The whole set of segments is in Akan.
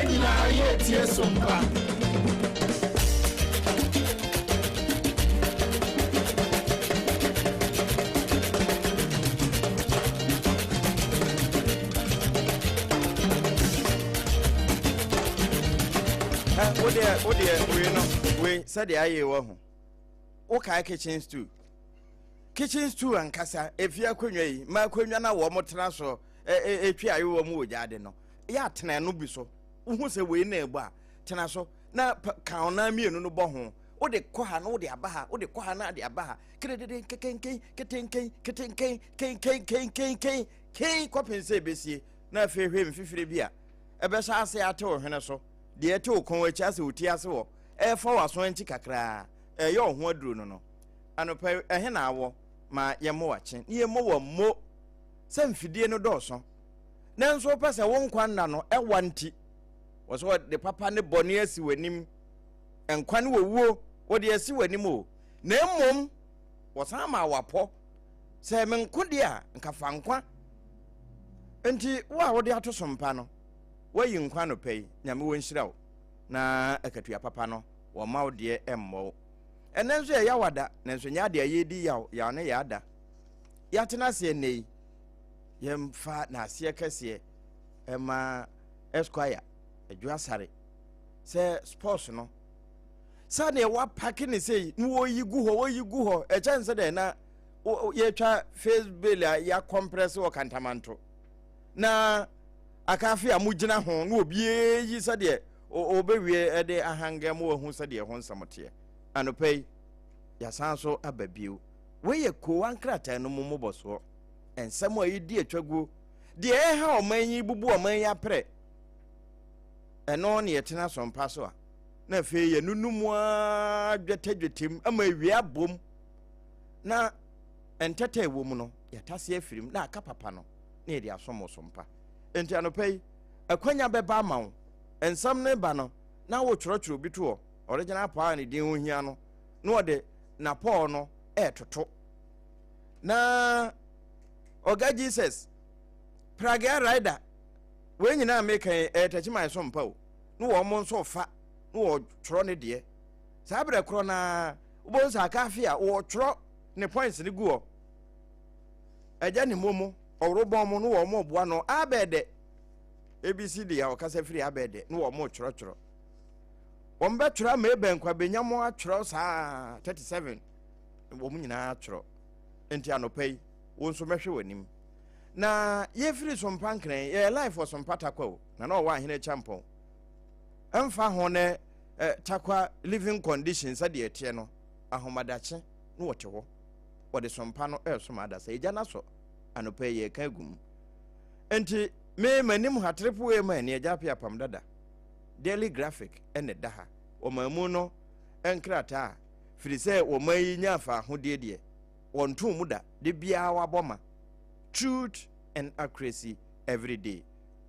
Yɛn nyinaa yɛtie Sompa. Wodeɛ wodeɛ wei no wei sɛdeɛ ayɛ wɔ ho wokae kitchen stool kitchen stool ankasa efie akonnwa yi ma akonnwa na wɔn tena so etwi ayewa mu wɔ gyaade no yɛ atena no bi so wohu sɛ wei na ɛbɔ a tena so na ka ɔnan mmienu no bɔ ho wode kɔ ha na wode aba ha wode kɔ ha na de aba ha kededede kekenken ketenken ketenken kenkenken kenken ken kɔpen sɛ ebesie na afei hwɛ mfifire bi a ɛbɛhyɛ ase ate wo hwene so deɛ ɛte wo kɔn akyi asɛ wo ti ase wɔ ɛrefa w'aso akyi kakraa ɛyɛ wo ho aduro no no anɔpa yi ɛhe na awɔ ma yɛmmɔ wakye ne yɛmmɔ wɔ sɛ mfidie no dɔɔso nanso wopɛ sɛ wo nkwa nna no ɛwa nti wɔ sɛ wɔde papa ne bɔne asi w'anim nkwa ne wɔwuo wɔde asi w'anim o na mmom wɔsan ma wapɔ sɛ me nko deɛ a nka fa nkwa nti wo a wode ato so mpa no woayi nkwa no pɛ yi nyame wɔ nhyira wo na akatua papa no wɔma wo deɛ ɛmmɔ wo ɛnɛ nso yɛ yawada nanso nyɛ adeɛ a yɛdi yaw yaw ne yɛ ada yɛatena aseɛ nnɛ yi yɛmfa n'aseɛ kɛseɛ ɛma Esquire Adwo Asare sɛ sports no sɛdeɛ wapake ne sei na wɔyi gu hɔ wɔyi gu hɔ ɛkyɛn sɛ dɛ na yɛtwa face bill a yɛakɔmprɛse wɔ kantamanto na akafe a mogyina ho na obiara yi sɛdeɛ ɔbɛwie ɛde ahangɛ ma wahu sɛdeɛ ho nsɛm teɛ anɔpa yi yɛasan so aba bio Wei yɛ kowa nkrataa no mu mmobɔsoɔ, nsɛm a ɛredi atwaguo, deɛ ɛreha ɔman yi bubu ɔman yi aprɛ. Ɛno ne yɛtena asɔmpa so a, na afei yɛnunu mu ara dwetɛdwetɛ mu ama awia abom na ntɛtɛ ɛwɔ mu no yɛatase afiri mu na aka papa no na yɛde asom wo so mpa. Enti anɔpa yi, akwanya bɛba ama wo. Nsɛm no ba no, na wotwerɛtwerɛ obi to hɔ, original paa a ne din ho hia no, na ɔde n'apɔw no retoto. Na Ɔga Jesus, Pragea Rider, wei nyinaa meka yi ɛyɛ tɛkyiman so mpa o, na wɔn nso fa na wɔtwerɛ ne deɛ. Saa berɛ korɔ no ara, wobɛhu sɛ Akafe a wɔtwerɛ ne points no gu hɔ. Agya ne momo, ɔworobɔn mo na wɔn boa no abɛɛdɛ. ABCD a ɔkasa firi abɛɛdɛ na wɔn twerɛtwerɛ. Wɔn bɛtwerɛ ama ebɛn kwa benya mo atwerɛ saa 37 wɔn nyinaa atwerɛ nti anɔpa yi wo nso mɛhwɛ w'anim na yɛfiri sompa nkran yɛyɛ life wɔ sompa takwa o na na ɔwɔ ahene kyampɔn ɛmfa ho ne eh, takwa living condition sɛdeɛ ɛteɛ no ahomadakye na wɔte hɔ wɔde sompa no ɛresom adasa ɛgya no asɔ anɔpa yi yɛka agu mu nti me m'anim ha triple ma ani agya ape apam dada Daily Graphic na ɛda ha. Ɔman no nkrataa a firi sɛ ɔman yi nyaa faahodie deɛ, wɔntoo mu da, da biara wɔabɔ ma. Truth and accuracy every day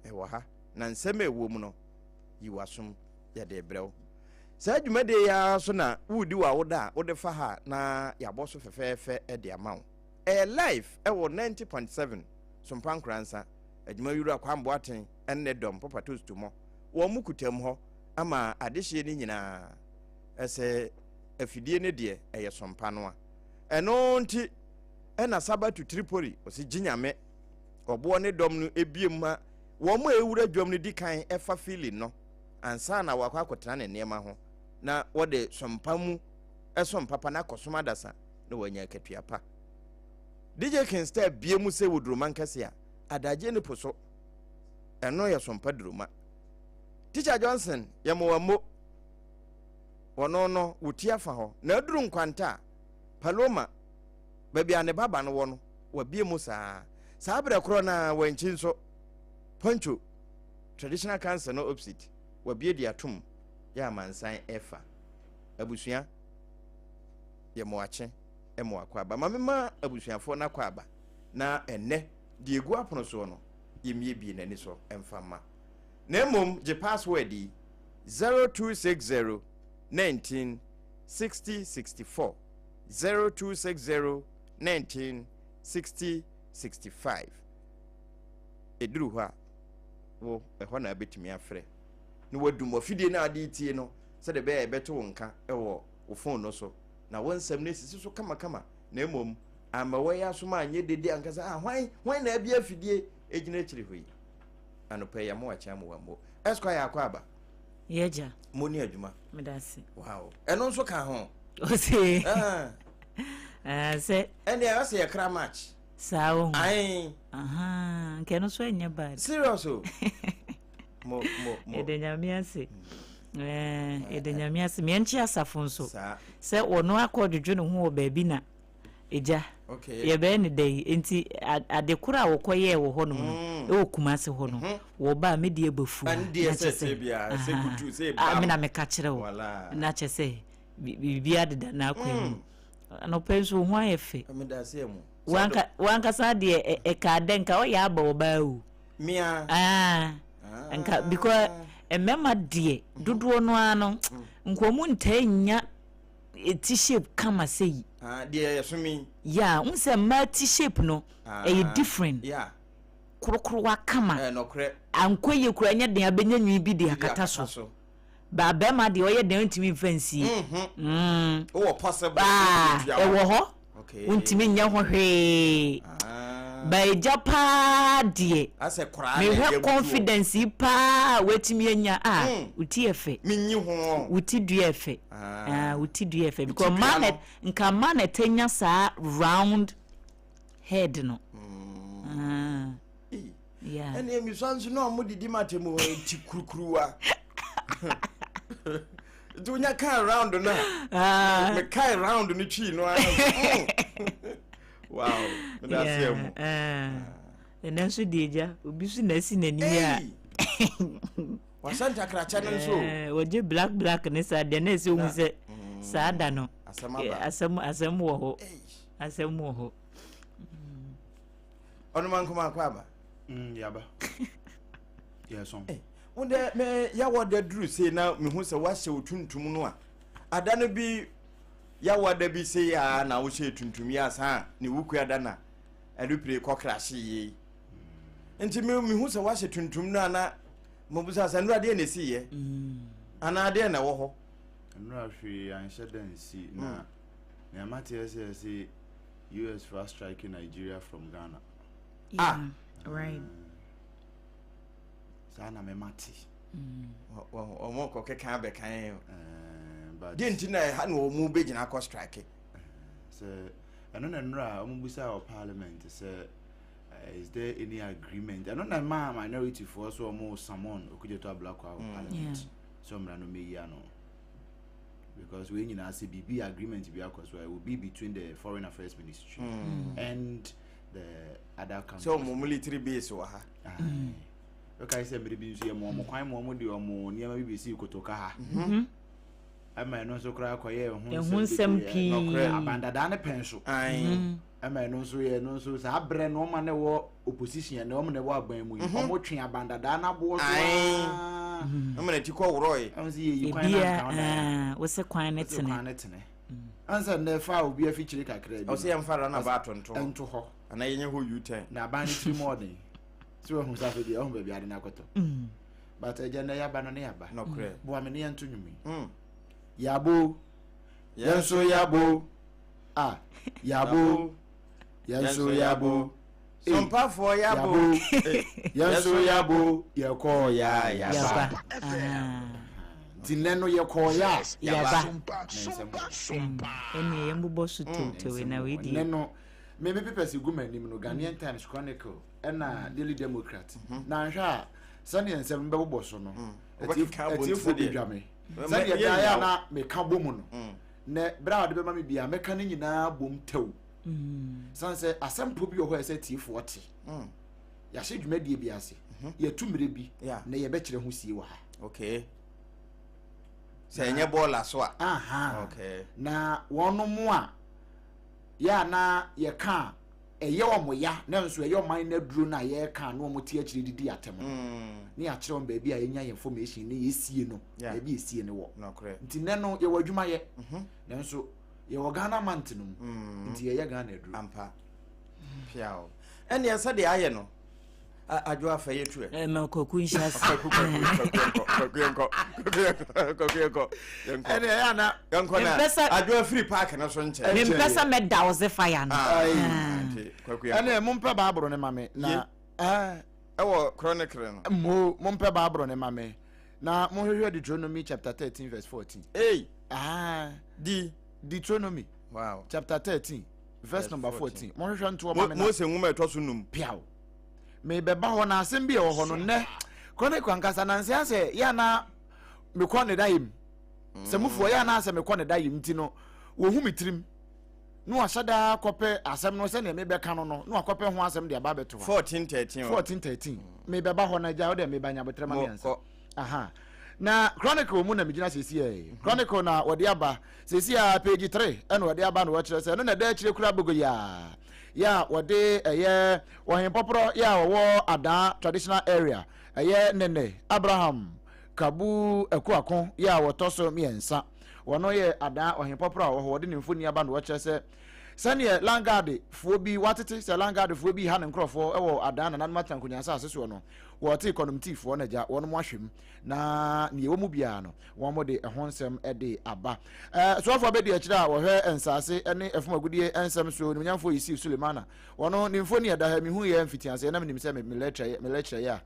ɛwɔ ha, na nsɛm a ɛwɔ mu no, yi w'asom, yɛde rebrɛ wo. Saa dwumadie yi ara so na woredi w'awoda a wode fa ha na yɛabɔ so fɛfɛɛfɛ de ama wo. Ɛyɛ live ɛwɔ 90.7 Sompa Nkoransa, Adwumawura Kwame Boateng ne dɔm Papa Toast Mɔ wɔn mo kutam hɔ ama adehyeɛ no nyinaa ɛsɛ afidie no deɛ ɛyɛ sompa no a ɛno nti ɛna Sabatu Tripoli ɔsi gye nyame ɔboɔ ne dɔm no ebie mu ma wɔn mo a ewura dwam no di kan ɛfa feeling no ansa na wakɔ akɔtena ne nneɛma ho na wɔde sompa mu ɛsom papa na akɔsom adasa na wɔanya akatua pa. DJ King Star bie mu sɛ wɔ duroma nkɛse a adagye ne po so ɛno yɛ sompa duruma. Teacher Johnson yɛ mo wammo wɔno no wo ti afa hɔ na aduru nkwanta a Paloma baabi a ne ba ba no wɔ no wabie mu saa saa berɛ korɔ na wankyi nso Poncho Traditional Council no opposite wabie de atom yɛ amansan ɛfa abusua yɛ mo akye mo akɔ aba ma mema abusuafoɔ no akɔ aba na ɛnɛ deɛ egu apono soɔ no yɛmmiebie n'ani so mfa mma na mmom gye password yi 0260 19 60 64 0260 19 60 65 ɛduru hɔ a wo ɛhɔ na abɛtumi afrɛ. na wadum wafidie no a ade tie no sɛdeɛ ɛbɛyɛ a yɛbɛte wo nka wɔ wo phone no so na wo nsɛm no asisi so kamakama na mmom amma wɔyɛ asom anyɛ dede ankasa ah hwan hwan na abia afidie gyina akyiri hɔ yi anɔpa yi ama wakyɛn ama wammo Esquire akɔ aba yɛgya mo ne adwuma medase wow ɛno nso ka ho ɔse ah. ah, sɛ ɛndeɛ ɛsɛ yɛkra match saa wo ho ae nka ɛno nso ɛnyɛ bad serious o mo mo mo yɛda nyame ase eh, yɛda nyame ase meɛnkye asafo nso sɛ wɔno akɔ dwodwo ne ho wɔ baabi na ɛgya yɛbɛyɛ ne dɛ yi nti ade koro a wɔkɔyɛɛ wɔ hɔnom no mm. ɛwɔ Kumase hɔ no mhm. wɔba a medeɛ bɛfu na kyɛ sɛ me na meka kyerɛ wo na kyɛ sɛ biribiara deda n'akwan mu mm. Anɔpa yi nso wo ho ayɛ fɛ. Wankasa deɛ ɛkaa dɛ nka ɔyɛ aba ɔbaa o. Mia. Ah. Nka because mmarima deɛ mhm. dodoɔ no ara no mm. nka ɔmo ntaa nya ti shape kama sɛ yi. Ah, deɛ yɛ so mi. Yeah, n sɛ mmaa ti shape no ɛyɛ ah, different. Yeah. Korokorowa kama. Eh, nɔkorɛ. Ankɔ yie koraa nyɛ den abɛnya nwi bi de akata so. Ba bɛrima deɛ ɔyɛ dɛn ntumi nfa nsie. Mm. Wowɔ possible. Baa ɛwɔ hɔ. Wontumi nyɛ ho hwee. Ah. Ba agya paa deɛ. Mehwɛ confidence yi paa a watumi anya a. Mm. Wo ti yɛ fɛ. Menyi ho. Wo ti dua yɛ fɛ. Ah. Wo ti dua yɛ fɛ because mmaa na nka mmaa na ɛtɛ nya saa round head no. Mm. Ah. Ɛnna emisua nso na wɔn didi ma tɛmu hɔ ti kurukuruwa. Nti wonya kaa round no a me kaa round no twii no ara. Wow, meda ase mu. Ɛnɛ nso deɛ gya obi so na asi n'ani a. Wahyɛ ntakrakyɛ no nso. Wɔgye black black ne saa deɛ na ɛsɛ ohun sɛ saa da no asɛm asɛm wɔ hɔ asɛm wɔ hɔ. Ɔnoma nkoma akɔ aba. Yaba. Yɛsɔn. Eh, wo dɛ me yawɔ da duru sei na mehu sɛ woahyɛ wo tuntum no a ada no bi yawɔ da bi sei a na wohyɛ tuntum yi asa ne wukua ada na ɛno kɔ krahye yie nti me mehu sɛ woahyɛ tuntum no a na mabusa sɛ nnora deɛ na ɛsiiɛ mm. anaa deɛ na ɛwɔ hɔ nnora hwee anhyɛ da nsi na mm. nea mateɛ sɛ ɛse US for striking Nigeria from Ghana. Yeah, ah. right. Saa na mɛma te. Wɔn kɔ keka abɛkan yɛn. Eh, Deɛ nti na ɛha na wɔn bɛgyina akɔ strike. Eh, sɛ ɛno na nnora a wɔn bisa wɔ parliament sɛ eh, is there any agreement ɛno na ɛmaa minority foɔ so wɔn summon Okudzeto Ablakwa wɔ mm. parliament sɛ ɔmmra no mmɛyi ano. Because wei nyinaa sɛ biribi agreement bi akɔ so a it will be between the foreign affairs ministry mm. and the other countries. So wɔn military base wɔ ha. Bɛka sɛ mmere bi nso yɛ mo wɔn kwan ma wɔn de wɔn nneɛma bi bɛsi kotoka ha. Mm-hmm. Ɛma ɛno nso koraa kɔyɛ ɛho nsɛm pii. Abandadaa ne pɛn so. Mm-hmm. Ɛma ɛno nso yɛ ɛno nso saa berɛ no wɔn a na ɛwɔ opposition na wɔn na ɛwɔ aban mu yi mhm. wɔn twe abandadaa n'aboɔ so aa. Ɛma n'akyi kɔ worɔe. Ɛho sɛ yɛyi kwan na nka ɔda. Wosɛ kwan ne tene. Kwan ne tene. Ansa nnɛ fa obi afikyire kakra bi. Ɔsɛ yɛn fa run about nto. Nto hɔ. Ana yɛnyɛ hɔ U-turn. Na aban ne tiri mu ɔden. Sɛ wahu sɛ afei deɛ ɔhu baabi ade no akɔtɔ. Mm. But agya nnɛ yaba no ne yaba. Nɔkorɛ. Boa me ne yɛnto nnwom yi. Mm. Yabo. Yɛn nso yabo. Ah, yabo. Yɛn nso yabo. Sompafoɔ yabo. Yɛn nso yabo. Yɛkɔɔ ya yaba. Nti nnɛ no yɛkɔɔ ya yaba. Ɛnneɛ yɛn bobɔ so tewtewe na wei deɛ. Nnɛ no me me papers gu m'anim no Ghanaian Times Chronicle ɛna Daily Democrat mhm. na nhwɛ a sɛdeɛ nsɛm bɛbobɔ so no mm. atiefoɔ bɛdwa me sɛdeɛ daa yɛ a na meka bɔ mu no mm. na berɛ a wɔde bɛma me biara mɛka ne nyinaa bom tɛw mm. sane sɛ asɛmpo bi wɔ hɔ a ɛsɛ tiefoɔ te mm. yɛahyɛ dwumadie bi ase mhm. yɛtu mmerɛ bi na yɛbɛkyerɛ ho sie wɔ ha okay sɛ ɛnyɛ bɔɔla so a aha okay. na wɔnom a yɛ a na yɛka a ɛyɛ wɔn ya na nso ɛyɛ ɔman no aduro no a yɛreka na wɔn te akyire didi atɛm no mm. ne yɛakyerɛ wɔn baabi a yɛnya yɛn information ne yɛsie no baabi yɛsie no wɔ nti nɛ no yɛwɔ adwuma yɛ mhm. nanso yɛwɔ Ghana mant no mu mm. nti yɛyɛ Ghana aduro ampa piaw ɛneɛ sɛdeɛ ayɛ no. Adwo afa yɛ tu ɛ. Ɛ ma Kwaku nhyɛ ase. Kwaku Kwaku Kwaku yɛnkɔ Kwaku yɛnkɔ Kwaku yɛnkɔ Kwaku yɛnkɔ yɛnkɔ. Ɛnna ɛyɛ ana. Yɛnkɔ na Mempɛ sɛ- Adwo afiri park no so nkyɛn. Mempɛ sɛ mɛda wo se fire no. Ah, Ayi. nti Kwaku yɛnkɔ. Ɛnna mompɛ baaboro ne ma me na. Ye. Ɛɛ. Ɛwɔ Chronicle no. Mo mompɛ baaboro ne ma me na monhwehwɛ Deuteronomy chapter 13 verse 14. Ei. Ah. Di. Deuteronomy. Wow. Chapter 13 verse number 14. Monhwehwɛ ntoɔ ma me na. Mose nwoma ɛtɔ so num. Piaw. Mebɛba hɔ na asɛm bi a ɛwɔ hɔ no nnɛ Chronicle ankasa nanse asɛ yɛ ana mekɔ ne da yim. Sɛ mufoɔ yɛ ana asɛ mekɔ ne da yim nti no wɔhu me tirim na wahyɛ daa kɔpɛ asɛm no sɛdeɛ mebɛka no no na wakɔpɛ ho asɛm de aba abɛto hɔ. 14 13. 14 13. Mebɛba hɔ no agya wo dɛ meba nyabotrɛ ma me ansa. Aha. Na Chronicle mu na megyina seesei yi. Chronicle na wɔde aba seesei a page 3 ɛna wɔde aba na wɔkyerɛ sɛ ɛno na ɛda akyire kura bogoyaa yɛ a wɔde ɛyɛ ɔhempɔporɔ yɛ a wɔwɔ Adaa traditional area ɛyɛ Nene Abraham Kabu Akuako yɛ a wɔtɔ so mmiɛnsa. Wɔno yɛ Adaa ɔhempɔporɔ a wɔwɔ hɔ wɔde ne mfoni aba na wɔkyerɛ sɛ sɛdeɛ Landguard foɔ bi watete sɛ Landguard foɔ bi ha ne nkorɔfoɔ wɔ Adaa nananom atena nkonya asase soɔ no wɔte kɔnomtifoɔ no agya wɔnom ahwɛ mu na nea ɛwɔ mu biara no wɔn de ɛho nsɛm de aba. Soafoɔ abɛdi akyire a wɔhwɛ nsaase ne ɛfam agudie nsɛm so nimonyamfoɔ Yusuf Sulemana wɔno ne mfoni ɛda ha mehu yɛ mfitiaseɛ na menim sɛ me lecturer yɛ a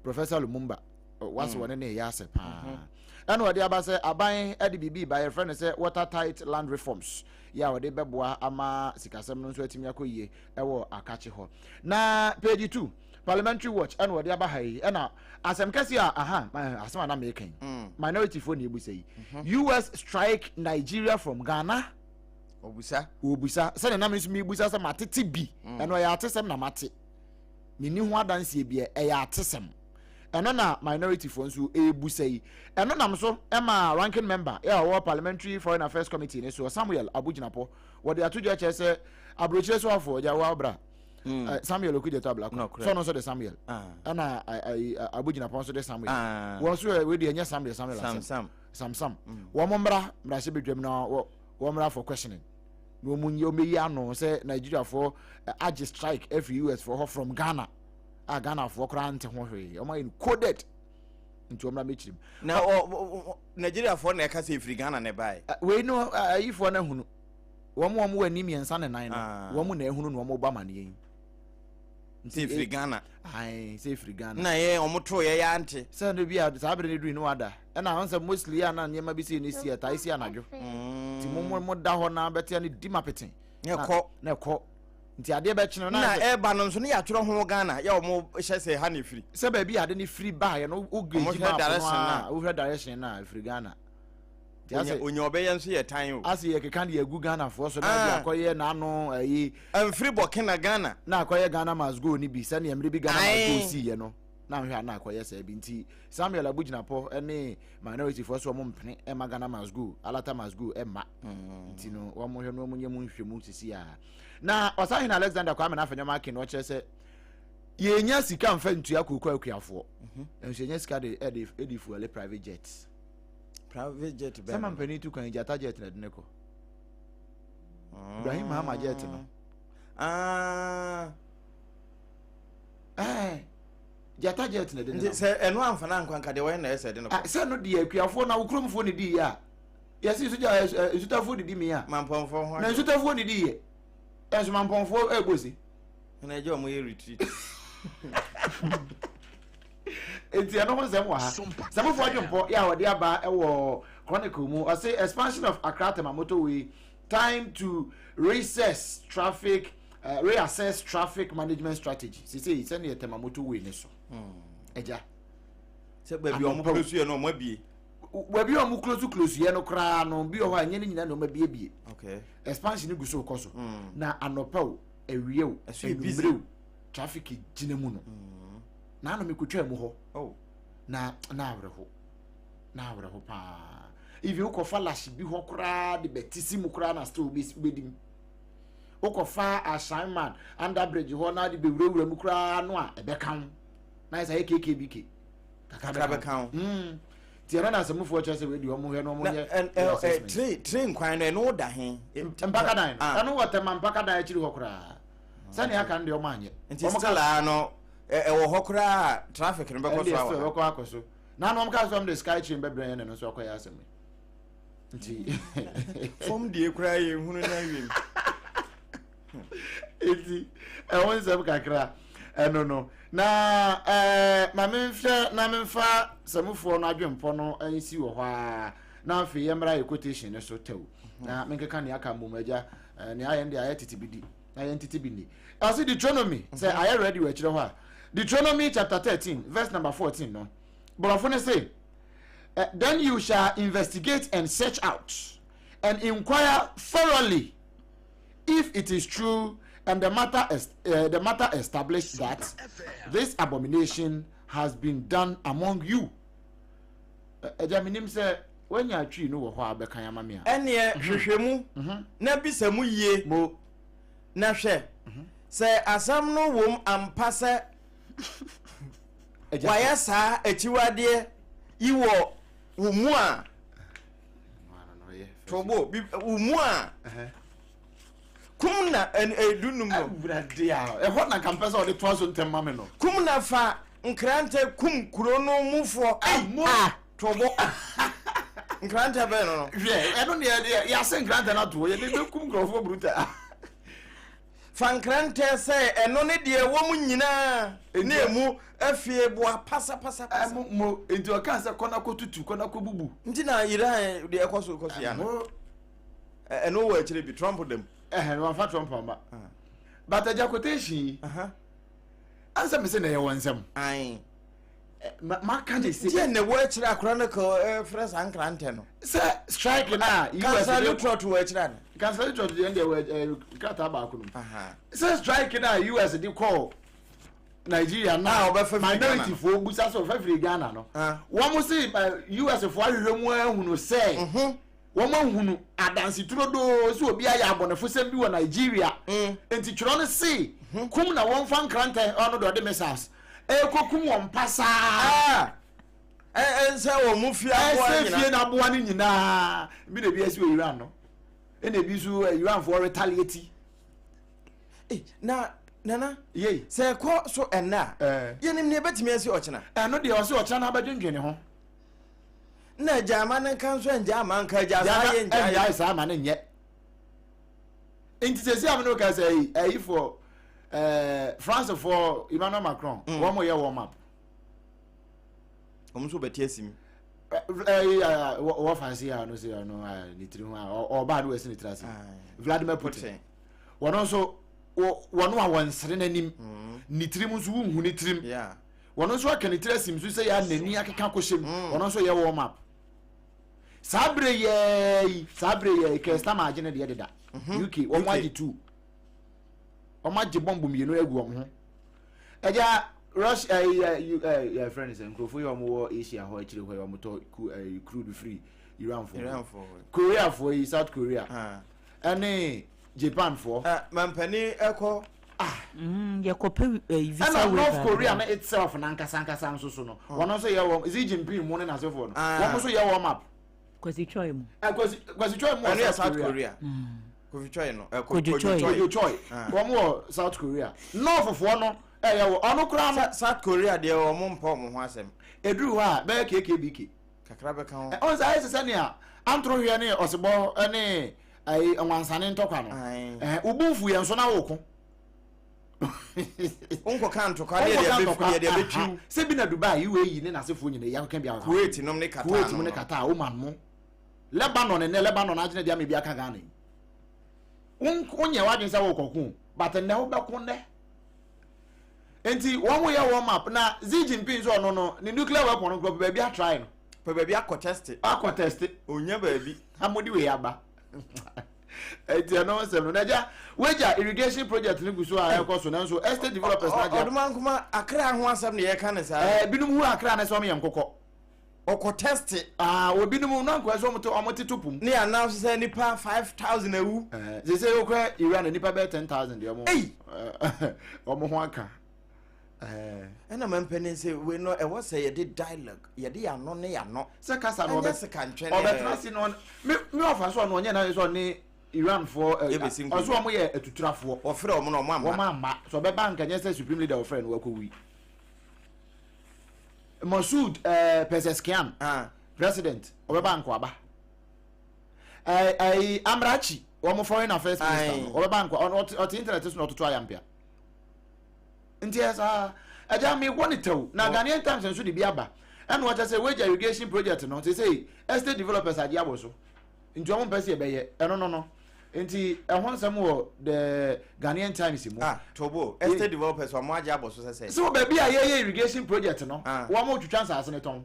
Professor Lumumba wase wɔne ne ɛyɛ asɛ paa ɛna wɔde aba sɛ aban de biribi ba yɛfrɛ no sɛ water tight land reforms yɛ a wɔde bɛboa ama sikasɛm no nso atumi akɔ yie ɛwɔ akakye hɔ na page 2 Parliamentary Watch ɛna wɔde aba ha yi ɛna asɛm kɛse a aha asɛm a na meka yi minority foɔ na ebusa yi US strike Nigeria from Ghana obusa obusa sɛdeɛ na me nso mebusa sɛ matete bi ɛno ɛyɛ atesɛm na mate menni ho adanseɛ bi ɛyɛ atesɛm ɛno na minority foɔ nso ebusa yi ɛno nam so ɛma ranking member yɛ a ɔwɔ Parliamentary Foreign Affairs Committee ne so Samuel Abu Jinapor wɔde ato dwa kyerɛ sɛ aburokyire so afoɔ gya wɔ abra Samuel Okudzeto Ablakwa sɛ ɔno nso de Samuel ɛna Abu Jinapor nso de Samuel wɔn nso wei deɛ ɛnyɛ Samuel Samuel asɛm Sam Sam wɔn mmra mmarahyɛ badwam na wɔn mmra for questioning na wɔn nyɛ wɔn bɛyi ano sɛ Nigeriafoɔ agye strike afiri US foɔ hɔ from Ghana a Ghanafoɔ koraa nte ho hwee wɔn ayɛ no coded nti wɔn mmra mɛkyerɛ mu. Na ɔ Nigeriafoɔ na ɛka sɛ efiri Ghana na ɛbaeɛ. Wei no ayifoɔ no ahunu. Wɔn a wɔwɔ ani mmiɛnsa ne nan no, wɔn na ehunu na wɔn bɔ amaneɛ yi. Sɛ efiri Ghana. Ayi sɛ efiri Ghana. Na yɛ wɔn to yɛ yɛ ante. Sɛ no bi a saa abiri ne duru ne wada. Ɛna ahɔn sɛ mostly yɛ ana nneɛma bi sɛ ne si ɛtaa si anadwo. Ti mo mo mo da hɔ na bɛte ne di ma pete. Na ɛkɔ. Na ɛkɔ. Nti adeɛ bɛkyene na. Na ɛba no nso ne yɛatwerɛ ho Ghana yɛ wɔn hyɛ sɛ ha na efiri. Sɛ baabi ade ne firi baayɛ no wo gauge map no a wohwɛ direction na efiri Ghana. Onya ɔbɛyɛ nso yɛ tan o. Ase yɛ keka de agu Ghana foɔ so na de akɔyɛ n'ano ayi. Ɛnfiri Burkina Ghana. Na akɔyɛ Ghana must go ni bi sɛnea mmere bi Ghana must go sii yɛ no na nhwɛ a na akɔyɛ saa bi nti Samuel Abu Jinapɔ ne minority foɔ so wɔn mpene ɛma Ghana must go Alata must go ɛma nti no wɔn hwɛ no wɔn nyɛ mu nhwehwɛmu sisi a na Ɔsahene Alexander Kwame N'Afenyo Markin no ɔkyerɛ sɛ yɛnya sika mfa ntua kooko akuafoɔ nso yɛnya sika de ɛde ɛde fuel private jets. Private jet bɛn? Sɛ mampanin tu kwan gyata jet na ɛde ne kɔ. Ibrahim Mahama jet no. Ah. Eh. Gyata jet na ɛde ne nam. Sɛ ɛno amfa no ankɔ anka deɛ wɔyɛ na ɛsɛ ɛde no kɔ. Sɛ no deɛ akuafoɔ na wokuromfoɔ ne di yɛ a. Yɛsi nso gya nsutafoɔ didi mi a. Mampɔnfoɔ ho. Na nsutafoɔ ne di yɛ. Ɛnso mampɔnfoɔ ɛbɔ si. Ɛna ɛgye wɔn yɛ retreat. Enti ɛno ho nsɛm wɔ ha. Sɛmufo adwempɔ yɛ a wɔde aba wɔ Chronicle mu. Ɔse expansion of Accra Tema motorway, time to recess traffic, uh, reassess traffic management strategy. Sisi sɛnea Tema motorway ne so. Ɛgya. Sɛ baabi a wɔn close yɛ no wɔn abie. Baabi a wɔn close close yɛ no koraa no bi wɔ hɔ a ɛnyɛ ne nyinaa na wɔn abiebie. Okay. Expansion gu so kɔ so. Na anɔpa o, awia o, anwummere o, traffic gyina mu no. Na ano mekotwaa mu hɔ. Oh. Na na awerɛho. Na awerɛho paa. Even wokɔfa lash bi hɔ koraa de bɛtisi mu koraa na still wobɛdi mu. Wokɔfa Asan man under bridge hɔ na de bɛwurawura mu koraa no a ɛbɛka ho. Na ayɛ sɛ ayɛ KKBK. Kakra bɛka ho. Nti ɛno na asɛmmufoɔ kyerɛ sɛ wei deɛ wɔn hwɛ na wɔn yɛ assessment. Tire nkwan no ɛno da he? Mpaka dan no. Ɛno wɔ Tema mpaka dan akyiri hɔ koraa. Sɛnea aka no deɛ wɔn anyɛ. Nti still a no. Ɛwɔ hɔ koraa a traffic no bɛkɔ so awɔ. Ɛnde ɛbɛkɔ akɔ so. Na anam kaa sɛ ɔmo de sky train bɛbrɛ yɛn na ɛno nso akɔyɛ asɛm yi. Nti. Fam deɛ koraa yɛ nhunu na wiem. Nti ɛho nsɛm kakra ɛno no na ɛɛ maame nhwɛ na memfa sɛmufoɔ no adwempɔ no nsi wɔ hɔ a na afei yɛmmra yɛ quotation no so tɛw na menkeka nea aka mmom agya nea ayɛ no deɛ ayɛ tete bi di na yɛn tete bi ni. Ɔsi Deuteronomy sɛ mhm. ayɛ ready wɔ akyerɛ hɔ a Deuteronomy chapter 13 verse number 14 no borɔfo no se eh, then you shall investigate and search out and inquire thoroughly if it is true and the matter is, uh, the matter established that this abomination has been done among you. Ɛgya menim sɛ woanya atwi no wɔ hɔ a bɛkan ama me a. Ɛneɛ hwehwɛ mu mhm. na bisa mu yie. Mo. Na hwɛ, sɛ asɛm no wom ampa sɛ wɔayɛ saa akyiwadeɛ yi wɔ wo mu a, tobo bi wo mu a, kum na ɛdunum no. Awurade a, ɛhɔ na nka mpɛ sɛ ɔde toa so ntɛm ma me no. Kum na fa nkrantɛ kum kuro no mufoɔ. Ei, Tobo. Nkrantɛ bɛn no no? Hwɛ, ɛno deɛ deɛ yɛase nkrantɛ no ato hɔ, yɛde bɛkum nkurɔfoɔ bruta. Fa nkrantɛ sɛ ɛno ne deɛ ɛwɔ mu nyinaa ne emu afieboa pasapasapasa. Mo, mo, nti ɔkaa sɛ kɔ na kɔtutu, kɔ na kɔbubu. Nti na Iran deɛ ɛkɔ so kɔ so ya no. Ɛno wɔ akyire bi, Trump da mu. Ɛhɛn, wɔamfa Trump amma. But agya quotation yi, ansa me sɛ na ɛyɛ wɔn nsɛm. Ae. Maka ne se. Deɛ na ɛwɔ akyire akora no ka frɛ saa nkrantɛ no. Sɛ strike na US. Kansa Lutrot wɔ akyire ana. Kansa Lutrot deɛ deɛ wɔ krataa baako no mu. Sɛ strike na US de kɔɔ Nigeria na minority foɔ busa sɛ ɔfɛ firi Ghana no. Wɔn se US foɔ ahwehwɛ mu ahunu sɛ. Mhm. Wɔn ahunu adanse turodoo sɛ obi ayɛ abɔnefosɛm bi wɔ Nigeria. Mm. Nti twerɛ no se mhm. kum na wɔmfa nkrantɛ ɔno deɛ ɔde missiles. Ɛrekɔkum wɔn pasaa. Ah! Ɛnsɛ wɔn mu fie aboa nyinaa. Ɛsɛ fie n'aboa no nyinaa. Bi na ebi asi wɔ Iran no. Ɛna ebi nso eh, Iranfoɔ retaliate. Eh, na nana. Yei. Sɛ ɛkɔ so ɛnna a. Eh. Yɛnim nea ebetumi asi ɔkyena. Ɛno deɛ ɔsɛ ɔkyena na abɛdwendwene ho. Na agya no nka nso ɛngya ama nka agya saa yɛ ngya. Ɛngya saa ama no nyɛ. Nti sɛ si amene ka sɛ ayi ayifoɔ ɛɛ Francefoɔ Emmanuel Macron mm. wɔn yɛ warm up. Wɔn nso bɛte asim. Ɛɛ wɔ fansi a ɔno sɛ ɔno ne tiri ho a ɔbaa no wɔasi ne tiri ase. Vladimir Putin wɔn nso wɔn a wɔn nsere n'anim mm. ne tirim nso wunhu ne tirim wɔn nso aka ne tiri asim so sɛ yɛ n'ani akeka kɔhyɛ mu mm. wɔn nso yɛ warm up. Saa bere yɛɛ yi, saa bere yɛɛ yi, Keir Starmer agye ne deɛ deda. Mhm. UK, wɔn agye tu. Wɔn agye bɔmbo mmienu agu wɔn ho. Ɛgya Russia ɛyi ɛyi ɛyi yɛ fɛn sɛ nkurɔfoɔ yi a wɔn wɔ Asia hɔ akyire hɔ yi wɔn tɔ ku ɛyi crude firi Iran foɔ. Iran foɔ. Korea foɔ yi South Korea. Ɛne Japan foɔ. Mampanin ɛkɔ. Ah. Mm, yɛkɔpɛ eh, visa ɛna waiver. North Korea no itself nankasa ankasa nso so no mm. wɔn nso yɛ wɔn Xi Jinping mu ne n'asefoɔ no ah. wɔn nso yɛ wɔn map. Kwasi Choi mu. Ɛ eh, Kwasi Kwasi Choi mu wɔ South Korea. Mm. Kofi Choi no. Eh, Kojo Choi. Kojo Choi. Ah. Wɔn wɔ South Korea. North foɔ no ɛyɛ wɔ ɔno koraa no. South Korea deɛ wɔn mpɔ wɔn ho asɛm. Eduru hɔ a bɛyɛ KKBK. Kakra bɛka ho. Ɔn sɛ ayɛ sɛ sɛnea antorohwɛ ne ɔsebɔ ne ayi nwansane ntɔkwa no ɛhɛn wo bo nfu yɛn so na woko wonkɔka ntɔkwa ne yɛde abɛtwiw sɛ bi na Dubai UAE ne n'asefoɔ nyina yi akɔka bi akɔka Kuwait nom ne Qatar Kuwait mu ne Qatar Oman mo Lebanon nnɛ Lebanon agyina de ama bi aka Ghana yi wonyɛ w'adwene sɛ wokɔko but nnɛ wobɛko nnɛ nti wɔn yɛ warm up na Xi Jinping nso ɔno no ne nuclear weapon no nkurɔfo baabi atrae no pɛ baabi akɔ test akɔ test onya baabi amodi wei aba nti ɛno nsɛm no n'agya wagya irrigation project no gu so a ɛkɔ so nanso estate developers n'agya ɔdoma nkoma akra ho asɛm na yɛka ne saa ɛɛ binom hu akra ne sɛ ɔmo yɛ nkokɔ ɔkɔ test aa obinom na nkɔɛ sɛ ɔmo te ɔmo te to pum ne announce sɛ nipa 5000 awu ɛɛ sɛ sɛ okura Iran nipa bɛyɛ 10000 deɛ ɔmo ei ɔmo ho aka ɛna mampanin sɛ wei no ɛwɔ sɛ yɛde dialogue yɛde yɛn ano ne yɛn ano sɛ kasa no ɔbɛtena ase no me me ɔfa so ɔno ɔnyɛ na sɛ ɔne Iranfoɔ ɔso ɔmo yɛ atuturafoɔ ɔfrɛ ɔmo na ɔmo amma ɔmo amma sɛ ɔbɛba nka nyɛ sɛ supreme leader ɔfrɛ no wakɔ wui. Masoud Pezeshkian, Ah. president, ɔbɛba nkoaba. Ɛɛ Amrachi, wɔn foreign affairs minister no, ɔbɛba nkoa, ɔno ɔte internet so na ɔtoto ayampia. Nti ɛ saa, ɛgya mi wɔ ne tɛw na Ghanaian Times nso de bi aba. Ɛna wɔkyɛ sɛ wage irrigation project no, sɛ estate developers agye abɔ so. Nti wɔn mpɛ sɛ yɛbɛyɛ ɛno no. Nti ɛho nsɛm wɔ the Ghanaian Times mu. Ah, tobo estate developers wɔn agye abɔ so sɛ Sɛ wɔ baabi a yɛyɛ irrigation project no, wɔn twitwa nsaase no tɔn.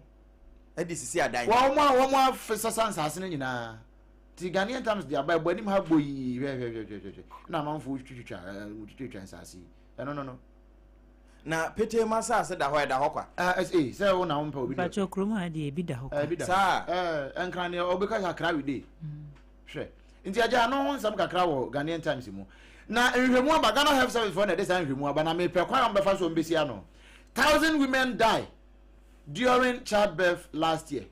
Ɛde sisi adan. Wɔn a wɔn afesasa nsaase no nyinaa. Ti Ghanaian Times de aba, ɛbɔ anim ha bɔ yi, hwɛ hwɛ hwɛ hwɛ hwɛ, ɛna amanfoɔ twitwitwa nsaase yi, ɛno no. Na petee mu asase da hɔ, ɛda hɔ kwa. Ɛɛ ɛsɛ sɛ wo na wo mpɛ obi deɛ. Mpakyɛ, kurom ha deɛ, ebi da hɔ kwa. Ɛbi da. Saa. Nkran deɛ, ɔbɛka sɛ Akra we dey. Hwɛ, nti agya ano ho nsɛm kakra wɔ Ghanaian Times mu. Na nhwehwɛmu aba, Ghana Health Service foɔ na ɛde saa nhwehwɛmu aba, na mepɛ kwan a wɔbɛfa so wɔn bɛsi ano. 1,000 women die during childbirth last year,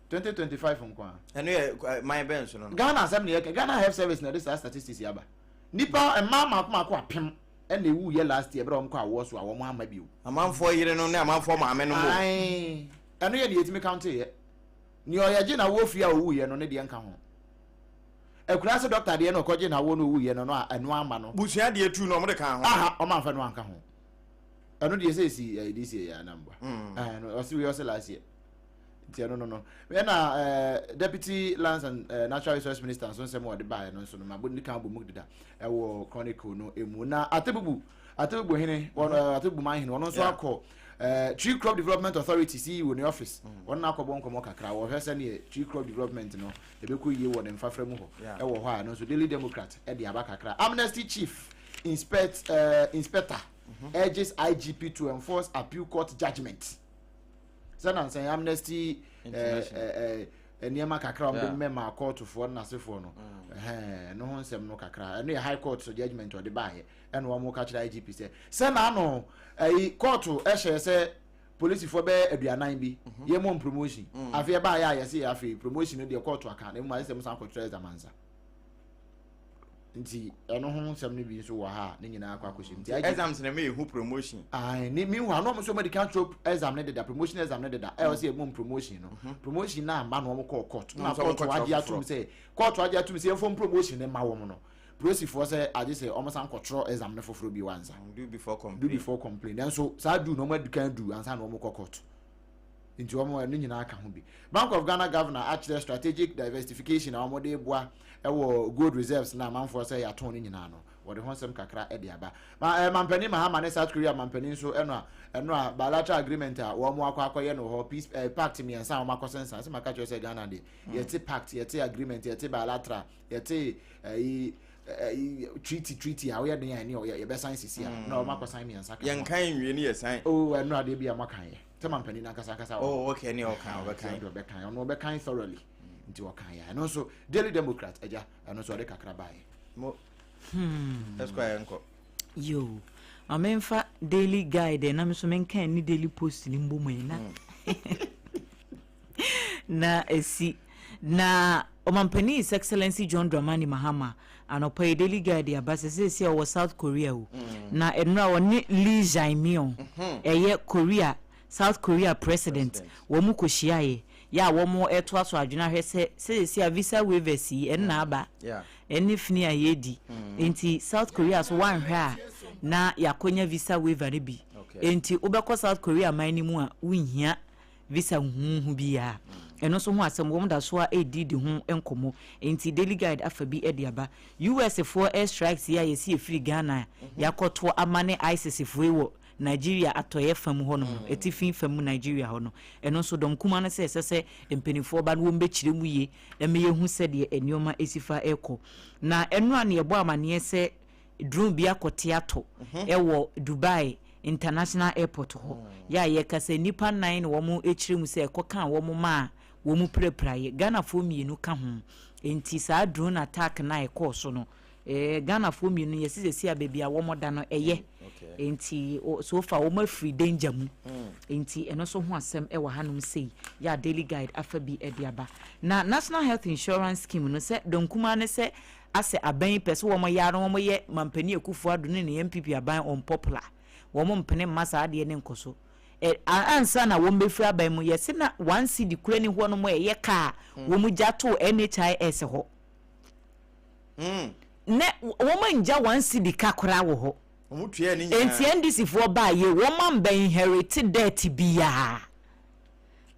2025 nko a. Ɛno yɛ man bɛn so no? Ghana asɛm na yɛka. Ghana Health Service na ɛde saa statistics yi aba. Nipa mmaa mako mako 1000 ɛna ewu yɛ last year bɛrɛ wɔn kɔ awoɔ so a wɔn ama bio. Amanfoɔ yere no ne amanfoɔ maame no mo. Ayi, ɛno yɛ deɛ yɛtumi count yɛ. Nea ɔyɛ gye na awoɔ fie a owu yɛ no ne deɛ nka ho. Akura sɛ doctor deɛ na ɔkɔgye na awoɔ no owu yɛ no a, ɛno ama no. Busua deɛ tu na ɔmo de ka ho. Aha, ɔmo anfa no anka ho. Ɛno deɛ sɛ esi ɛyɛ this year yɛ anambɔ. Ɛɛ no, ɔsi wei, ɔsi last year. Nti ɛno no ɛna deputy Lands and Natural Resource Minister nso nsɛm a ɔde baeɛ no nso no, ma ne kan bɔ mu deda ɛwɔ Chronicle no emu. Na Atebubu hene wɔn, Atebubu man hene, ɔno nso akɔ Tree Crop Development Authority CEO ne office. Wɔn na akɔbɔ nkɔmɔ kakra, wɔhwɛ sɛneɛ tree crop development no ebɛkɔ yie wɔ ne mfafra mu hɔ. Ɛwɔ hɔ a, ɛno nso Daily Democrat ɛde aba kakra. Amnesty chief inspector urges IGP to enforce appeal court judgment. Sɛ nansan Amnesty nneɛma kakra a wɔde mmɛma kɔɔtofoɔ no n'asefoɔ no, ɛhɛn, ɛno ho nsɛm no kakra, ɛno yɛ high court so judgment ɔde baayɛ, ɛna wɔn ka kyerɛ IGP sɛ n'ano ɛyi kɔɔto ɛhyɛ sɛ polisifoɔ bɛyɛ 40 bi yɛ mɔ promotion. Afei ɛbaayɛ a yɛsɛ yɛ afei promotion no deɛ, kɔɔto aka na emu ayɛ sɛ mo san kɔtwerɛ exam ansa. Nti ɛno ho nsɛm no bi nso wɔ ha a ne nyinaa akɔ akɔhyɛ mu. Nti IGP Exams na meyɛ hu promotion. Ayi ne mi hu ano, ɔmo nso ɔmo de kan twerɛ exam ne deda, promotion exam ne deda, ɛwɔ sɛ ɛmu promotion no, promotion na ama na ɔmo kɔɔ court na Ɔmo nso ɔmo court kɔtwerɛ agye atum foforɔ. sɛ court agye atum sɛ yɛmfɔ promotion ne ma wɔn no, polisifoɔ sɛ agye sɛ ɔmo san kɔtwerɛ exam ne foforɔ bi wansa. Do before do complain. Before complain. Nanso saa do na ɔmo adi kan do ansa na ɔmo kɔ court. Nti wɔn ɛno nyinaa ka ho bi. Bank of Ghana governor akyerɛ strategic diversification a wɔn de boa ɛwɔ gold reserves na amanfoɔ sɛ yɛatɔn no nyinaa no, wɔde ho nsɛm kakra ɛde aba. Ma mampanin Mahama ne South Korea mampanin nso ɛno a ɛno a bilateral agreement a wɔn akɔyɛ no hɔ, peace pact mmiɛnsa a wɔn akɔ sɛnsan sɛ maka kyerɛ sɛ Ghana deɛ, yɛte pact, yɛte agreement, yɛte bilateral, yɛte ɛyi ɛyi treaty a wɔyɛ den a ɛne yɛbɛsan sisi a na wɔn akɔsan mmiɛnsa ka ho. Yɛn kan nwie ne yɛ san. O, ɛno adeɛ bi a wɔaka yɛ sɛ mampanin ankasa ankasa. Oh, okay, ne ɔka ɔbɛkan. Ɔbɛkan, ɔbɛkan, ɔno ɔbɛkan thoroughly. Nti ɔkan yɛ, ɛno nso Daily Democrat agya, ɛno nso ɔde kakra baayɛ. Mo esquire, nkɔ. Yo, ma memfa Daily Guide na me nso menka ne Daily Post ne mbɔ mu yi na esi na ɔmampanin His Excellency John Dramani Mahama anɔpa yi, Daily Guide aba sɛ seesei a ɔwɔ South Korea o, na nnora ɔne Lee Jae-myung, ɛyɛ Korea, South Korea president, wɔn mu kɔhyiaeɛ yɛ a wɔn ɛtoa so adwene ahwɛ sɛ seesei a visa waivers yi ɛnna aba ɛne fini a yɛdi. Nti South Korea so wanhwɛ a na yɛakɔnya visa waiver no bi. Nti wobɛkɔ South Korea man no mu a, wonhia visa huhu biara. Ɛno nso ho asɛm wɔn da so a ɛredi di ho nkɔmmɔ. Nti Daily Guide afa bi de aba. US foɔ air strikes yi a yɛsi efiri Ghana a yɛakɔto ama ne ISIS foɔ yi wɔ Nigeria atɔeɛ fam hɔ nom, atifi fam Nigeria hɔ no, ɛno nso dɔm kuma no sɛ ɛsɛ sɛ mpanimfoɔ ba no wɔn bɛkyerɛ mu yie ɛmɛ yɛhu sɛdeɛ nneɛma esi fa ɛkɔ. Na ɛno a ne yɛbɔ amaneɛ sɛ drone bi akɔte atɔ ɛwɔ Dubai International Airport hɔ yɛ a yɛka sɛ nnipa nnan na wɔn akyerɛ mu sɛ ɛkɔka wɔn ma a wɔn pirapiraeɛ, Ghanafoɔ mmienu ka ho. Nti saa drone attack na ɛkɔɔ so no, Ghanafoɔ mmienu yɛsi sɛ si a baabi a wɔn da no ɛyɛ. Nti so far wɔn afiri danger mu. Nti ɛno nso ho asɛm ɛwɔ hanom sei yɛ a Daily Guide afa bi ɛde aba. Na National Health Insurance Scheme no, sɛ dɔnkuma ne sɛ asɛ aban pɛ sɛ wɔn yɛ ano, wɔn yɛ mampanin Akufo Addo ne ne NPP aban unpopular, wɔn mpene mma saa adeɛ ne nkɔ so. Ɛ ansa na wɔn bɛfiri aban mu, yɛse na one cedi kura ni hɔ nom a ɛyɛ ka a wɔn gya too NHIS hɔ. Nɛ wɔn angya one cedi ka koraa wɔ hɔ. Wɔn tuaa ne nyinaa. Enti NDC foɔ baa yie, wɔn amba inherit debt biaa.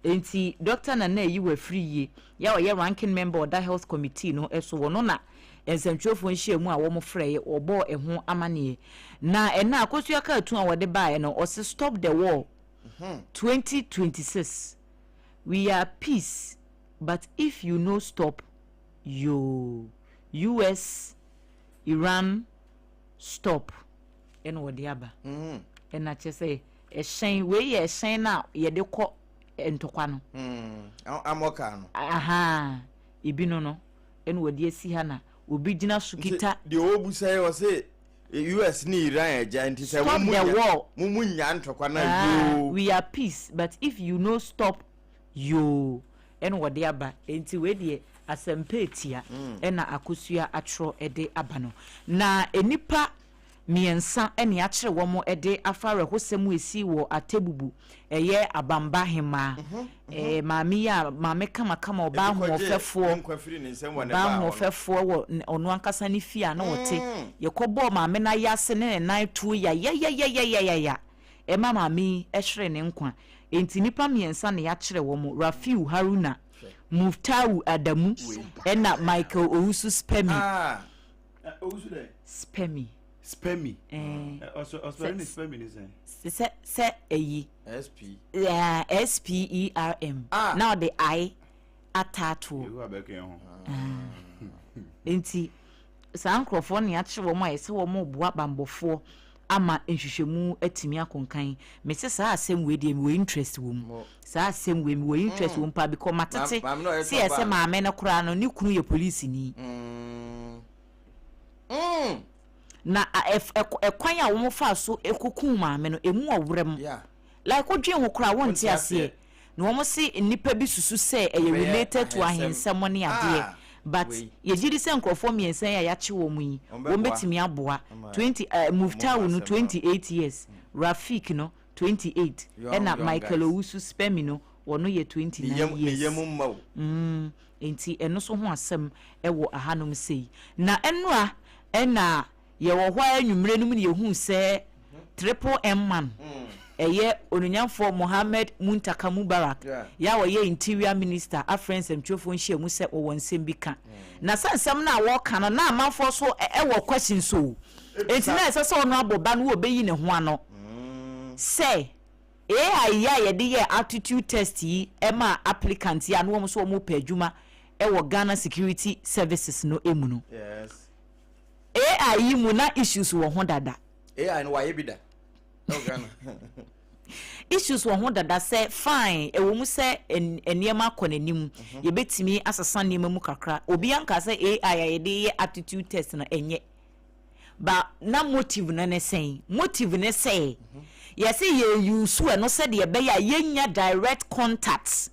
Enti Doctor Nana Ayiwa Afriyie yi a ɔyɛ ranking member a ɔda Health Committee no so, ɔno na nsɛmtwerɛfoɔ nhyiamu a wɔn frɛeɛ ɔbɔɔ ɛho amaneɛ. Na ɛnnɛ Akosua cartoon a wɔde baeɛ no, ɔse Stop the war 2026, we are peace but if you no stop yoo, US, Iran stop ɛna wɔde aba. Ɛna kyerɛ sɛ ɛhyɛn wei yɛ ɛhyɛn no a yɛde kɔ ntɔkwa no. Amɔ kaa no. Ahaa ebi no no ɛna wɔde asi ha na obi gyina so kita. Deɛ ɔbusa yi ɔse US ne Iran agya nti sɛ Stop the war. mo mu nya ntɔkwa no a yoo. We are peace but if you no stop yoo ɛna wɔde aba nti wei deɛ asɛmpa etia ɛna Akosua atwerɛ de aba no na nnipa mmiɛnsa na yɛakyere wɔn de afa awerɛhosɛm a esii wɔ Atebubu, ɛyɛ Abamba hemmaa, ɛɛ maame yi a maame kamakama, ɔbaa ahoɔfɛfoɔ, ɔbaa ahoɔfɛfoɔ wɔ ɔno ankasa ne fie a na ɔte. Yɛkɔbɔɔ maame no ayase ne ne nan tuo yayayayayayaya, ɛma maame yi hweree ne nkwa. Enti nnipa mmiɛnsa na yɛakyere wɔn, Rafiu Haruna, Muftawu Adamu, ɛna Michael Owusu Spemi. Spermy. Spermy. Ɔspermy ne spermy ne sɛn? Sɛ sɛ ɛyi. S P. S P E R M. Ah. Na ɔde I ataatoɔ. Yehowa bɛka yɛn ho. Nti saa nkurɔfoɔ ne akyerɛ wɔn a yɛsɛ wɔn boa bambɔfoɔ ama nhwehwɛmu atumi akonkan. Mese saa asɛm wei deɛ mewɔ interest wɔ mu. Saa asɛm wei mewɔ interest wɔ mu paa because matete sɛ yɛsɛ maame no koraa no ne kunu yɛ polisini. Na ɛkwan a wɔn faa so kɔkuu maame no emu ɔwerɛm. Like wodwen ho koraa wonte aseɛ. Na wɔn se nnipa bi susu sɛ ɛyɛ related to ahensɛm ne adeɛ but yɛgye di sɛ nkorɔfoɔ mmiɛnsa yi a yɛakye wɔn yi wɔn bɛtumi aboa. 20 eh, Muftawu no 28 years, Rafik no 28 ɛna Michael Owusu Spemi no wɔno yɛ 29 years. Mm, enti ɛno so ho asɛm ɛwɔ ahanom sei. Na ɛnora ɛna Yɛwɔ hɔ ara anwummere no mu na yɛhuu sɛ Triple M man, ɛyɛ Onuonyamfoɔ Mohammed Muntaka Mubarak, yɛ a ɔyɛ Interior Minister afrɛ nsɛmtwerɛfoɔ nhyiamu sɛ wɔwɔ nsɛm bi ka. Na sɛ nsɛm no a wɔreka no na amanfoɔ nso wɔ questions o, enti na ɛsɛ sɛ ɔno abɔ ba no ɔbɛyi ne ho ano sɛ AI yi a yɛde yɛɛ aptitude test yi maa applicant yi a na wɔn nso wɔrepɛ adwuma wɔ Ghana Security Services no mu no. AI yi mu na issues wɔ ho dada. AI no wayɛ bi da ɛwɔ Ghana. Issues wɔ ho dada sɛ fine ɛwɔ mu sɛ nneɛma akɔ n'anim mhm. yɛbɛtumi asesa nneɛma mu kakra. Obi anka sɛ AI a yɛde yɛ aptitude test no ɛnyɛ. Ba na motive no ne sɛn? Motive ne sɛ mhm. yɛsɛ yɛ use ɛno sɛdeɛ ɛbɛyɛ a yɛnya direct contact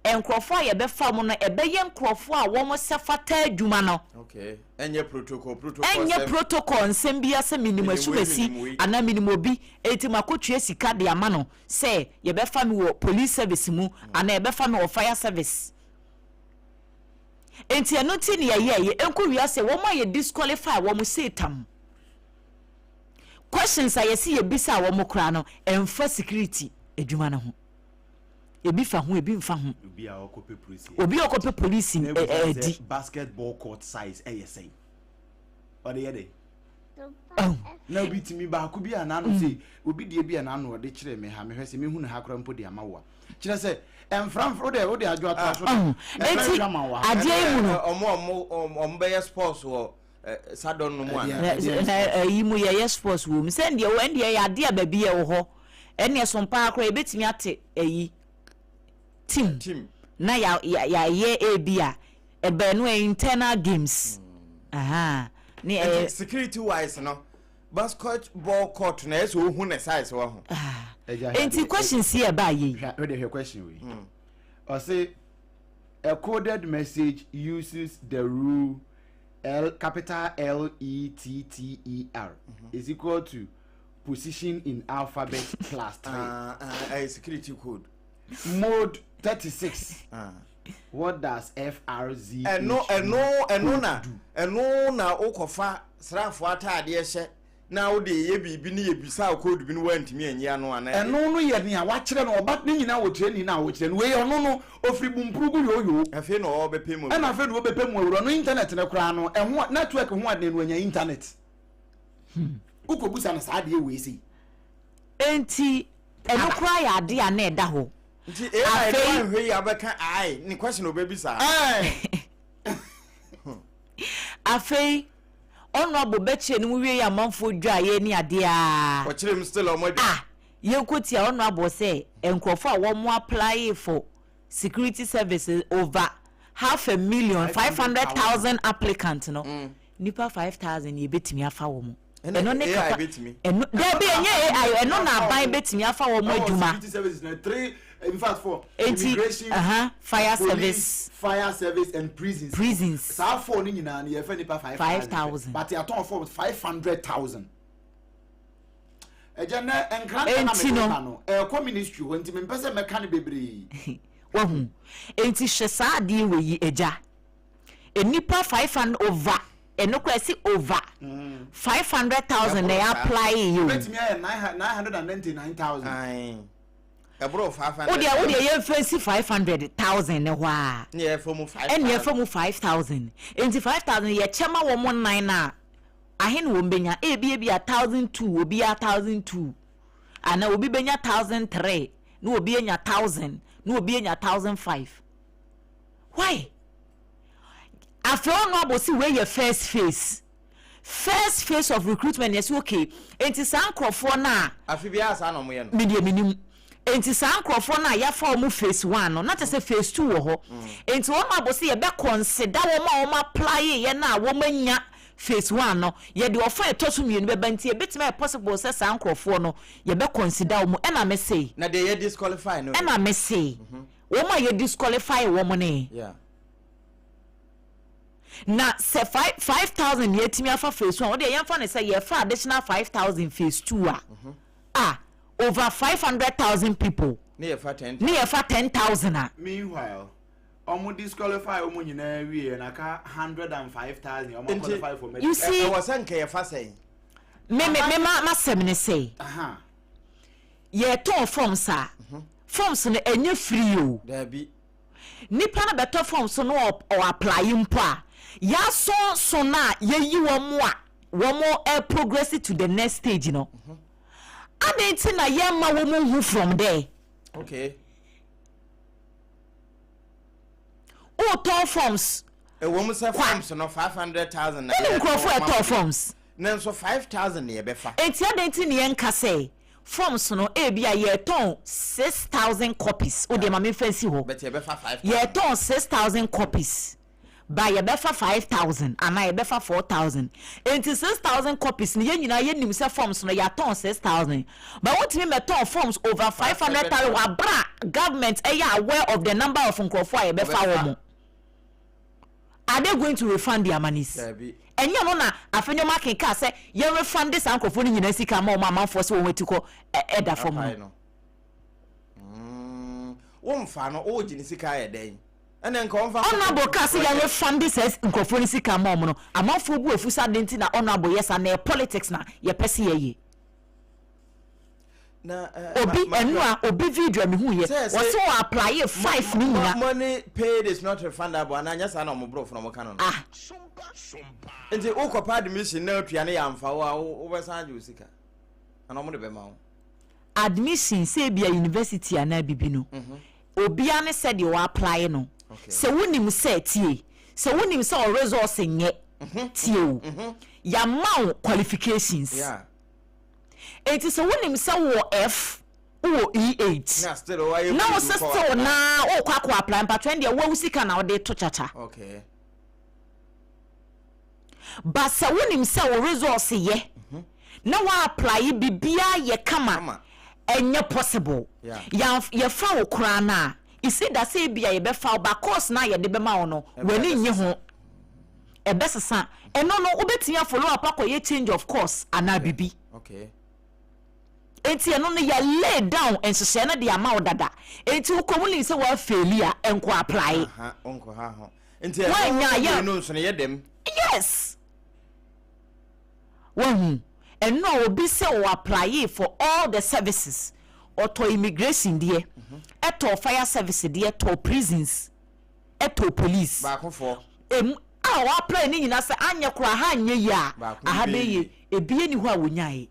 Nkurɔfoɔ a yɛbɛfa wɔn no, ɛbɛyɛ nkurɔfoɔ a wɔsɛ fata adwuma no. Okay. Ɛnyɛ protocol, protocol Ɛnyɛ sɛm. protocol nsɛm biara sɛ menim Menim wei, asumasi menim wei. anaa menim obi, enti makɔtua sika de ama no sɛ yɛbɛfa me wɔ police service mu anaa yɛbɛfa me wɔ fire service. Enti ɛno nti ne yɛyɛeɛ. Ɛnkɔ wiase wɔn a yɛ disqualify wɔn seetam. Questions a yɛse yɛbisaa wɔn koraa no, ɛmfa security adwuma no ho. Ebi fa ho, ebi nfa ho. Obi a ɔkɔpɛ polisi. Obi a ɔkɔpɛ polisi ɛdi. Basketball court size ɛyɛ sɛn? Ɔde yɛ dɛ. Na obi tumi baako bi a n'ano mm. sɛ obi deɛ bi a n'ano ɔde kyerɛ me ha mehwɛ sɛ mehu no ha koraa mpo de ama wo a kyerɛ sɛ ɛmframfra wode wode adwo atoa so eti adeɛ yi mu no ɔmo ɔmo ɔmo bɛyɛ sports wɔ sadɔn no mu ana. Ɛyi mu yɛyɛ sports wɔ mu sɛ ndeɛ ɛndeɛ yɛ adeɛ a baabi yɛ wɔ hɔ ɛnneɛ so mpaa koraa yɛbɛtumi ate ɛyi team na yɛayɛ ebi a ɛbɛn no internal games. Mm. Ne ɛyɛ security wise no basket ball court na ɛsɛ ohun ne size wɔ ho. Ah. Nti question si ɛba yɛ yi. Hwɛ hwɛ question wei. Hmm. Ɔse a coded message uses the rule L capital L E T T E R mm -hmm. is equal to Position in alphabet class 3. Ah, ah, ɛyɛ security code. Mode 36. Ah. What does FRZ Ɛno ɛno ɛno na ɛno na wokɔfa sraafoɔ ataadeɛ hyɛ na wode yɛ biribi ne yɛbisa wo code bi no woantumi anyi ano anaa? Ɛno no yɛ nea wakyerɛ no ɔba ne nyinaa wɔ training no a wɔkyerɛ no wei ɔno no ofiri Bumpurugu yooyoo. Afei na ɔbɛpɛ mu Ɛna awura. Afei na ɔbɛpɛ mu awura no internet no koraa no ɛho network ho adeɛ no anya internet. Wokɔbusa no saa adeɛ wei sei. Enti ɛno koraa yɛ adeɛ a na ɛda hɔ. Nti AI no Afei wanhwɛ yi abɛka ai ne question a ɔbɛbisa. Afei Honourable bɛkyerɛ ne mu wie yɛ amanfoɔ dwaeɛ ne adeɛ aa. Ɔkyerɛ mu still ɔmo adwa. Ah yɛnkɔ tia Honourable sɛ nkurɔfoɔ a wɔn apply for security services over half a million, 500,000 applicant no, nipa 5,000 yɛbɛtumi afa wɔn. Ɛno ne AI kapa bɛtumi. Ɛno daabi ɛnyɛ AI, ɛno na aban bɛtumi afa wɔn adwuma. Security services na three, in fact four. Enti Immigration, fire police, service, fire service and prisons. Prisons. Saa four ne nyinaa no yɛfɛ nipa 5,000. 5,000. But yɛatɔn form 500,000. Ɛgya nɛ nkranta na Enti mede no ba no ɛkɔ ministry hɔ nti mempɛ sɛ mɛka no bebree. Wahu. Enti hwɛ saa adeɛ wei yi agya. Nnipa 500 over, ɛno koraa ɛsi over 500,000 na Ɛboro saa. apply yi o. Bɛtumi ayɛ 999,000. Ae. Ɛboro 500. Wodeɛ yɛmfa nsi 500,000 ne hɔ a. Ne yɛfa mu 5,000. Ɛne yɛfa mu 5,000. Enti 5,000 yɛkyɛ ma wɔn nnan no a, ahe na wɔn bɛnya? Ebi ebi a 1,200, obiara 1,200. Anaa obi bɛnya 1,300, na obi anya 1,000, na obi anya 1,500. Why? Afei ɔno abɔ si wei yɛ first phase. First phase of recruitment yɛ sɛ okay. Enti saa nkurɔfoɔ no a Afe biara saa na wɔyɛ no. Me deɛ menim. Enti saa nkurɔfoɔ no a yɛafa wɔn phase one no, na kyerɛ sɛ phase two wɔ hɔ. Enti wɔn abɔ sɛ yɛbɛ consider wɔn a wɔn apply yɛ no a wɔn anya phase one no, yɛde ɔfa a ɛtɔ so mmienu bɛba, nti ɛbɛtumi ayɛ possible sɛ saa nkurɔfoɔ no yɛbɛ consider wɔn. Ɛna me se. Na deɛ yɛ disqualify no. Ɛna me se, wɔn a yɛ disqualify wɔn ne. Na sɛ 5,000 yɛatumi afa phase one, wodeɛ yɛmfa no sɛ yɛfa additional 5,000 phase two a, ah, over 500,000 people. Ne yɛfa 10,000. Ne yɛfa 10,000 a. Meanwhile, ɔmo disqualify ɔmo nyinaa wie na ka 105,000 ɔmo Nti, qualify for medical. You see, Ɛwɔ sɛ nka yɛfa sɛn? Me ma masɛm ne sɛ yɛtɔn forms a, forms no ɛnyɛ free o. Daabi. Nipa no bɛtɔ forms no ɔ apply mpo a, yɛasonso no a yɛyi wɔn a wɔn progress to the next stage no. Adɛn nti na yɛmma wɔn hu from there? Wotɔn forms. Ɛwɔ mu sɛ Kwa. forms no 500,000 na Wone yɛtɔn nkurɔfoɔ ma ɛtɔɔ mo. forms. Ne nso 5,000 na yɛbɛfa. Enti adɛn nti ne yɛnka sɛ forms no ebi a yɛtɔn 6,000 copies, o deɛ ma memfa nsi hɔ. But yɛbɛfa 5,000. Yɛtɔn 6,000 copies ba yɛbɛfa 5,000 anaa yɛbɛfa 4,000. Enti 6,000 copies no, yɛn nyinaa yɛnim sɛ forms no yɛatɔn 6,000, but wotumi mɛtɔn forms over 500,000 wabra government ɛyɛ aware of the number of nkurɔfoɔ a yɛbɛfa Wɔbɛfa. wɔn. Are they going to refund their monies? Daabi. Ɛnyɛ no na afei nneɛma akenka sɛ yɛn refund saa nkurɔfoɔ no nyinaa sika ma wɔn amanfoɔ sɛ wɔn ati kɔ ɛda fam Apae no. no. Womfa no, wogye ne sika ayɛ dɛn? Ɛnɛ nka ɔmfa Honourable kaa sɛ yɛn refund saa nkurɔfoɔ no sika ma wɔn no, amanfoɔ bu afu sɛ ade nti na Honourable yɛ saa na ɛyɛ politics na yɛpɛ sɛ yɛyɛ. Na Obi ɛnu a obi video a mehu yɛ wɔsi wɔ apply five ne nyina. Money paid is not refundable anaa nyɛ saa na ɔmo borɔfo na ɔmo ka no? Ah. Nti wokɔpa admission na atua ne yɛamfa wo a, wobɛsan agye wo sika ana ɔmo de bɛma wo? Admission sɛ ebia university anaa bibi no, obia ne sɛdeɛ wɔ apply no. Sɛ wonim sɛ tie, sɛ wonim sɛ ɔ results nyɛ tie o, yɛama wo qualifications. Enti sɛ wonim sɛ wowɔ F, wowɔ E8 Na still wayɛ na wo good sɛ kɔ still na wokɔ akɔ apply, mpatwɛn deɛ woawo sika na wode to kyakya. But sɛ wonim sɛ wo results yɛ na wo apply biribiara yɛ kama, Kama. ɛnyɛ possible. Yɛfa wo koraa no a, isi da sɛ ebia yɛbɛfa wo ba course no a yɛde bɛma wo no, w'ani nnye ho, ɛbɛsesa. Ɛno no wobɛtumi a follow up akɔyɛ change of course anaa biribi. Enti ɛno no yɛ lay down nhyehyɛɛ no de ama wo dada. Enti wokɔ mu nim sɛ wa faili a, nkɔ apply. Aha, wonkɔ ha ho. Nti ɛno Woannya a, yɛ. no nso no yɛ dɛm. Yes! Wahu? Ɛno a obi sɛ ɔ apply for all the services, ɔtɔ immigration deɛ, ɛtɔɔ fire service deɛ, tɔɔ prisons, ɛtɔɔ police. Baakofoɔ. Emu a ɔ apply ne nyinaa sɛ anyɛ koraa aha anyɛ yie a, Baako bi aha bɛyɛ bɛyɛ yie. Ebi nni hɔ a wɔnyaeɛ.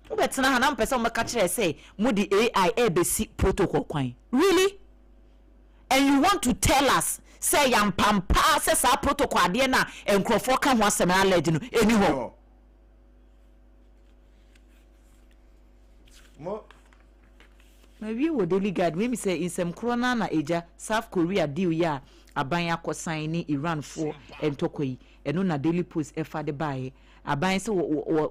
Mobɛtena ha na mopɛ sɛ mobɛka kyerɛ sɛ mode AI ɛrebɛsi protocol kwan. Really? And you want to tell us sɛ yɛampampaa sɛ saa protocol adeɛ no a nkurɔfoɔ ka ho asɛm no allege no ɛni hɔ? Mo. Mawie wɔ Daily Guide, wei mi sɛ nsɛm korɔ no ara na agya South Korea deal yi a aban akɔsan ne Iran foɔ ntɔkwa yi, ɛno na Daily Post ɛfa de baeɛ. Aban sɛ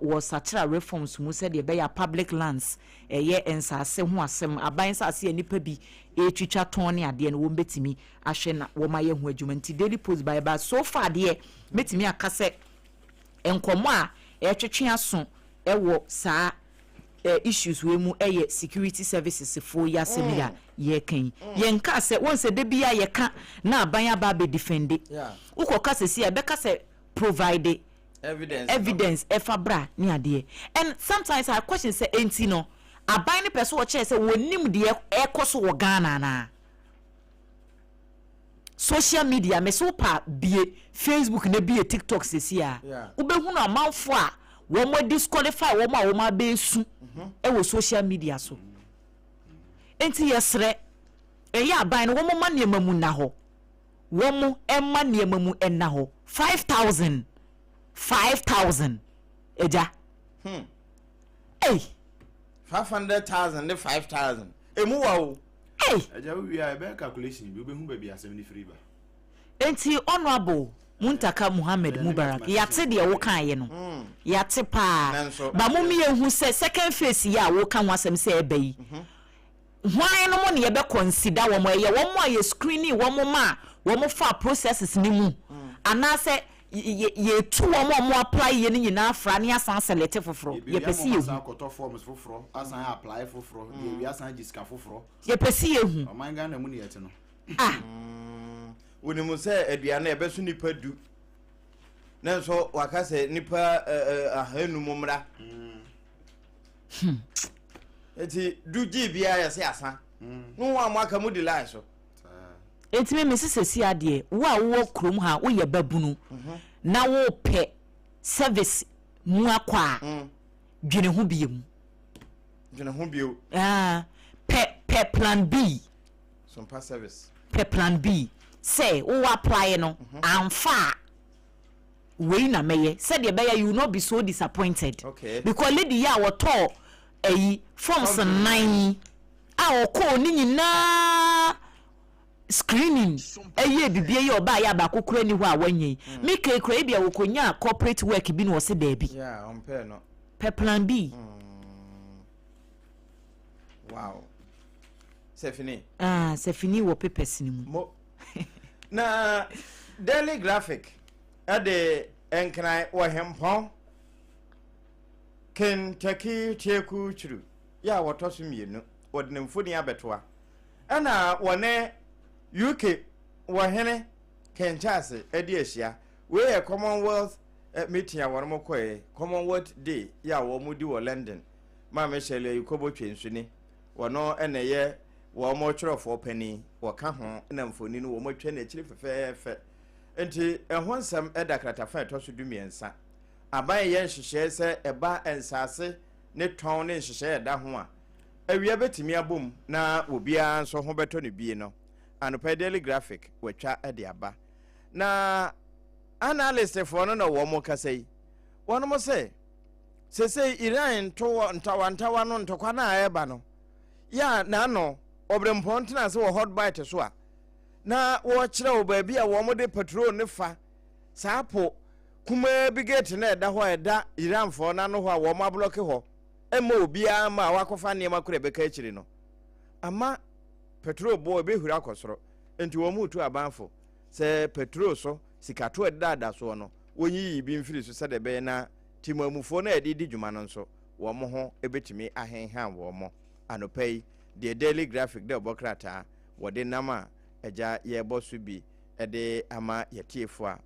wɔresakyera reforms mu sɛdeɛ ɛbɛyɛ a public lands, ɛyɛ nsaase ho asɛm, aban nsaase a nnipa bi retwitwa tɔn ne adeɛ no wɔbɛtumi ahwɛ na wɔayɛ ho adwuma. Nti Daily Post baeɛ but so far deɛ mɛtumi aka sɛ nkɔmmɔ a ɛretwetwe aso wɔ saa issues wei mu yɛ security services foɔ yi asɛm yi a yɛreka yi. Yɛnkaa sɛ, wohu sɛ da biara yɛka na aban aba abɛdefende. Wokɔka sɛsi a ɛbɛka sɛ provide evidence evidence ɛfa bra ne adeɛ and sometimes I question sɛ enti no aban no pɛ sɛ ɔkyerɛ sɛ wɔnim deɛ ɛkɔ so wɔ Ghana anaa social media me so pa bie Facebook na bie TikTok sɛsi a wobɛhunu amanfoɔ a wɔn disqualify wɔn a wɔn abɛɛsu ɛwɔ social media so enti yɛsrɛ ɛyɛ aban no wɔn ma nneɛma mu nna hɔ. Wɔn mma nneɛma mu nna hɔ. 5000 5000 agya. Hmm. Ei. 500,000 ne 5,000. Emu wa o. Ei. Agya wo wie a ɛbɛyɛ calculation bi wobɛhu baabi asɛm no firi ba. Enti Honourable Muntaka Muhammed Mubarak yɛate deɛ wo kaeɛ no hmm. yɛate paa ba mo mmiɛhu sɛ second phase yi a woka ho asɛm sɛ ɛba yi mhm. Hwan nom na yɛbɛ consider wɔn? Ɛyɛ wɔn a yɛ screening wɔn ma wɔn faa processes no mu anaasɛ yɛtu wɔn a wɔn apply yɛ no nyinaa fra ne asan select foforɔ? Yɛpɛ sɛ yɛhu. Asan akɔtɔ forms foforɔ, asan apply foforɔ, deɛ wie asan gye sika foforɔ. Yɛpɛ sɛ yɛhu. Ɔman Ghana mu ne yɛte no. Ah. Wonim sɛ aduane ɛbɛso nipa du nanso waka sɛ nipa ahanum mmra. Hmm. Eti du gye biara yɛ sɛ asa. No wɔn a mo aka mo di line so. Eti me mesi sɛsi adeɛ wo a wowɔ kurom ha woyɛ babunu mhm. na wopɛ service mu akɔ a mm. dwene ho bio. Dwene ho bio. Ah, pɛ pɛ plan B. Sompa service. Pɛ plan B sɛ wowɔ apply no mhm. amfa a. wei na mɛyɛ sɛdeɛ ɛbɛyɛ you will not be so disappointed okay. Because lady yi a wɔtɔɔ ayi forms nnan yi a ɔkɔɔ ne nyinaa screening ɛyɛ bibie yi ɔbaa yɛ abaako kura ni hɔ a wanya yi mm. Me kee kura ebi a wɔkɔnya corporate work bi na ɔse daabi pɛ plan B. Wow. Sɛfini. Ah, sɛfini wɔ papers ni mu. Mo. Na Daily Graphic de Nkran Ɔhempɔn Kentucky Teku Kyuru yɛ a wɔtɔ so mmienu, wɔde ne mfoni abɛtoa. Ɛna wɔne UK Ɔhene King Charles adi ahyia. Wei yɛ Commonwealth meeting a wɔn kɔɛ, Commonwealth Day yɛ a wɔn di wɔ London. Maame Shirley Ayikobo Twensuni, wɔno na ɛyɛ wɔn twerɛfoɔ panin, wɔka ho na mfoni no wɔn atwa n'akyiri fɛfɛɛfɛ. Nti ɛho nsɛm da kratafa a ɛtɔ so 13. Aban reyɛ nhyehyɛe sɛ ɛba nsase ne tɔn ne nhyehyɛe a ɛda ho a, awia bɛtumi abom na obiara nso ho bɛtɔ no bie no. Anɔpa yi Daily Graphic wɔatwa de aba. Na analystfoɔ no na wɔn kasa yi. Wɔnom se, sesei Iran to ntawantawa no ntɔkwa no a ɛreba no, yɛ a n'ano ɔberempɔn tena ase wɔ hot bite so a, na wɔkyerɛ wo baabi a wɔde patrol no fa saa po kumaa bi gate no a ɛda hɔ a ɛda Iranfoɔ no ano hɔ a wɔn ablɔke hɔ mma obiara mma a wakɔfa nneɛma koro a ɛbɛka akyiri no ama petrol boɔ ɛbɛhuri akɔ soro nti wɔn retu abanfo sɛ petrol so sikato a ɛdeda soɔ no wɔnyiyi bi mfiri so sɛdeɛ ɛbɛyɛ na timamufoɔ no a yɛde di dwuma no nso. wɔn ho bɛtumi ahenhan wɔn. Anɔpa yi, deɛ Daily Graphic dɛ ɔbɔ krataa wɔde nam a agya yɛrebɔ so bi de ama yɛtiefoɔ a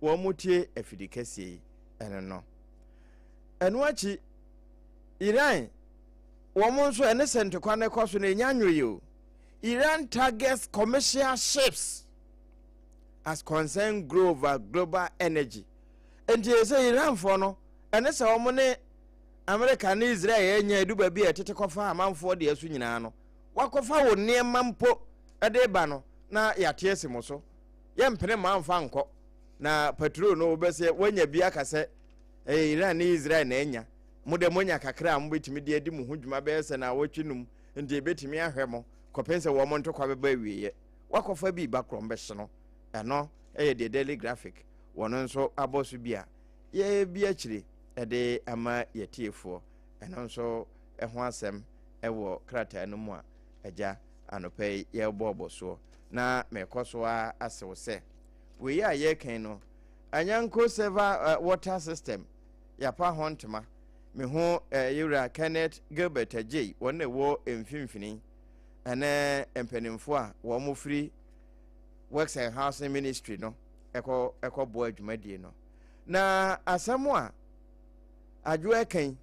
wɔn tie afidi kɛseɛ yi ɛno no. Ɛno akyi, Iran wɔn nso ɛne sɛ ntokwa no kɔ so no ɛnya nwoye o. Iran targets commercial ships as concern grow over global energy. Nti sɛ Iranfoɔ no ɛne sɛ wɔn ne Amerika ne Israel anya edu baabi a ɛtete kɔfa amanfoɔ deɛ so nyinaa no, wakɔfa wo nneɛma mpo de ba no na yɛate asi mo so. Yɛmpene ma amfa nkɔ. Na patrol no wobɛsɛ woanya bi aka sɛ ɛyɛ Iran ne Israel na anya. Mo dɛ moanya kakra a mobɛtumi de adi mo ho dwuma bɛyɛ sɛ naawɔtwe num nti ɛbɛtumi ahwɛ mo kɔpem sɛ wɔn ntɔkwa bɛba awieɛ. Wakɔfa bi ba korɔ mbɛhye no. Ɛno ɛyɛ deɛ Daily Graphic wɔn nso abɔ so bi a yɛbi akyire de ama yɛtiefoɔ. Ɛno nso ɛho asɛm ɛwɔ krataa no mu a agya anɔpa yi yɛrebɔɔbɔ soɔ. Na mekɔ so ara asew sɛ wei a yɛreka no Anyanko Seva water system yɛapa ho ntoma. Mehu yɛwura Kenneth Gilbert Agyei wɔn na ɛwɔ mfimfini ɛne mpanimfoɔ a wɔn firi Works and Housing Ministry no ɛkɔ ɛkɔboa dwumadie no. Na asɛm a adwo ɛka yi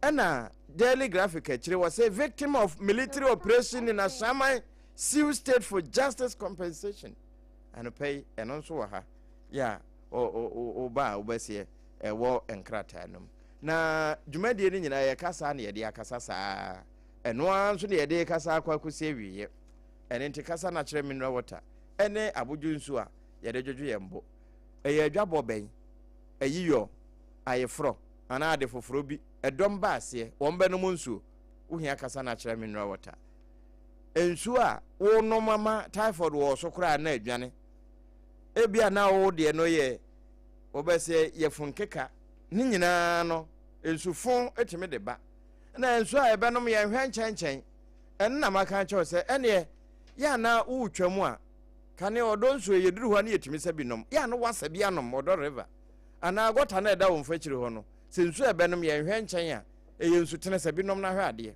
ɛna Daily Graphic akyire wɔ sɛ victim of military operation in Ashaiman sue state for justice compensation. Anɔpa yi ɛno nso wɔ ha yɛ a ɔba a wobɛseɛ ɛwɔ nkrataa no mu. Na dwumadie no nyinaa yɛkasa na yɛde akasa saa. Ɛno ara nso na yɛde kasa akɔ akɔsi awieɛ. Ɛno nti kasa no akyerɛ mineral water ɛne abodwo nsuo a yɛde dwodwo yɛn bo. Ɛyɛ adwabɔ bɛn, ayiyɔ, ayeforɔ anaa ade foforɔ bi ɛdɔm ba aseɛ wɔn bɛnom nsuo. Wohia kasa no akyerɛ mineral water. Nsuo a wonom ama typhoid wɔ so koraa na adwane. Ebia na wo deɛ no yɛ wɔbɛsɛ yɛfun keka ne nyinaa no nsufo tumi de ba. Na nsuo a yɛbɛnom yɛnhwɛ nkyɛnkyɛn. Ɛno na maka akyerɛ wo sɛ ɛneɛ yɛ a na wotwa mu a kane ɔdɔ nsuo yɛduru hɔ a ne yɛtumi sɛ bi nom yɛ a na wasa bi anom ɔdɔ river anaa gɔta no ɛda wo mfa akyiri hɔ no sɛ nsuo a ɛbɛnom yɛnhwɛ nkyɛn a ɛyɛ nsutene sɛ bi nom na hwɛ adeɛ.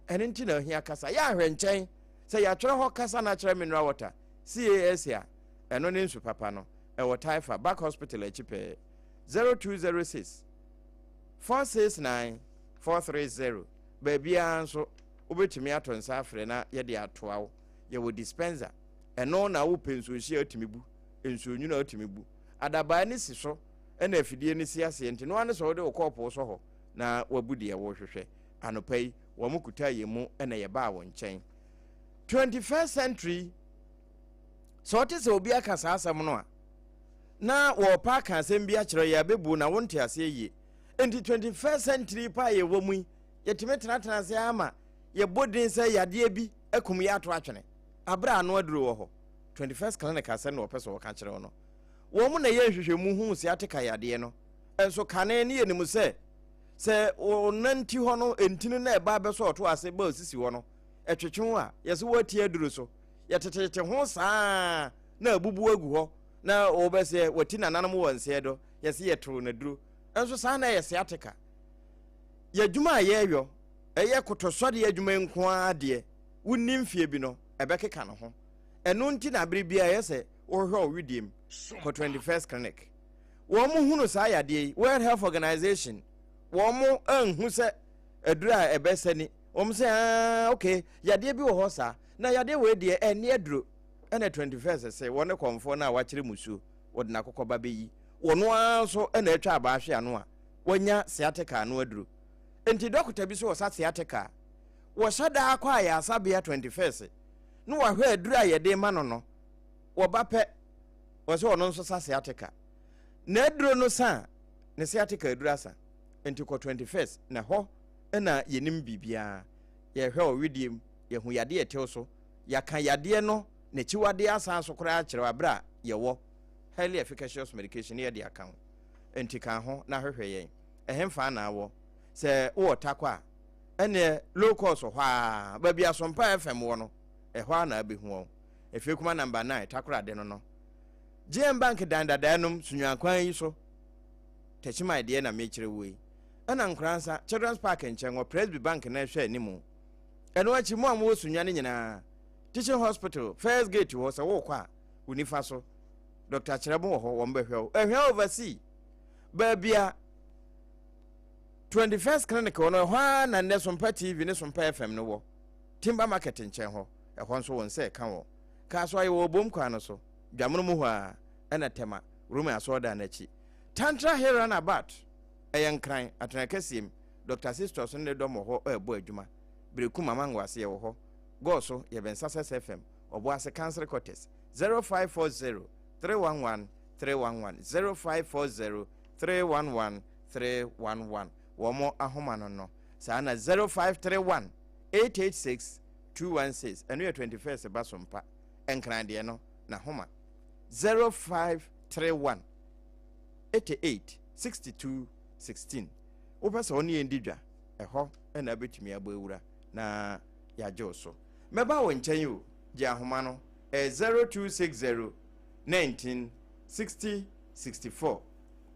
Ɛno nti na ohia kasa yɛ ahwɛ nkyɛn sɛ yɛatwerɛ hɔ kasa na akyerɛ mineral water CAS a ɛno ne nsu papa no ɛwɔ Taifa back hospital akyi pɛɛ 0206 469 430 baabiara nso wobɛtumi ato nsa afrɛ na yɛde atoa wo. Yɛwɔ dispenser ɛno na wopɛ nsuohye a wotumi bu nsuo nwunu a wotumi bu adabaa ne si so ɛna afidie no si aseɛ nti no ano sɛ wode wo kɔɔpo sɔ hɔ na wabu deɛ wohwehwɛ. Anɔpa yi wɔn kuta yɛn mu na yɛbaa wɔn nkyɛn. 21st century sɛ ɔte sɛ obi aka saa asɛm no a na wɔrepa aka asɛm bi akyerɛ yɛ abɛbuo na wonte aseɛ yie. Nti 21st century pa a yɛwɔ mu yi yɛtumi tenatena ase ama yɛbɔ din sɛ yadeɛ bi akum yɛ ato atwene aberɛ a ano aduro wɔ hɔ. 21st clinic asɛm na wɔpɛ sɛ wɔka kyerɛ wo no. Wɔn na ɛyɛ nhwehwɛmu hu sciatica yadeɛ no. Nso kane ne yɛnim sɛ sɛ ɔnanti hɔ no ntini na ɛba bɛsɔ ɔto ase ba osisi hɔ no ɛtwetwe ho a yɛsɛ wɔati aduro so yɛtetetete ho saa na abubu agu hɔ na wɔbɛsɛ wɔati nananom wɔ nseɛ do yɛsɛ yɛtoo n'aduro nso saa na ɛyɛ sciatica. Yɛadwuma a yɛyɔ ɛyɛ kotosɔdeɛ adwuma nko ara deɛ wonni mfie bi no ɛbɛkeka ne ho. Ɛno nti na abere biara ɛyɛ sɛ wohwehwɛ wo wedeɛ mu kɔ 21st clinic. Wɔn hunu saa yadeɛ yi, World Health Organization, wɔn anhu sɛ aduro a ɛbɛsɛ ni. Wɔn sɛ ah okay yadeɛ bi wɔ hɔ saa na yadeɛ wei deɛ ɛnni aduro. Ɛna 21st sɛ wɔn ne kɔnfoɔ no a wakyerɛ musuo wɔde n'akokɔ ba bɛyi wɔn ara nso ɛna atwa abaa hwe ano a wɔanya sciatica ano aduro. Nti dɔkota bi so wɔ sa sciatica a wɔhyɛ daa kɔ ayarasabea 21st na wahwɛ aduro a yɛde ma no no wɔba pɛ wɔ sɛ ɔno nso sa sciatica. Na aduro no sa a ne sciatica aduro asa. Nti kɔ 21st na hɔ na yɛnim biribiara. Yɛhwɛ wɔ wedeɛ mu, yɛhu yadeɛ ɛtew so, yɛaka yadeɛ no n'akyiwadeɛ asan so koraa kyerɛ aberɛ a yɛwɔ highly efficacious medication ne yɛde aka ho. Nti ka ho na hwehwɛ yɛn. Ɛhemfa na awɔ? Sɛ wowɔ Tarkwa a, ɛneɛ low cost hɔ a, baabi Asompa FM wɔ no, ɛhɔ a na abɛhu wɔn. Efie Kuma number 9, Takoradi no no. GM Bank dan dadaa nom, Sunyuan kwan yi so. Techiman deɛ na mekyerɛ wo yi. Ɛna Nkoransa, Children's Park nkyɛn wɔ Presby Bank no ɛhwɛ anim. Ɛno akyi, mo a mowɔ Sunyani nyinaa, Teaching Hospital, First Gate hɔ, sɛ worekɔ a, wo nifa so. Dr. Kyerɛbo wɔ hɔ, wɔn bɛhwɛ wo. Ɛhwɛ oversea, baabi a 21st Clinic wɔ no, ɛhɔ ara na nnɛ Sompa TV ne Sompa FM no wɔ. Timber Market nkyɛn hɔ, ɛhɔ nso wɔn nsa ɛka wɔn. Kaa so ayɛ wɔ Obom kwan no so, Dwamono mu hɔ ara, ɛna Tema, Roman asɔredan no akyi. Tantra Hill Runabout, ɛyɛ Nkran, atenae kɛseɛ mu. Dɔkta Sistos ne ne dɔm wɔ hɔ rebɔ adwuma. Berekum Amango ase yɛwɔ hɔ. Gɔɔ so, yɛbɛn Success FM, Ɔboase Council Quarters, 0540 311 311, 0540 311 311. Wɔn ahoma no no. Saa na 0531 886 216, ɛno yɛ 21st ba so mpa. Nkran deɛ no, n'ahoma. 0531 88 62 16. Wopɛ sɛ ɔne yɛn di dwa, ɛhɔ na abɛtumi abɔ awura na yɛagye wo so. Mɛba wo nkyɛn o, gye ahoma no, ɛyɛ 0260 19 60 64,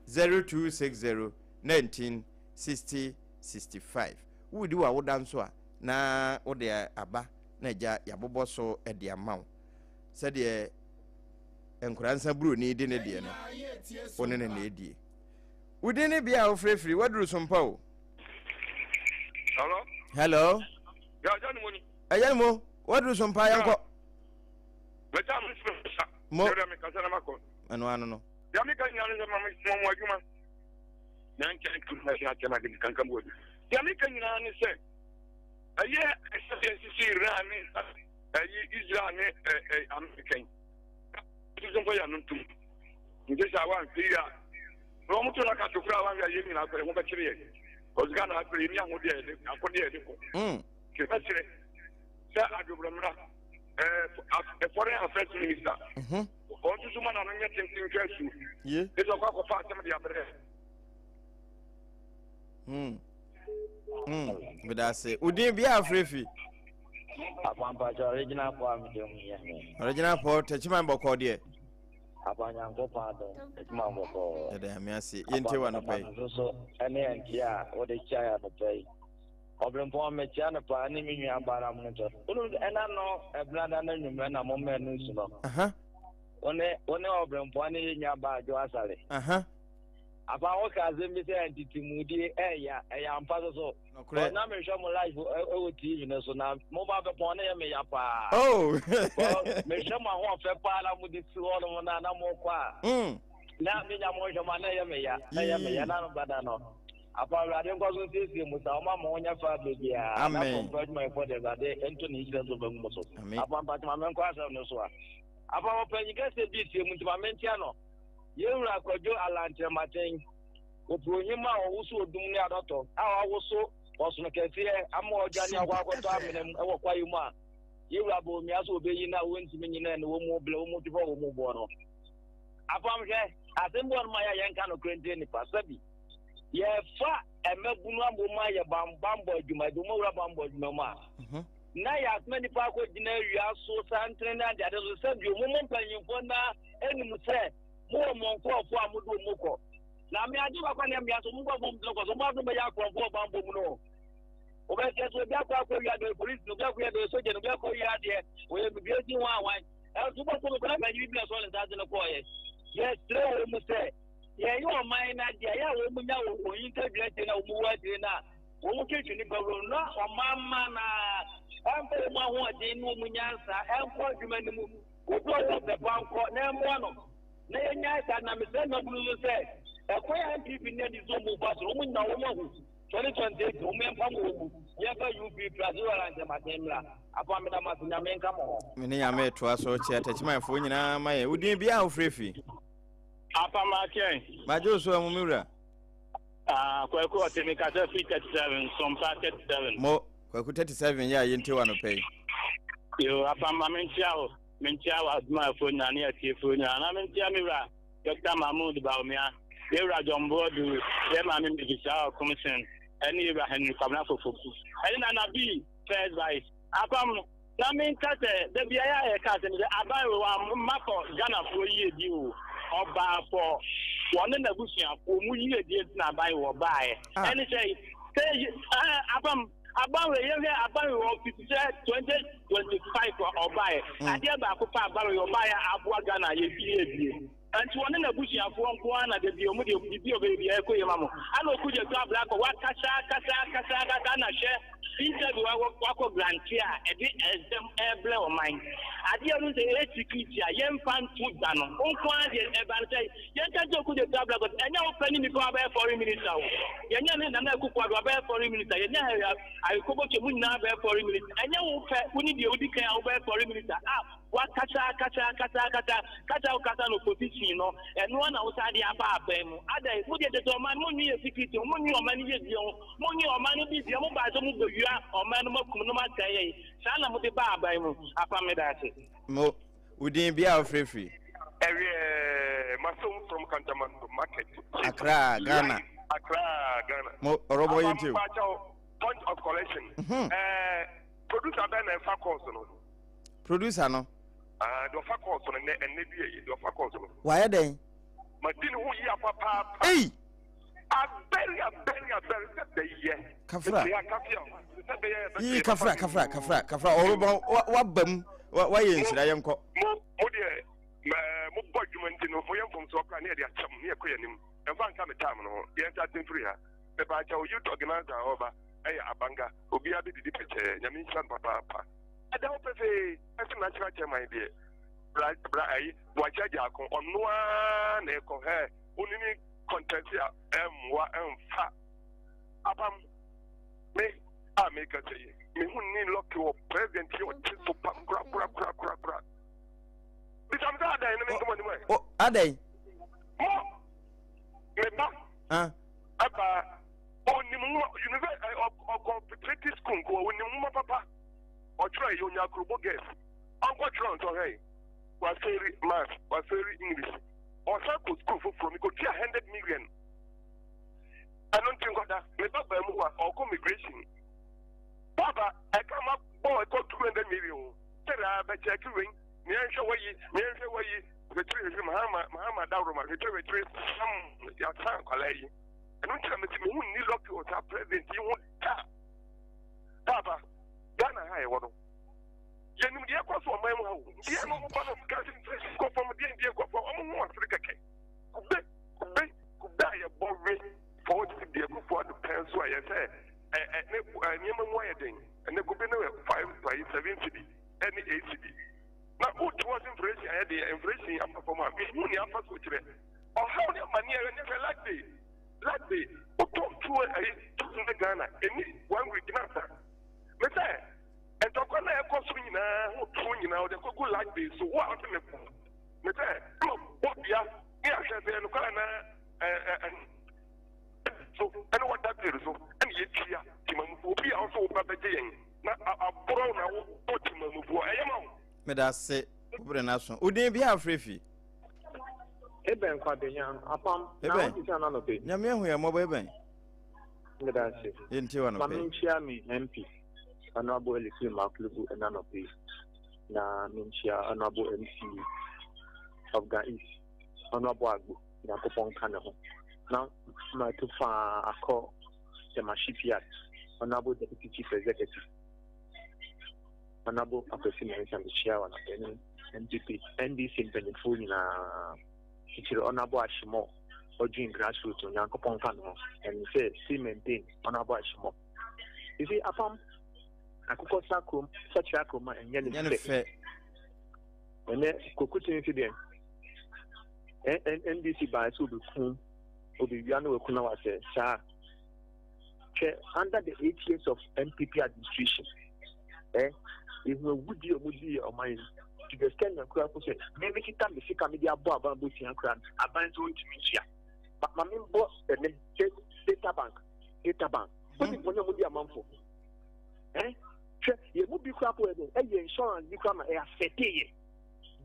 0260 19 60 65. Woredi w'awoda nso a, na wode aba na agya yɛabobɔ so de ama wo. Sɛdeɛ nkwadaa nsa buroni di ne deɛ no, wo ne no na ɛdie. Wo din ne bea a wofrɛ firi, woaduru so mpa o. Hello. Hello. Ya ɛgya ne mu ni. Ɛgya ne mu, woaduru so mpa yɛnkɔ. Mɛgya me nso sa. Mo. Yɛrɛ mi kasa na ma kɔ. Ɛno ano no. Ya mi ka nyina ne sɛ ma mo mo adwuma. Na nkyɛn kan na ɛsɛ akyɛ na de kankan mu adu. Ya mi ka nyina ne sɛ ɛyɛ ɛsɛ yɛn sisi Iran ne ɛyi Israel ne ɛ ɛ Amerika yi. Nso mfa yɛn ano ntom. Nti sɛ wanhwɛ yi a, na wɔn to n'aka to koraa wanhwɛ a yɛn nyinaa kora ho bɛkyerɛ yɛn. Ɔsɛ Ghana afei yɛn ni ahodeɛ yɛde akodeɛ yɛde kɔ. Kì bɛkyerɛ sɛ adwobrɛmmra ɛɛ foreign affairs minister. Wɔn nso so ma n'ano nyɛ tenten hwɛ asuo. Ɛsɛ ɔkɔ akɔfa asɛm de abrɛ. Meda ase. Wo din bia afrɛ fi? Apampakyɛ original Paul a mede mu yɛ me. Original Paul Techiman bɔkɔɔ deɛ. Apa Nyankopɔn adom Techiman bɔkɔɔ. Yɛda Nyame ase. Yɛntie wɔ anɔpa yi. Apa so ɛne ɛntie a wode kyia yɛ anɔpa yi. Ɔbrempɔn mekyia no paa ne me nua baa na mo ntɔ. Wonim ɛna no ɛbenada no anwummerɛ na mo mmɛn no nsu no. Wo ne wo ne ɔbrempɔn ne yɛ nua baa Adwo Asare. Apa wo ka asɛm bi sɛ ntetemudie ɛɛya ɛyɛ ampa so so. Nokorɛ. Na mehwɛ mo live ɛwɔ TV no so na mo ba bɛpɔn ne yɛ me ya paa. Oh. Mehwɛ mo ahoɔfɛ paa na mo de si hɔ nom na na mo kɔ a. Mm. Na menya mo nhwɛ mo a na ɛyɛ me ya na ɛyɛ me ya na no bada no. Apa Awurade nkɔ so nsiesie mo saa ɔma mo ho nyɛ fɛ abere biara. Amen. Na pɔmpɔ adwumayɛfoɔ de Awurade nto ne nhyira so bɛgu mo so. Amen. Apa mpakyɛ ma menkɔ asɛm no so a. Apa ɔpanyin kɛseɛ bi tie mu nti ma menkyia no. Yɛn wura Kwadwo Allan Kyerematen. Opurohim a ɔwoso odum ne adɔtɔ a wawoso ɔsono kɛseɛ ama ɔdwane akɔ akɔtɔ amena mu wɔ kwaeɛ mu a yɛwura Bawumia sɛ ɔbɛyi no a wɔntumi nyi no ɛne wɔn mu blɛ wɔn mu twefɔ wɔn mu boɔ no. Apam hwɛ, asɛm bi wɔ nom a yɛ a yɛnka nokorɛ nkyerɛ nnipa, sɛbi yɛfa mmabunu ama wɔn ayɛ bambɔ adwuma, de wɔn awura bambɔ adwuma mu a, na yɛasoma nnipa akɔgyina awia so santene ne adeade so, sɛbi wɔn mu mpanyimfoɔ na anim sɛ mowɔ mo nkurɔfoɔ a mode wɔn kɔ. Na me ade baako ne mmea so mo nkurɔfoɔ mu kɔ so mo adom bɛyɛ akorɔmfoɔ wɔ bammɔ mu no. Wobɛsɛ so obi akɔ akɔ wia deɛ polisi no obi akɔ wia deɛ sogya no obi akɔ wia deɛ wɔyɛ immigration ho awan. Ɛnso wobɛkɔ mu kora panyin bi na sɔɔ ne nsa ase no kɔɔyɛ. Yɛsrɛ wɔ mu sɛ yɛyɛ ɔman no adeɛ ɛyɛ a wɔn mu nya wɔn interview akyire na wɔn mu wɔ akyire no a wɔn mu twetwe nipa wuro no na ɔman ma na ɛmfa wɔn ahoɔden ne wɔn nyansa ɛnkɔ adwuma no mu. Obi a ɔwɔ pɛ pa nkɔ na ɛmmoa no na yɛnyae saa. Na mesrɛ mmabunu no sɛ ɛkwan a NPP ne NDC wɔn fa so no wɔn nyinaa wɔn ahu 2028 wɔn yɛmfa mo wɔn mu yɛmfa UP plus wura nkyɛmaten mmra afa meda mo ase Nyame nka mo ho. Me ne Nyame retoa so kyerɛ Takyimanfoɔ nyinaa ma yɛn. Wo din biaa a wofrɛ fi? Apam akyɛn. Magye wo so amu me wura. Ah, Kwaku ɔte me kasa firi 37, Sompa 37. Mo, Kwaku 37 yɛ a yɛntie wo anɔpa yi. Yo, Apam ma menkyia wo, menkyia w'adwumayɛfoɔ nyinaa ne atiefoɔ nyinaa, na menkyia me wura Dr. Mahmood Bawumia, yɛ wura John Boadu, yɛ maame Mebisa Ɔkomsen, ɛne yɛ wura Henry Kwabena Fofoku, ɛne Nana B, First Vice. Apam, na menka sɛ, da biara yɛ a yɛka asɛm sɛ, aban wei wamma fɔ Ghanafoɔ yie bi o, ɔbaa fɔ. Wɔne n'abusuafoɔ mu yiedie nti na aban wɔ baeɛ. Ɛne sɛ, sɛ apam aban wei yɛhwɛ aban wei ɔfiti sɛ 2025 ɔbaeɛ. Adeɛ baako pɛ aban wei ɔbaeɛ a aboa Ghana yɛ yiedie. Nti wɔne n'abusuafoɔ nko ara na da bi wɔn deɛ biribi a ɔbɛyɛ biara ɛkɔ yie ma mo. Ana Okudzeto Ablakwa wakasa akasa akasa akasa na hwɛ interview a wakɔ grante a ɛde ɛsɛm ɛrebrɛ ɔman. Adeɛ no sɛ ɛyɛ security a yɛmfa nto dwa no wo nko ara deɛ ɛba no sɛ yɛnka nkyerɛ Okudzeto Ablakwa sɛ ɛnyɛ wo pɛ ne nipa wabɛyɛ foreign minister o. Yɛnyɛ ne Nana Akufo-Addo wabɛyɛ foreign minister, yɛnyɛ Harry Ayekoboche mu nyinaa bɛyɛ foreign minister. Ɛnyɛ wo pɛ wo ne deɛ wodi kan a wobɛyɛ foreign minister a Wakasa akasa akasa akasa kasa a wokasa no opposition no ɛno ara na wosan de aba aban mu adɛn mo deɛ tete ɔman no mo nwi yɛ security ho mo nwi ɔman no yɛ die ho mo nwi ɔman no bibia mo baa sɛ mo bɛ wia ɔman no mo akum no mo asɛe yɛn saa na mo de ba aban mu apa me da ase. Mo, wo din bia a wofrɛ firi? Ɛwiɛ masom from Kantamanto market. Accra, Ghana. Live Accra, Ghana. Mo, ɔrɔbɔ yi nti o. Apampakyɛw, point of correction. Ɛɛ, producer bɛn na ɛfa course no? Producer no. Ah, deɛ ɔfa course no nɛ ɛnɛ bi yɛ deɛ ɔfa course no. Wayɛ dɛn? Ma di ne ho yia papaapa. Ei! Abɛri abɛri abɛri sɛ bɛyɛ. Kafra. Ɛti akafia sɛ bɛyɛ. Yii kafra kafra kafra kafra ɔrobɔ waba mu wayɛ nhyira yɛn kɔ. Mo mo deɛ mɛ mo bɔ adwuma nti no mo yɛ mfomsoɔ koraa ne yɛde akyɛm ne yɛkɔ yɛn anim ɛnfa nka me time no ho yɛn nsa ase mfiri ha mepɛ akyɛw youth organizer a ɔba ɛyɛ abanga obiara bɛdidi pɛkyɛɛ nyame nhyira no papaapa. Ɛda hɔ pefee sɛ national chairman deɛ bra bra ayi Boakye Agyarko ɔno ara na ɛkɔ hɛ wo ne ne contest a ɛmmoa ɛmfa apam me a meka sɛ yi me ho nni lɔke wɔ president yi ɔte so pa kora kora kora kora kora bisa me sɛ adan ne me nkɔmɔ ne mu ɛ adan mo me ba ɛba onim nwoma university ɔkɔ preparatory school nko onim nwoma papa Ɔtwerɛe yi ɔnyaa kurobo girls ɔnkɔtwerɛ nsɔhwɛ yi wafeeri maths wafeeri English ɔsan kɔ sukuu foforɔ mekɔtua 100 million ɛno nti nkɔda me ba baa mu a ɔkɔ migration papa ɛka ma bɔ ɛkɔ 200 million o sɛdeɛ a bɛkyɛke wei meɛnhwɛ wayi meɛnhwɛ wayi hwetiri hwetiri mahama mahama dawroma hwetiri hwetiri sam yɛasan nkwadaa yi ɛno nti na mesi mehu nni lɔki wɔ saa president yi ho da Paapa, Ghana ha a yɛwɔ no, yɛnim deɛ ɛkɔ so ɔman mu ha o. Deɛ no ɔba no ka sɛ inflation kɔ fam, deɛ deɛ kɔ fam, ɔmo ho asere kɛkɛ. Kube, kube, kube a yɛbɔ we fɔɔ ti deɛ kufu ado pɛn so a yɛ sɛ ɛ ɛ ne ɛ nneɛma mu ayɛ den. Ɛnɛ kube no yɛ five by seven cedi ɛne eight cedi. Na wotu hɔ sɛ inflation ayɛ den, inflation aba fam a, mehu nea afa so kyerɛ. Ɔhaw ne amaneɛ ɛnyɛ hwɛ latte. Latte, wotɔ tuo ɛyi tuo ne Ghana ɛni one week na asa. Me sɛ ntɔkwa na ɛkɔ so nyinaa ho tuo nyinaa ɔde kɔgu latte so wo a ɔte me ko. Me sɛ ɛma bɔ dua ne ahwɛ sɛ ɛnokwara na ɛ ɛ so ɛne wɔda bill so ɛne yɛtua timamufoɔ obi a ɔsɛ wo ba bɛgye yɛn na aborɔ na wobɔ timamufoɔ ɛyɛ ma wo. Medase wobere no aso. Wo din bia afrɛ fi? Ebɛn Kwabenya, Apam, na wo te sɛ ana anɔpa yi? Nyame ahu yɛn mmɔbɔ ebɛn? Meda ase. Yɛntie wɔ Ma anɔpa yi. menkyia me MP, Honourable Elikplim Aklugu ɛna anɔpa yi. Na menkyia Honourable MC of Ga East, Honourable Agbo, Nyankopɔn nka ne ho. Na matu faa akɔ Tema Shipyard, Honourable Deputy Chief Executive. Honourable Akwasi Mensah mehyia wɔ anapa ne NPP, NDC mpanyinfoɔ nyinaa titiri Honourable Ashimɔ ɔdwen grassroots Onyankopɔn nka ne ho and sɛ still maintain Honourable Ashimɔ. You see apam akokɔ sa kurom sakyera kurom a ɛnyɛ ne fɛ. Ɛnɛ kokuti nsi deɛ NDC baa sɛ obekum obewia no wakuna wasɛ saa. Hwɛ under the 8 years of NPP administration eh, ehu awudi a wɔn di yɛ ɔman yi to the extent na kura ko sɛ me me kita me sika me de abɔ aban bosia kura no aban nso ntumi ntua ma ma me bɔ ɛnɛ data bank data bank wɔn ni bɔnne a wɔn di amanfo eh hwɛ yɛn mu bi kura ko ɛdɛ ɛyɛ insurance bi kura ma ɛyɛ afɛte yɛ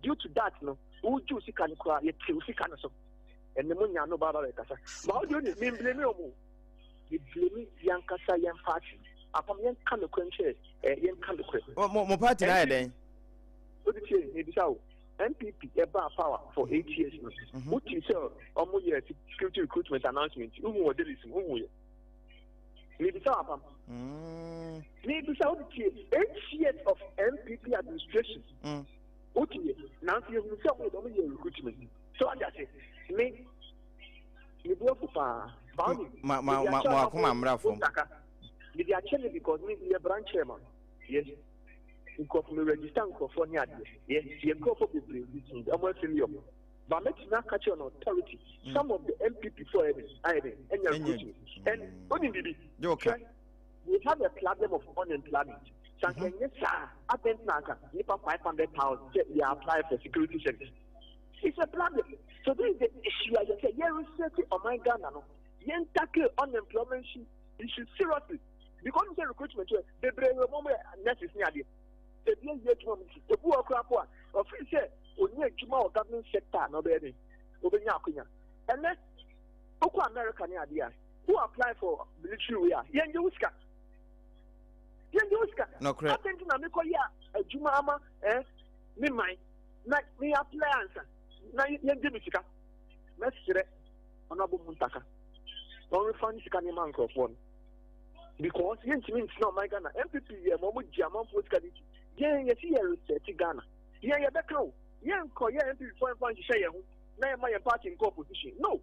due to that no wogye sika no kura yɛ te sika no so ɛnɛ mo nya no ba ba bɛ kasa ma ɔdi oni mi mblemi ɔmo. Me blame yankasa yɛn party. Apam yɛn ka nokorɛ nkyerɛ eh, yɛn ka nokorɛ. Mo mo party na ayɛ dɛn? Odi tie, mebisa o. NPP ɛbaa power for 8 years no, wotii sɛ ɔmo yɛ security recruitment announcement? Wohu wɔ dailies mu? Wohu yɛ? Mebisa wo, Apam. Mebisa wo tie, 8 years of NPP administration, wotie, nanso yɛhunu sɛ ɔmo yɛ recruitment so ade ase. Me mebu afu paa. Baoni. Ma ma ma mo akoma mmra fam. Mede akyɛ me because me yɛ branch chairman. Yes, nkurɔfo me register nkurɔfoɔ ne adeɛ. Yɛ nkurɔfoɔ bebree bi ti ɔmo afili ɔmo ba. Mɛtumi aka kyerɛ no authority, some of the NPP foɔ yɛ de ayɛ de ɛnya recruitment and onim bibi. Hwɛ, we have a problem of unemployment. Sanka nyɛ saa adɛn na anka nipa 500,000 sɛ yɛ apply for security service? It's a problem. So this is the issue a yɛ sɛ yɛ research ɔman Ghana no, yɛn tackle unemployment issue seriously, because n sɛ recruitment yɛ bebree wɔ mo yɛ nurses ne adeɛ, ebi ayi adwuma mu ti, ebi wɔ koraa po a ɔfiri sɛ onye adwuma wɔ government sector na ɔbɛyɛ de obɛnya akonya. Ɛnɛ wokɔ America ne adeɛ a, who apply for military way a, yɛn gye wo sika, yɛn gye wo sika. Nɔkorɛ. Adi nti na mekɔ yɛ adwuma ama me man na me apply ansa na yɛn gye me sika. Mɛsrɛ ɔno abɔ mu ntaka na ɔrefa ne sika nneɛma nkurɔfoɔ no, because yɛntumi ntena ɔman Ghana. NPP yɛ ma ɔmo gye amanfoɔ sika ne ti. Yɛn yɛsi yɛ research Ghana, yɛn yɛbɛka o, yɛn nkɔ yɛ NPP foɔ mfa nhyehyɛ yɛn ho na yɛn ma yɛn party nkɔ opposition no.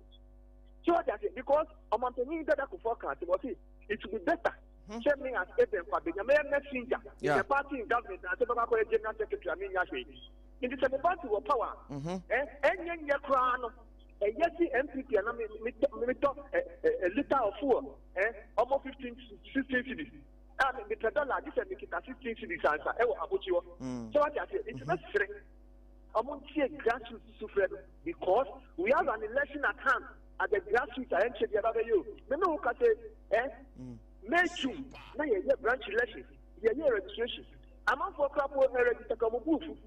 So what I say, because ɔmanpanyin dada Kufuor kan ase, wɔsi it will be better sɛ me as Eben Kwabenya mɛyɛ messenger in the party in government na sɛ bɛba akɔyɛ general secretary a menya hwee. Nti sɛ me party wɔ power, ɛ ɛnyɛ nyɛ koraa no, ɛyɛ si NPP a na me me metɔ ɛ ɛ litre of fuel ɔmɔ 15, 16 cedis a me mepɛ dollar gye sɛ mekita 16 cedis ansa ɛwɔ abokyi hɔ. Sɛ wate aseɛ? Nti mɛsrɛ ɔmo ntie grassroots sufrɛ no, because we have an election at hand at the grassroots a ɛnkyɛ bi ɛba bɛyɛ o. Me ne wo ka sɛ May, June na yɛyɛ branch elections, yɛyɛ registration, amanfoɔ koraa po ɛregister ka ɔmo bu fu.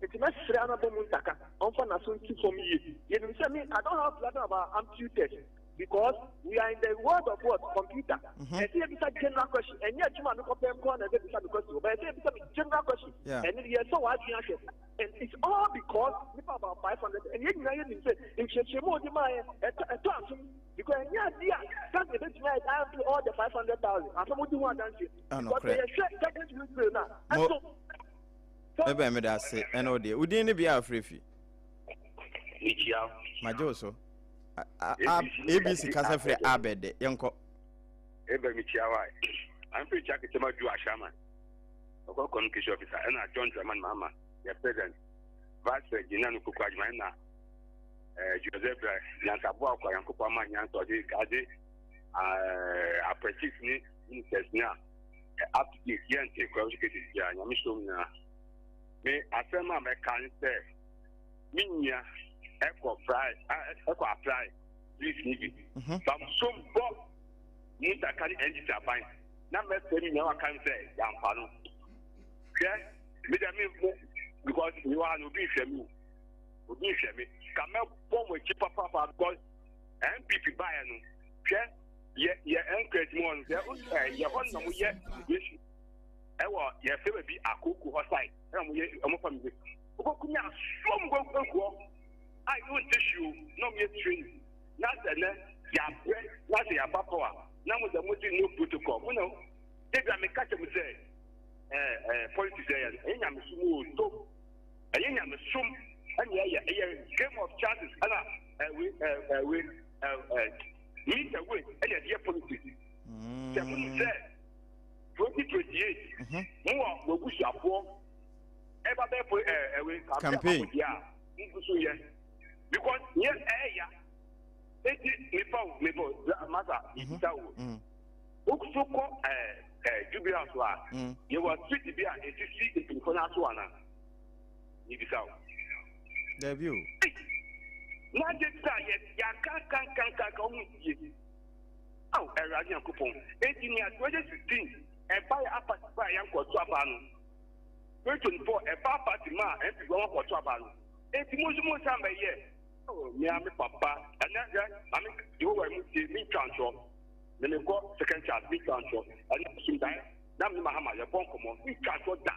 Nti mɛsrɛ anabɔ mu ntaka ɔmfa n'aso nti fam yie. Yɛnim sɛ me, I don't have problem about computers because we are in the world of what? Computer. Ɛsɛ yɛbisa general question. Ɛnyɛ adwuma a mekɔpɛ nko na ɛbɛbisa me question, but ɛsɛ yɛbisa me general question. Ɛne yɛ sɛ w'adwene ahwɛ, and it's all because nipa about 500, and yɛn nyinaa yɛnim sɛ nkyerɛkyerɛmu a ɔde maa yɛ ɛtɔ asom, because ɛnyɛ ade a sɛ ɛbɛtumi ayɛ ayɛ all the 500,000 asɛm wodi ho adanseɛ, because yɛhwɛ government wage bill na ɛso. Ɛbɛn mede ase ɛne wo deɛ wodin ne bia afrɛ fi. Mekyia. Magye wo so. ABC kasa firi abɛdɛ, yɛnkɔ. Ebe mekyia wa amfiri kyia ketema du ahyama ɔkɔ communication officer, ɛna John Dramani Mahama yɛ president, vice president gyina no koko adwuma, ɛna Joseph nyansaboa akɔ Nyankopɔn ama nyansa ɔde ade apprentice ne ministers ne a up to date, yɛnte corruption cases biara. Nyame som nyinaa. Me asɛm a mɛka ne sɛ me nua ɛkɔ apply, ɛkɔ apply police ni bi bamsom bɔ Muntaka ne NDC aban na mɛsɛ me nua waka sɛ yɛamfa no. Hwɛ, me dɛ me mo because me wɔ ha no, obi nhwɛ me o, obi nhwɛ me ka mɛbɔ mo akyi papaapa, because NPP baeɛ no, hwɛ, yɛ encourage mu hɔ no sɛ yɛ hɔ na mo yɛ immigration ɛwɔ yɛfɛ baabi akoko hɔ side, ɛna mo yɛ ɔmo fa mi wobɛku ne asom egu hɔ a yɛ nte hwee o, na ɔmo yɛ training na sɛ nɛ yɛabrɛ na sɛ yɛaba power na mo sɛ mo di no protocol mo na ebi a meka kyɛ mo sɛ ɛɛ ɛɛ politics ɛyɛ nyamesom o, to ɛyɛ nyamesom, ɛna ɛyɛ game of chances, ɛna ɛwe ɛwe ɛɛ meet away, ɛna ɛde yɛ politics. Sɛ mo nim sɛ 2028 mo wɔ mo abusuafoɔ ɛba bɛɛ po ɛwe campaign deɛ a mo gu so yɛ, because nyɛ ɛɛya. Eti nipa o, nipa o, masa bisa o, woso kɔ ɛɛ Jubilee House a, yɛwɔ street bi a esisi mpanyinfoɔ n'aso ana? Nibisa o. Dabi o. Na de ta yɛ yaka kankankanka ɔmo ntie. Aw, Awurade Nyankopɔn, eti nea 2016 ɛba yɛ apati ba yɛ nkɔto aba no, 2024 ɛba apati ma NPP wɔn akɔto aba no, eti mo nso mo nsa mbɛyɛ. Oh, mea me papa, ɛnɛ hwɛ, maame Jehovah mu tie, mi ntwa ntorɔ, me me kɔ second chance, mi ntwa ntorɔ, ɛnɛ sumdae. Na me ne Mahama yɛbɔ nkɔmmɔ. Mentwa ntorɔ da.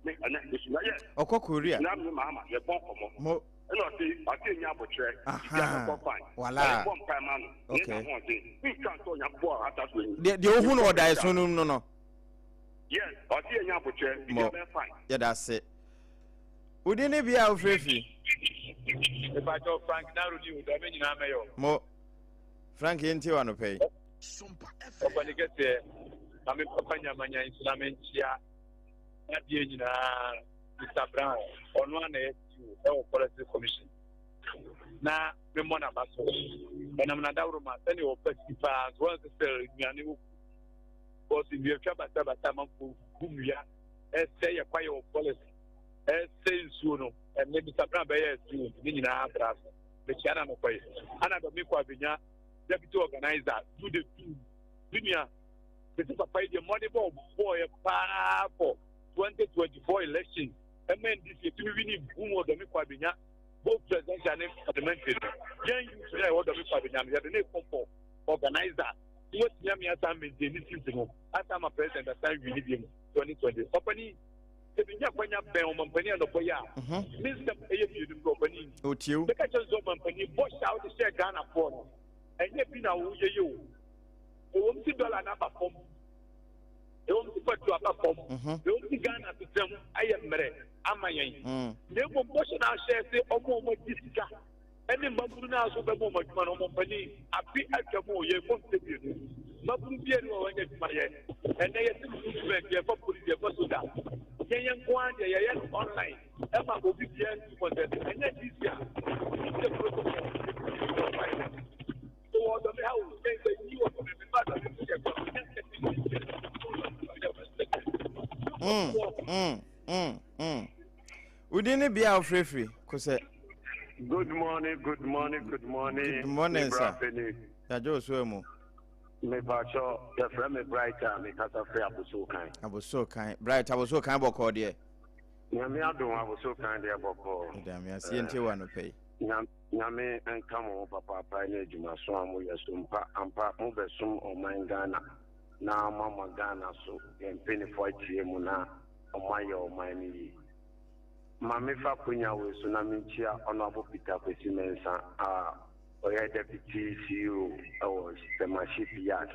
Me ɛnɛ mesua yɛ. Ɔkɔ Korea. Na me ne Mahama yɛbɔ nkɔmmɔ. Mo. Ɛna ɔse ɔse ɛnya abotrɛ. Biribiara bɛkɔ fine. Wala. Na yɛbɔ mpae ma no. Na Okay. yɛnya ahoɔden. Mentwa ntorɔ Nyankopɔn a ɔhata so ani. Deɛ deɛ ohu no wɔ daeɛso no mu no no. Yes, ɔse yɛnya abotrɛ. Mo. Biribiara bɛyɛ fine. Yɛda ase. Wo din ne bea a wofrɛ fi? Mepakyɛw Frank Narodi o, dɔme nyinaa mɛyɛ o. Mo. Frank yɛntie wo anɔpa yi. Ɔpani kɛseɛ, ma me papa nyamanya nso na menkyea n'adeɛ nyinaa Mr. Brown, ɔno a na ɛyɛ CEO ɛwɔ Forestry Commission na memmɔ n'aba so. Ɛnam n'adaworoma sɛdeɛ ɔpa si paa nso wɔn sɛ sɛ nnuane wɔ bɔs nnuatwa basabasa amanfoɔ gu nnua ɛsɛ yɛ kwaeɛ wɔ forest ɛsɛ nsuo no ɛnɛ Mr. Brown bɛyɛ CEO ne nyinaa bra so mekyia no anɔpa yi ana dɔme kɔ abɛnya deputy organizer do the do me nua mese papa yi deɛ mmɔde bɔ bɔɔyɛ paa for 2024 election ɛma ndc ɛtumi wi ne boom wɔ dɔme kɔ abɛnya both presidential ne parliamentary no yɛn youth no a ɛwɔ dɔme kɔ abɛnya no yɛde ne kɔ for organizer ne watumi ame asan maintain ne seat no asan ama president asan wi ne bi mu 2020 ɔpani sɛ menya kwanya bɛn ɔmampanin anɔpɔ yi a mhm. me nsɛm ɛyɛ mmienu pɛ ɔpanin otiew meka kyerɛ sɛ ɔmampanin bɔ hyɛ a wode hyɛɛ ghanafoɔ no ɛnyɛ bi na woyɛ yɛ o ɛwɔm si dɔla no aba fam ɛwɔm si petrol aba fam mhm. ɛwɔm si ghana asetena mu ayɛ mmerɛ ama yɛn mm. na mmom bɔhyɛ no ahyɛ sɛ ɔmo ɔmo agye sika ɛne mmabunu no a so bɛbɔ wɔn adwuma no, wɔn mpanin afe atwa mu o, yɛrekɔ mfe mmienu. Mmabunu biara ni hɔ a wɔanya adwuma yɛ. Ɛnnɛ yɛte recruitment, yɛfa police, yɛfa soja. Yɛn yɛn nko ara deɛ yɛyɛ no online ɛma obi biara ntumi kɔntɛte. Ɛnyɛ easy a, obi sɛ protocol, so wɔ ɔdɔ me ha o, yɛn sɛ yi wɔ dɔ me, me ba dɔ me, yɛ kɔ, yɛn sɛ Mm, mm, mm. Wo din ne bea a wofrɛ firi, Kosɛ. Good morning, good morning, good morning. Good morning, sir. Yàjọ osu emu. Mepatwɔ, yɛfrɛ me Bright a mekasa firi Abossey Kan. Abossey Kan. Bright, Abossey Kan bɔkɔɔ deɛ. Nyame adom Abossey Kan deɛ bɔkɔɔ. Ɛda me ase yɛntie wɔ anɔpa yi. Nyame nka mo ho papaapa ne adwumaso a moyɛ so mpa ampa mobɛsom ɔman Ghana na moama Ghana so yɛn mpanyinfoɔ atie mo na ɔmo ayɛ ɔman no yie. Ma mefa akonya wei so na menkyia Honourable Peter Kwesi Mensah a ɔyɛ Deputy CEO wɔ Tema Ship Yard.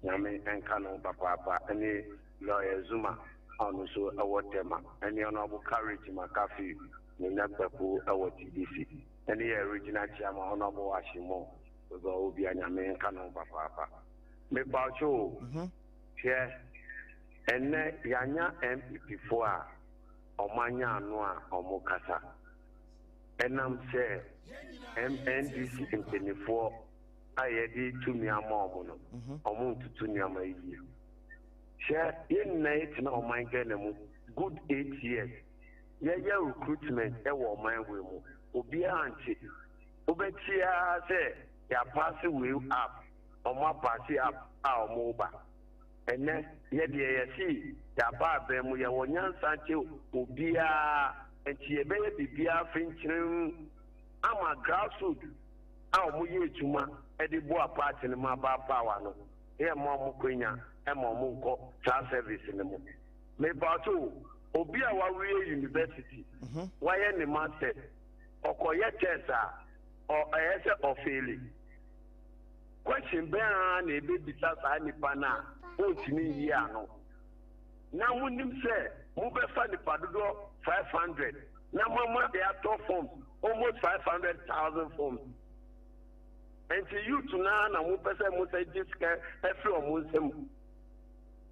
Nyame nka ne ho papaapa ɛne Lawyer Zuma a ɔno nso wɔ Tema ɛne Honourable Courage Makafui Nina Kpaku wɔ TDC ɛne yɛ Regional Chairman Honourable Ashimo baabi a ɔwɔ biara Nyame nka ne ho papaapa. Mepawkyɛ o, hwɛ ɛnnɛ yɛanya NPP foɔ a wɔanya ano a wɔkasa. Ɛnam sɛ NDC mpanimfoɔ a yɛde tumi ama wɔn no, wɔntoto nneɛma yie. Hwɛ, yɛn nyinaa yɛtena ɔman Ghana mu good 8 years. Yɛyɛ recruitment wɔ ɔman wei mu. Obiara nte. Wobɛte ara sɛ yɛapass wei up, wɔn apass up a wɔreba. Ɛnnɛ, yɛ deɛ yɛse yɛaba aban mu, yɛwɔ nyansa nkyɛ obiara, nti yɛbɛyɛ biribiara fenkyerem ama grassroot a wɔyɛ adwuma de boa party no ma aba power no, yɛmma wɔn kwanya ma wɔn nkɔ saa service no mu. Mepaatwo o, obi a wawie university, wayɛ ne masters, ɔkɔyɛ test a, ɔ ɛyɛ sɛ ɔfaili. Question bɛn ara na ebebisa saa nipa no a ontumi nyi ano? Na monim sɛ mobɛfa nipa dodoɔ 500 na moama de atɔ forms almost 500,000 forms. Nti youth no ara na mopɛ sɛ mosɛ gye sika afiri wɔn nsam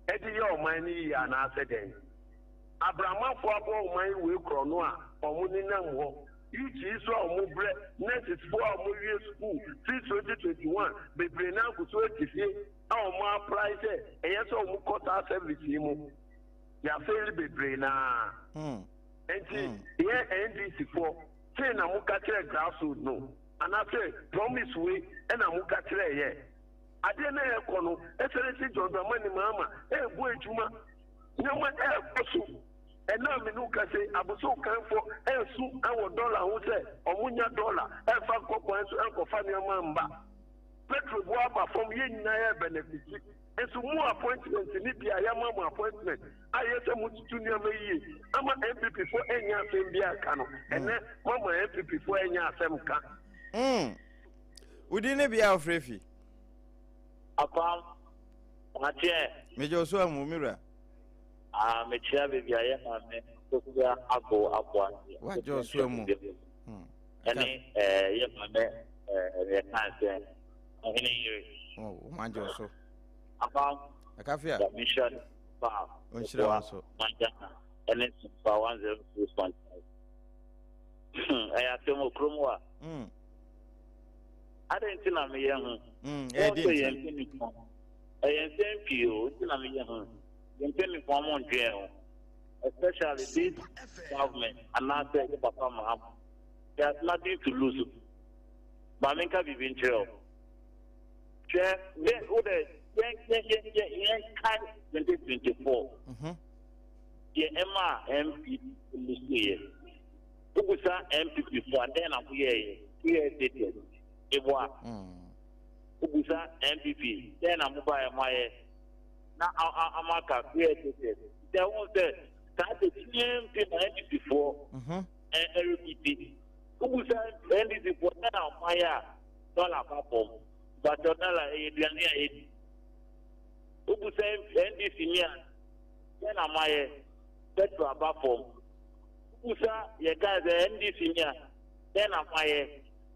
de yɛ ɔman no yie anaasɛ dɛn? Abramanfoɔ abɔ ɔman yi wei korɔ no a wɔn nenam hɔ. Youth yi so a wɔn brɛ, nurses foɔ a wɔn wie school firi 2021 bebree naa gu so ati fie a wɔn apply sɛ ɛyɛ sɛ wɔn kɔ saa service yi mu. Yɛafeeli bebree naa. Nti yɛn NDC foɔ sei na mo ka kyerɛ grassroots no anaasɛ promise wei ɛna mo ka kyerɛ yɛ. Adeɛ na ɛrekɔ no ɛsɛrɛ sɛ John Dramani Mahama ɛrebɔ adwuma, nneɛma ɛrekɔ so. Ɛna me no ka sɛ Abossey Okanfoɔ ɛnso ɛwɔ dɔla ho sɛ ɔmo nya dɔla ɛfa nkɔ kwan so ɛnkɔfa nneɛma mba. Petrol bo aba fam, yɛn nyinaa yɛ benefit. Nso mo appointment ne bi a yɛama mo appointment a yɛ sɛ motutu nneɛma yie ama NPP foɔ ɛnyɛ asɛm bi aka no, ɛnɛ moama NPP foɔ ɛnyɛ asɛm ka. Mm. Wo din ne bea a wofrɛ fi? Apam, mateɛ. Megye wo so amu, me wura. Ah, mekyia baabi a yɛ maame Akosua Ago Aboagye. Wagye wo so amu. Ɛne eh, yɛ maame eh, yɛka sɛ ɔhene yere. Oh, wɔagye wo so. Apam. Akafia. Nyame nhyira no pa. Ɔnhyira wo nso. Ghana ɛne Simpa 106.5. Ɛyɛ asɛm wɔ kurom hɔ a. Adɛn nti na meyɛ ho? Wɔn sɛ yɛn mpanyinfoɔ ɛyɛ nsɛm pii o nti na meyɛ ho. Yɛn mpanyinfoɔ mo ndwen ho. Especially this government anaasɛ yɛ papa Mahama. He has nothing to lose. Maame nka biribi nkyerɛ o. Hwɛ dɛ wo dɛ yɛn yɛn yɛn yɛn yɛn kae 2024. Deɛ ɛmaa NPP lusuiɛ. Wobusa NPP fo a dɛn na moyɛeɛ? Woyɛɛ status. Eboa. Wobusa NPP dɛn na mobaeɛ moayɛ? Na ama aka woyɛɛ status. Nti ɛho sɛ saa the same thing na NDC foɔ ɛrepiti. Wobusa NDC foɔ dɛn na moayɛ a dɔla ba fam. Mpakyɛw dɔla ɛyɛ aduane a yɛdi. Wobusa NDC ni a dɛn na moayɛ? Petrol aba fam. Wobusa yɛ kae sɛ NDC ni a dɛn na moayɛ?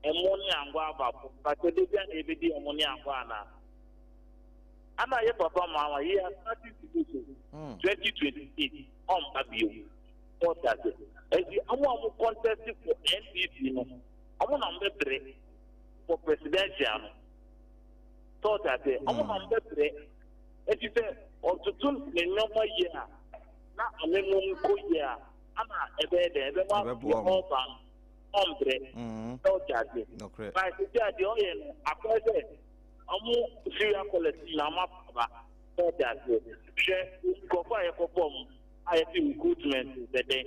Ɛmo ne angwa aba fam. Mpakyɛw da biara na yɛbɛdi ɛmo ne angwa anaa? Ana yɛ papa Mahama he has nothing to do so 2028 ɔmba bio. Ɔte ase. Enti ɔmo a ɔmo contest for NDC no ɔmo na ɔmo bɛbrɛ for presidential no. Sɛ ɔte ase. Ɔmo na ɔmo bɛbrɛ. Enti sɛ ɔtoto ne nneɛma yie a na amemom kɔ yie a ana ɛbɛyɛ dɛn? Ɛbɛma Ɛbɛboa deɛ ɔmo. ɔreba no ɔmbrɛ. Sɛ ɔte ase. Nokorɛ. But sisi a deɛ ɔyɛ no akɔyɛ sɛ ɔmo serial callers nyinaa ɔmo afa aba. Sɛ ɔte ase. Hwɛ nkurɔfoɔ a yɛkɔbɔ ɔmo a yɛte recruitment sɛ dɛn.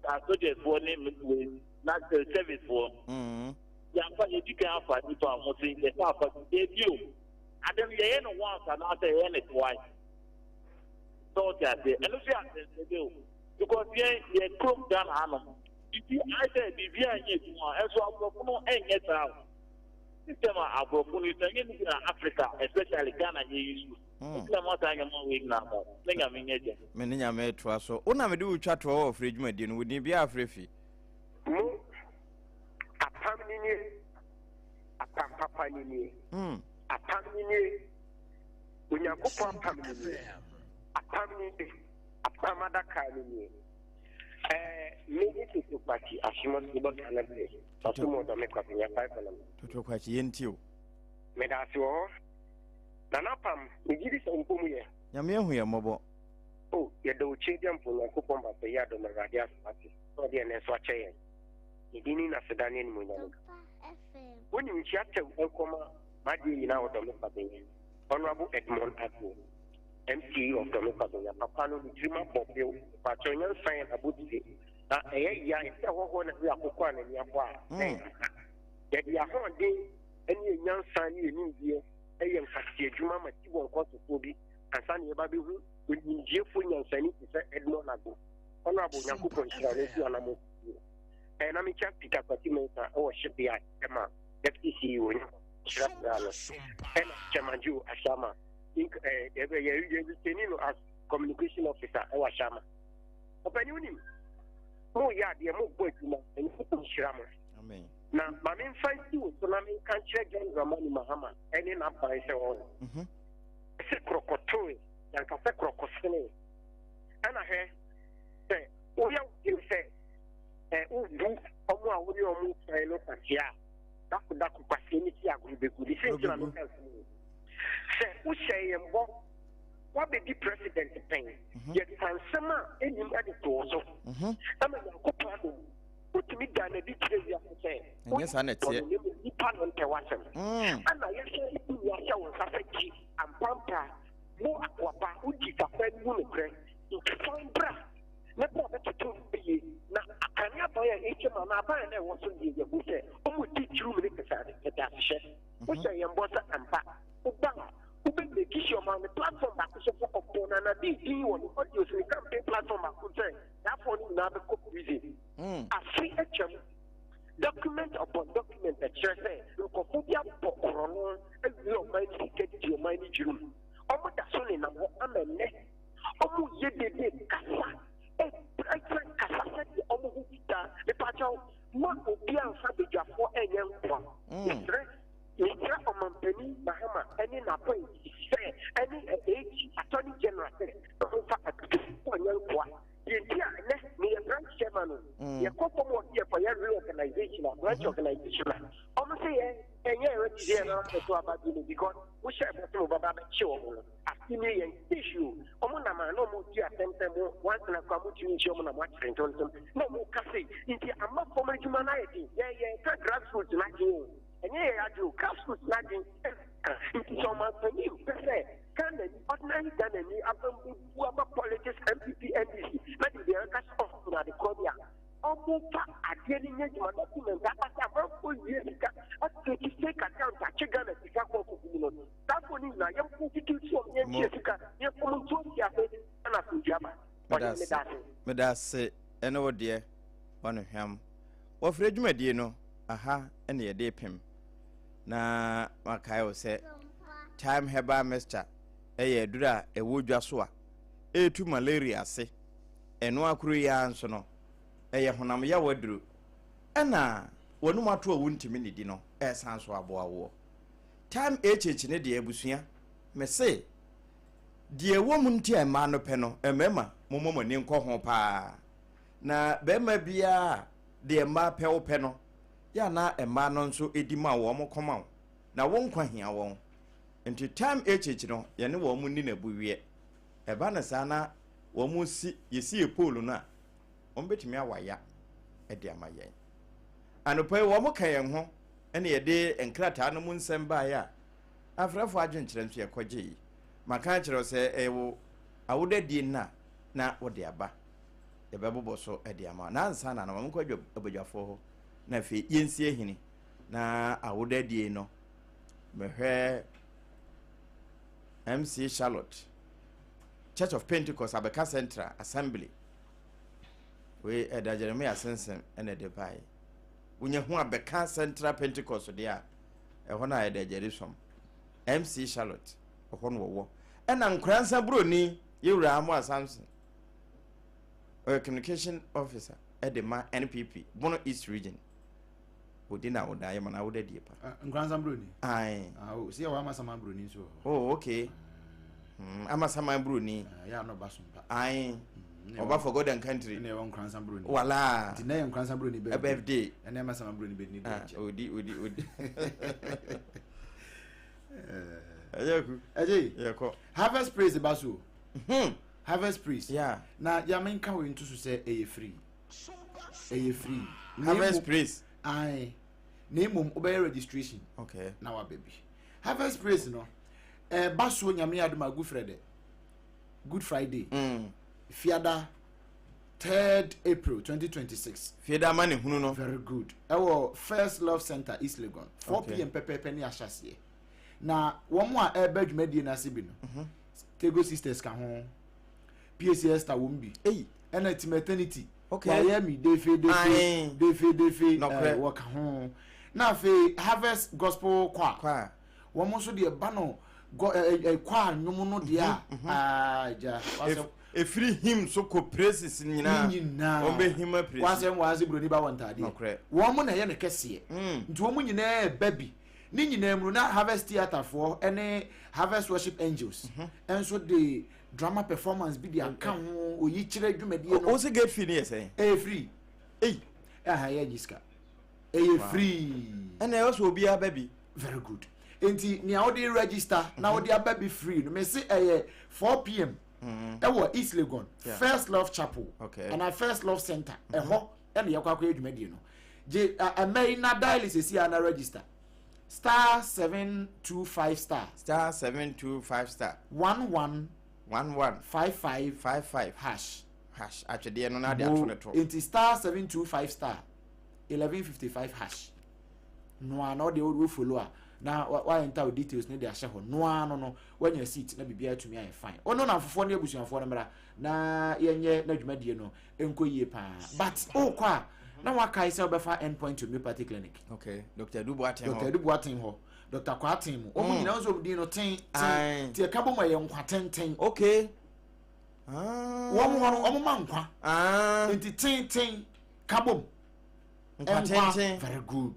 Asogyafoɔ ne wei na service foɔ. Yɛafa yɛdi kan afa nipa a ɔmo se yɛsan afa bi. Ebi o. Ade no yɛyɛ no once anaasɛ yɛyɛ no twice. Sɛ ɔte aseɛ. Ɛno nso yɛ asɛnsɛde o. Because yɛn yɛ kurom Ghana hanom. Biribi ayɛ sɛ biribi a ɛnyɛ adwuma a ɛnso aborɔfo no ɛnyɛ saa o. System a aborɔfo no use ɛnyɛ no bi na Africa especially Ghana yɛ use. Nti na mo saa nneɛma wei nyinaa ba. Ne Nyame nyɛ gya. Me ne Nyame toa so. Wo na mede wo twa toɔ wɔ ɔfrɛ dwumadie no. Wo din biara frɛ fi. Mo apam no nie, apam papa no nie, apam no nie, Onyankopɔn apam no nie, apam no nie, apam adaka no nie. Ɛɛ me ne Toto Kwakye Ahyemɔso bɔ Ghana bere, ɔso mu ɔdɔ me Kwabenya 5 na me. Toto Kwakye yɛntie o. Meda ase wɔ hɔ. Nana Apam, megye di sɛ wo mpo mu yɛ. Nyame ahu yɛn mmɔbɔ. O, yɛda wo Tweaduampɔn Nyankopɔn Ba sɛ yɛ adom Awurade ase wate, sɛ ɔde ɛnnɛ nso akyɛ yɛn. Ne din ne n'aseda ne animuonyam nka. Wonim nkyia tɛw nkɔma m'adeɛ nyinaa wɔ Dɔme Kwabenya, Honourable Edmond Agbo, MCE of Dɔme Kwabenya, papa no ne tirim abɔ pew, mpakyɛw nyansa yɛ n'abotire, na ɛyɛ ya sɛ hɔhoɔ na ɛyɛ akokɔ a n'ani abɔ a, na ɛyɛ ampa. Yɛde yɛn ahoɔden ne yɛn nyansa ne yɛn nimdeɛ yɛ nkwaseadwuma ma tibɔ nkɔsofoɔ bi ansa na yɛba bɛhu onimdiefoɔ nyansani te sɛ Edmond Agbo. Honourable Nyankopɔn nhyira wo na ɔnsi w'anammɔn so yie. Ɛɛ na mekyia Peter Kwasi Mensah wɔ Shipyard ɛma Deputy CEO Nyankopɔn nhyira bra no ɛna Chairman Joe Ashama ɛɛ yɛ yɛ retaining no as communication officer ɛwɔ Ashama. Ɔpɛni wonim mo yɛ adeɛ mo bɔ adwuma Nyankopɔn nhyira mo. Amen. Na ma memfa nsi wo so na menka nkyerɛ John Dramani Mahama ɛne n'aban sɛ wɔn sɛ korɔkɔtoe yanka sɛ korɔkɔsenee ɛna hwɛ sɛ woyɛ wo dwen sɛ ɛ wobu ɔmo a wo ne ɔmo kan no kwasea a dako dako kwasea ne ti agoro begu ne sɛ nti na meka nsɛm yi sɛ wohyɛ yɛn bɔ wabɛdi president pɛn yɛka nsɛm a ɛnim ɛde too so ɛma Nyankopɔn adom wotumi da no adi kyerɛ wiase sɛ ɛnyɛ saa na ɛteɛ bɔne na mmom nnipa na ɔmpɛ w'asɛm. Ɛna yɛhyɛ tumi ahyɛ wo nsa sɛ gye ampampa mo akoa pa, wodi papa no mu nokorɛ, nti san bra na bra bɛtoto nneɛma yie, na akane aban a ɛretwam anaa aban a na ɛwɔ so deɛ yɛahu sɛ wɔredi kyerɛwmini kɛtɛasehyɛ. Wohyɛ yɛn bɔ sɛ ampa woba a wobɛ make sure ɔman no. dii din wɔ ne audios ne campaign platform baako sɛ saa foɔ no nyinaa bɛkɔ prison. Afe atwam, document upon document ɛkyerɛ sɛ nkurɔfoɔ bi abɔ korɔno awie ɔman no sika di ɔman no dwirim. Wɔn da so nenam hɔ ama nnɛ. Wɔn yɛ dede kasa, ɛkyerɛ kasa sɛdeɛ wɔn ho fitaa. Mepakyɛw, ma obi amfa badwafoɔ ɛnyɛ nkoa. Mesrɛ. Mesrɛ Ɔmanpanin Mahama ne n'appointees sɛ ɛne AG, Attorney General sɛ wɔmfa Abibifoɔ nyɛ nkoa. Deɛ nti a ɛnɛ meyɛ branch chairman o, yɛkɔ fam wɔ sɛ yɛkɔyɛ reorganization a, branch organization a, wɔn sɛ yɛn ɛnyɛ ready sɛ yɛn abɛto aba bio no because wohyɛ bɔ sɛ mo bɛba abɛkye wɔn no. Afe nie yɛn issue wɔn nam a na wɔn di asɛm sɛ mo wansena koraa mo tumi nkyia wɔn na mo akyere ntontom na wɔn ka sei nti ama fam adwuma no ayɛ den. Yɛn yɛka grassroots no adwene o. Ɛnyɛ yɛn adwene o, grassroots no adwene ka. Nti sɛ ɔmanpanin pɛ sɛ Ghanani, ordinary Ghanani abam bɛbu ama politics NPP, NDC na de deɛ ɛka sɛ ɔfunu ade korɔ bi a, ɔmfa adeɛ no nyɛ adwuma. Document aba sɛ amanfoɔ wie sika acreate fake account akye Ghana sika kɔ akɔgu mu no, saa foɔ no nyinaa yɛn prosecute wɔn, yɛntua sika, yɛmfa wɔn nto afiase na asomdwoeɛ aba. Ɔhene, meda ase. Meda ase ɛne wo deɛ wano hwam. Wɔfrɛ dwumadie no aha na yɛde repem. Na makae wo sɛ Thyme Herbal Mixture yɛ aduro a ɛwɔ dwa so a ɛretu malaria ase. Ɛno akoro yi ara nso no, ɛyɛ honam yaw aduro. Ɛna wɔnum ato a wontumi nnidi no, ɛresan so aboa woɔ. Thyme HH ne deɛ abusua, mese deɛ ɛwɔ mu nti a mmaa no pɛ no, mmarima mommɔ mo ani nkɔ ho paa. Na barima biara a deɛ mmaa pɛ wo pɛ no, yɛ a na mmaa no nso di ma wo, wɔn kɔ ma wo, na wo nkwa hia wɔn. Nti time HH no, yɛne wɔn nni no abuweɛ. Ɛba no saa na wɔn si, yɛsi yɛ pole no a, wɔn bɛtumi awaya de ama yɛn. Anɔpa yi wɔn ka yɛn ho ɛna yɛde nkrataa no mu nsɛm baeɛ a, afrɛfoɔ adwenkyerɛ nso yɛkɔgyee. Maka akyerɛ wo sɛ ɛyɛ wo awodadie nna na wode aba. Yɛbɛbobɔ so de ama wo. Na ansa na no, ma menkɔ abadwafoɔ hɔ na afei yɛnsi ahini na awodadie no mehwɛ MC Charlotte Church of Pentecost Abɛka Central Assembly wei ɛda Jeremiah Sensen ɛna ɛde baeɛ wonya hu Abɛka Central Pentecost deɛ a ɛhɔ no a ɛda Jerusalem MC Charlotte ɛhɔ no wɔwɔ ɛna Nkoransa Buroni yɛwura Amoa Samson ɔyɛ communication officer ɛde ma NPP Bono East Region odi na awoda yɛ ma na awoda die pa. Ah, Nkoransa Buroni. Ayi. Ah, o si ɛwɔ Amasaman Buroni nso wɔ hɔ. Oh okay. Mm, Amasaman Buroni. Ah, yɛ anɔ ba so mpa. Ayi. Mm, ɔba for God and country. Ɛna ɛwɔ Nkoransa Buroni. Wala. Nti na yɛ Nkoransa Buroni birthday. Birthday. Ɛna Amasaman Buroni birthday. Ah, odi odi odi. Ɛyɛ ku. Ɛgye. Yɛ kɔ. Harvest praise ba so. Hmm. Harvest praise. Yeah. Na ya menka wei nto so sɛ ɛyɛ free. Ɛyɛ free. Harvest praise. Aye. Na mmom wobɛyɛ registration. Okay. Na waba bi. Harvest praise no. Ɛba so nyame adom a Good Friday. Good Friday. Fiada 3rd April 2026. Fiada ama ne hunu no. Very good. Ɛwɔ First Love Center East Legon. 4 pm pɛpɛɛpɛ ne ahyɛseɛ. Na wɔn a ɛreba dwumadie no ase bi no. Mm -hmm. Tego Sisters ka ho. PAC Esther wɔm bi. Ei. Ɛna Team Eternity. Okay. Wayɛ mi defe defe defe defe ɛɛ wɔka ho. Na afei Harvest Gospel Choir. Choir. Wɔn nso deɛ ba no gɔ ɛɛ ɛ choir nnwom no deɛ a. Mhm, mhm. Aa gya. Efiri hymn so kɔ praises nyinaa. Ne nyinaa. Wɔn bɛ hymn praise. Wasɛm wɔase buroni ba wɔ ntaadeɛ. Nokorɛ. Wɔn na ɛyɛ ne kɛseɛ. Mm. Nti wɔn nyinaa ba bi. Ne nyinaa mu no, na Harvest Theatre foɔ ne Harvest Worship Angels nso de drama performance bi de aka ho, oyikyerɛ dwumadie no. Wo se gate fee no yɛ sɛn? Ɛyɛ free. Ei. Ɛha yɛ nyi sika. Ɛyɛ free. Ɛna ɛwɔ sɛ obiara ba bi. Very good. Nti nea wode register na wode aba bi free no, mese ɛyɛ 4 pm ɛwɔ East Legon, First Love Chapel, anaa First Love Center, ɛhɔ ɛna yɛkɔ akɔyɛ dwumadie no. Gye ɛmɛ yi na dial sisi a na register. *725 star. *725 star. 11. 11. 55. 55. Hash. Hash atwedeɛ no na de ato ne to. Nti *725 star 1155 hash. No a na ɔde wo follow a. na wa enter wo details no de ahyɛ hɔ noa no no wanya seat na biribiara atumi ayɛ fine. Ɔno namfofoɔ ne abusuafoɔ no mmra na yɛnyɛ n'adwumadie no nkɔ yie paa but wokɔ a na wakae sɛ wobɛfa end point homeopathy clinic. Okay, Dr. Adu Boateng hɔ. Dr. Adu Boateng hɔ. Dr. Kwarteng mu. Wɔn mm. nyinaa nso wɔn din no ten ten. Ti ɛka bɔ mu ɛyɛ nkwa tenten. Okay. Ah. Wɔn hɔ no wɔn ma nkwa. Ah. Nti ten ten ka bɔ mu. Nkwa tenten. Very good.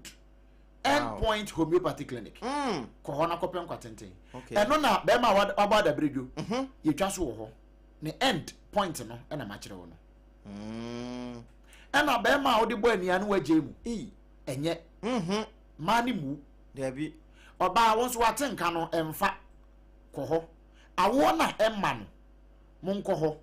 End point homeopathy clinic. Mm. Kɔ hɔ na kɔpɛ nkwa tenten. Okay. Ɛno na bɛrima a wabɔ adabiredwo. Mhm. Yɛtwa so wɔ hɔ. Ne end point no ɛna makyerɛ wo no. Mm. Ɛna bɛrima a wode bɔ ania no wagye mu. Ɛnyɛ. Mhm. Maa ne mu. Dabi. Ɔbaa wo nso wate nka no ɛmfa kɔ hɔ. Awoɔ na ɛmma no monkɔ hɔ.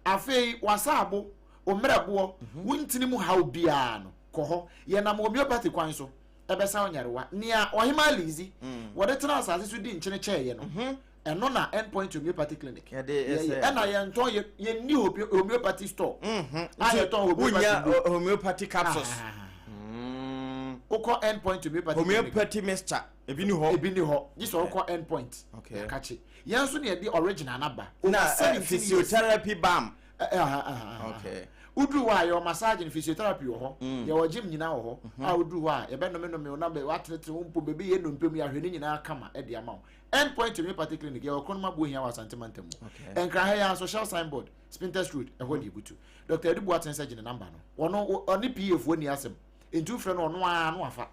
Afei wasaabo, wo mmerɛboɔ, mhm. wo ntini mu haw biara no kɔ hɔ. Yɛnam homeopathy kwan so ɛbɛsa wo nyarewa. Nea ɔhema Lizi mm. wɔde tena asase so di nkyene kyɛɛyɛ no mhm. ɛno na endpoint homeopathy clinic yɛyɛ ɛna yɛntɔn yɛnni homeopathy store mhm. a yɛtɔn homeopathy homeopathy capsules ah. mm. wokɔ endpoint homeopathy homeopathy mixture ebi ni hɔ ebi ni hɔ gye sɛ wokɔ endpoint yɛakakye yɛn nso na yɛde original naba na eh, physiotherapy balm eh, eh, okay woduru hɔ a yɛwɔ massage no physiotherapy wɔ hɔ mm. yɛwɔ gym nyinaa wɔ hɔ mhm. a woduru hɔ a yɛbɛnomenome wo na woatenetene wo mpo baabi yɛ nnompe mu yɛahwɛ ne nyinaa kama de ama wo End Point Homeopathy Clinic yɛwɔ Kronom Abohia wɔ Asante Mantam mu. Okay. Nkran ha yi ara nso Shell signboard, Spintex Road, ɛhɔ na ebutu. Dr. Adu Boateng sɛ gye ne number no. Ɔno ɔne PA foɔ nni asɛm. Nti wofrɛ no ɔno ara no wafa.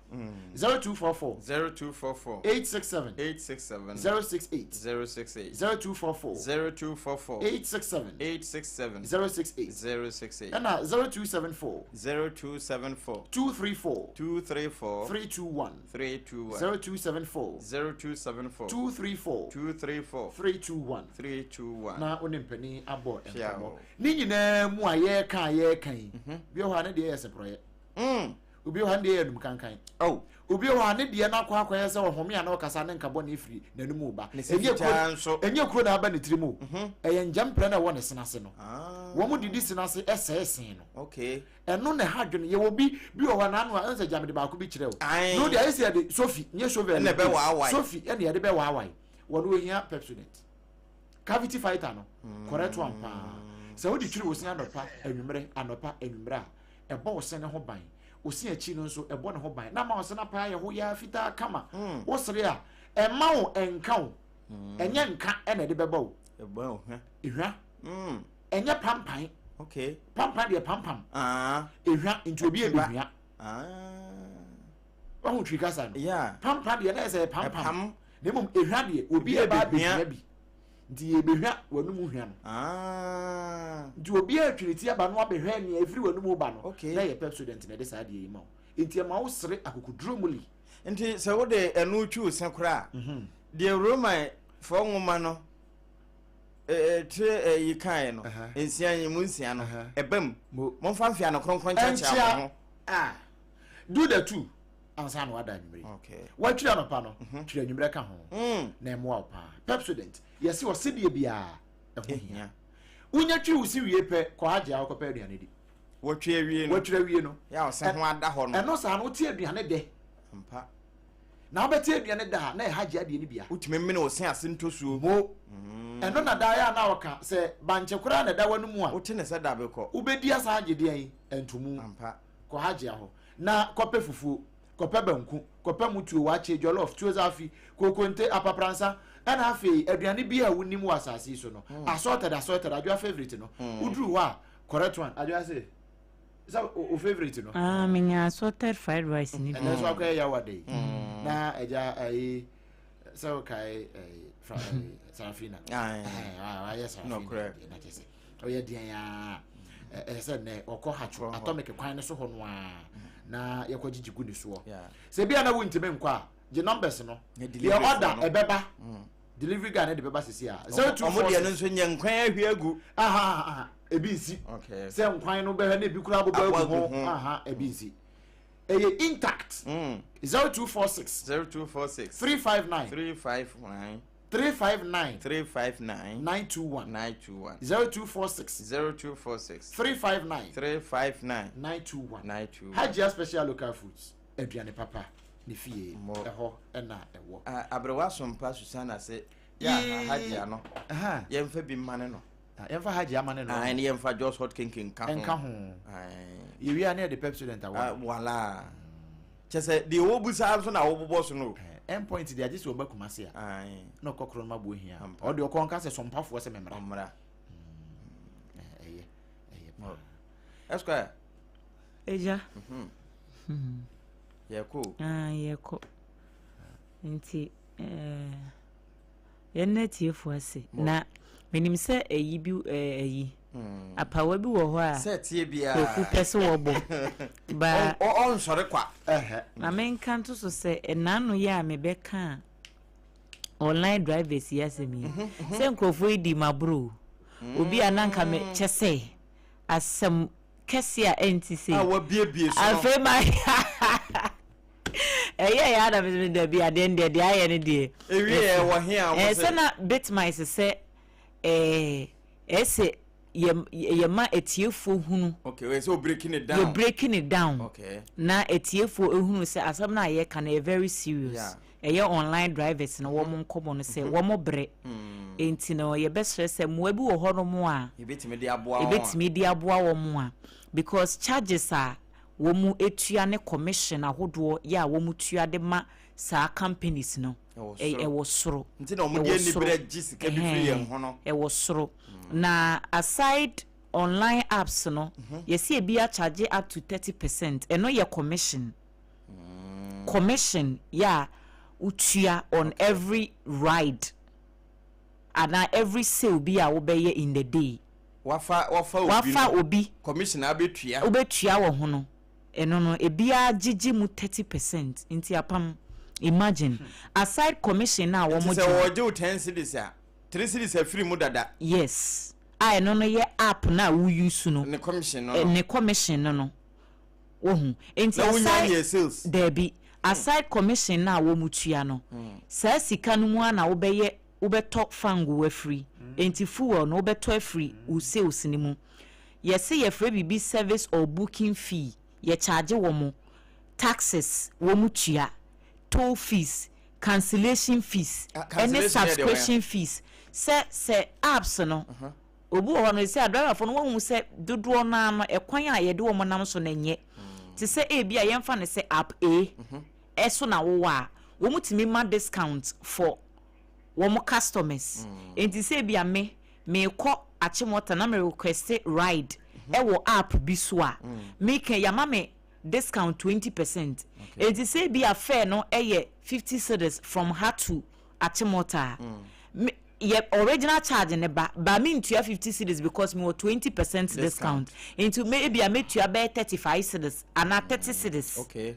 0244 0244 867 867 068 068 0244 0244 867 867 068 068 ɛna 0274 0274 234 234 321 321 0274 0274 234 234 321 321 na wo ne mpanin abɔ Hyia nkɔmmɔ o. ne nyinaa mu a yɛreka a yɛreka yi mhm. bi wɔ hɔ a ne deɛ yɛ seporɔyɛ mm. obi wɔ hɔ a ne deɛ yɛ anum kankan oh. obi wɔ hɔ a ne deɛ no akɔ akɔyɛ sɛ ɔhome a na ɔkasa ne nkabɔ ne efiri n'anum ba ɛnyɛ kuro na aba ne tirim o mhm. ɛyɛ ngyɛmprɛ na ɛwɔ ne sena ase no ah. wɔn didi sena ase ɛsɛɛ sen no okay. Ɛno na ɛha adwene. Yɛwɔ bi bi wɔ hɔ a n'ano a ɛnsɛ sɛ gya mede baako bi kyerɛ o. Ae. No deɛ ayɛ sɛ yɛde sofi nyɛ shovel Ɛna mpo. ɛbɛwaawae. Sofi ɛna yɛde bɛwaawae. Wɔn ohia Pepsodent. Cavity fighter no correct one paa. Sɛ wode twiri wo se anɔpa anwummerɛ anɔpa anwummerɛ a ɛbɔ wo se no ho ban. Wo se akyi no nso ɛbɔ ne ho ban. Na ama wo se no apae ayɛ hoyaa fitaa kama. Wo sere a ɛmma wo ɛnka wo. Ɛnyɛ nka ɛna ɛde bɛba o. Ɛbɔ ehwa. Ehwa. Mm. Ɛnyɛ pampan. Okay. Pampan deɛ pampam. Ah. Ehwa nti obi ebehwa. Ah. Wahu twi kasa no. Yeah. Pampan deɛ na yɛ sɛ pampam. Ɛpam. Na mmom ehwa deɛ obi ɛba abehwa bi. Nti yɛbehwa w'anum hwa no. Ah. Nti obi atwi ne ti aba no abɛhwɛ nea efiri w'anum ba no. Okay. Na yɛ Pepsodent na ɛde saa adeɛ yi ma wo. Nti ɛma wo sere akokoduro mu li. Nti sɛ wode ɛno twi wo se koraa. Mhm. Deɛ Roman fɔ nwoma no tire yi kaeɛ no nsia yi mu nsia no ɛba mu momfa mfea no kronkron nkyɛkyɛ mo ho ah, do the two ansa na wada anwummere watwiri anɔpa no mhm. twiri anwummerɛ ka ho mm. na ɛmmoa wo paa Pepsodent yɛse ɔsedeɛ biara ɛho hia wonya twiri wo si wie pɛ kɔ agye a wokɔpɛ aduane di wɔtwe awie no wɔtwiri awie no yɛ ɔsɛ ho ada hɔ no ɛno saa no wote aduane dɛ mpa Na wobɛte aduane da a na ɛha gye adeɛ no bia. Wotumi mene wo se ase ntosuo. Mo. Ɛno na daa yɛ a na ɔka sɛ bankye koraa na ɛda w'anomu a. Wote ne sɛ dabe kɔ. Wobɛdi asan agye deɛn? Ntomu. Ampa. Kɔ Hajia hɔ na kɔpɛ fufuo, kɔpɛ banku, kɔpɛ mutuo, waakye, jollof, tuo zaafi, kokonte, apapransa, ɛna afei aduane biara a wonim wɔ asase yi so no. Assorted, assorted, Adwoa favourite no. Woduru hɔ a, correct one. Adwoa se. sɛ o favourite no. Ah, menya assorted fried rice ni bi. Ɛnɛ nso akɔyɛ yawa de yi. Mm. Na ɛgya ayi sɛ ɔkae ɛyi fra ɛyi sarafina. Ayɛ sarafina deɛ na kyɛ sɛ ɔyɛ deɛ yaa ɛsɛ sɛ nɛ ɔkɔ hatwo atomic kwan no so hɔ no a na yɛkɔ gyigyi gu ne soɔ. Sɛ bi a na wontumi nkɔ a gye numbers no. Yɛ ɔda ɛbɛba. Mm. Delivery guy ne de bɛba sisi a. 0246. Ɔmo deɛ no nso nyɛ nkwan ahwie agu. Aha aha ebi nsi. Okay. Sɛ nkwan no bɛhwɛ na ebi kura abobɔ agu ho. Aha ebi nsi. Ɛyɛ intact. Mm. 0246. 0246. 359. 359. 359. 359. 921. 921. 0246. 0246. 359. 359. 921. 921. Hajia special local foods. Aduane papa. ne fie ɛhɔ ɛna ɛwɔ. Aberewa Sompa Susana se yɛ aha Hajia no yɛmfa bi mmane no. Yɛmfa Hajia amane no. Ae ne yɛmfa Jos Hot Kenken nka ho. Nka ho. Yɛwie a ne yɛde Pepsodent awɔ. Wala. Kyɛ sɛ deɛ wɔbu saa nso na wɔbobɔ so no. Endpoint deɛ agye sɛ ɔba Kumase a. Na ɔkɔ korɔ no ma boɔ hia. Ɔde ɔkɔ nka sɛ sompafoɔ sɛ memmra. Ɔmmra. Ɛyɛ ɛyɛ paa. Esquire. Agya. Yɛkɔ. Ah, yɛkɔ. Nti eh, yɛn na atiefo ase. Na menim sɛ ɛyi bi ɛyi. Mm. Apawa bi wɔ hɔ a. Sɛ tie biara. Kwaku pɛ sɛ wɔbɔ. Ba. Ɔnsɔre kwa. Ma menka nto so sɛ ɛnaano yɛ a mebɛka a online drivers yi asɛm yi. Mhm, mhm. Sɛ nkurɔfoɔ yi di maboro. Obi a na nka me kyɛ sɛ asɛm kɛse a ɛnte sei. A wabiebie so no. Afei ma ɛyɛ yɛ ada mi dabi adeɛ no deɛ deɛ ayɛ no deɛ. Ewie yɛ wɔ he a wɔn sɛ. Sɛ na bitmice sɛ ɛɛ ɛsɛ yɛ yɛ ma atiefoɔ hunu. Okay, ɛsɛ o breaking it down. Yɛ breaking it down. Okay. Na atiefoɔ ehunu sɛ asɛm no a yɛka no yɛ very serious. Yeah. Ɛyɛ online drivers no wɔn nkɔmɔ no sɛ wɔn brɛ. Nti no yɛbɛsrɛ sɛ mmoa bi wɔ hɔnom a. Yɛbɛtumi de aboa wɔn a. Yɛbɛtumi de aboa wɔn a because charges a wɔn tua ne commission ahodoɔ yɛ a wɔn tua de ma saa companies no ɛwɔ soro. Nti na wɔn de anibrɛ gye sika bi firi yɛn ho no. Ɛwɔ soro. Na aside online apps no yɛsi ebi acharge up to 30%, ɛno yɛ commission. Commission yɛ a wotua on every ride anaa every sale bi a wobɛyɛ in the day. Wafa wafa obi Wafa obi. Commission a wobɛtua. Wobɛtua wɔ ho no, ɛno no ebiara gyegye mu 30% nti apam imagine aside commission no a wɔn Nti gye sɛ no. wɔgye wo 10 cedis a, 3 cedis afiri mu dada. Yes, a ɛno no yɛ app no a wo use no. Ne commission no no. Ne commission no no. Wohu? Enti Na wonya aside, nyɛɛ sales? Daabi. Aside commission no a wɔtua no, saa sika no mu ara na wobɛyɛ, wobɛtɔ fango afiri. Enti fuel no, wobɛtɔ afiri wo sales no mu. Yɛse yɛfrɛ biribi service or booking fee, yɛcharge wɔn, taxes, wɔtua, toll fees, cancellation fees, Ah, ɛne cancellation yɛ deɛ wɔn a? subscription fees. Sɛ, sɛ apps no, Obi wɔ hɔ no, seesei adriverfoɔ no wɔahu sɛ dodoɔ no ara no ɛkwan a yɛde wɔn nam so no nyɛ. Te sɛ ebi a yɛmfa no sɛ app A ɛso na wowɔ a, wɔtumi ma discount for wɔn customers. Enti sɛ ebi a me, merekɔ Achimota na me request ride ɛwɔ app bi so a, meka yi yɛama me discount 20%. Enti sɛ ebi a fare no yɛ 50 cedis from ha to Achimota a, me, yɛ original charge no ba but me ntua 50 cedis because me wɔ 20% discount nti me ebia metua bɛyɛ 35 cedis anaa 30 cedis. Okay.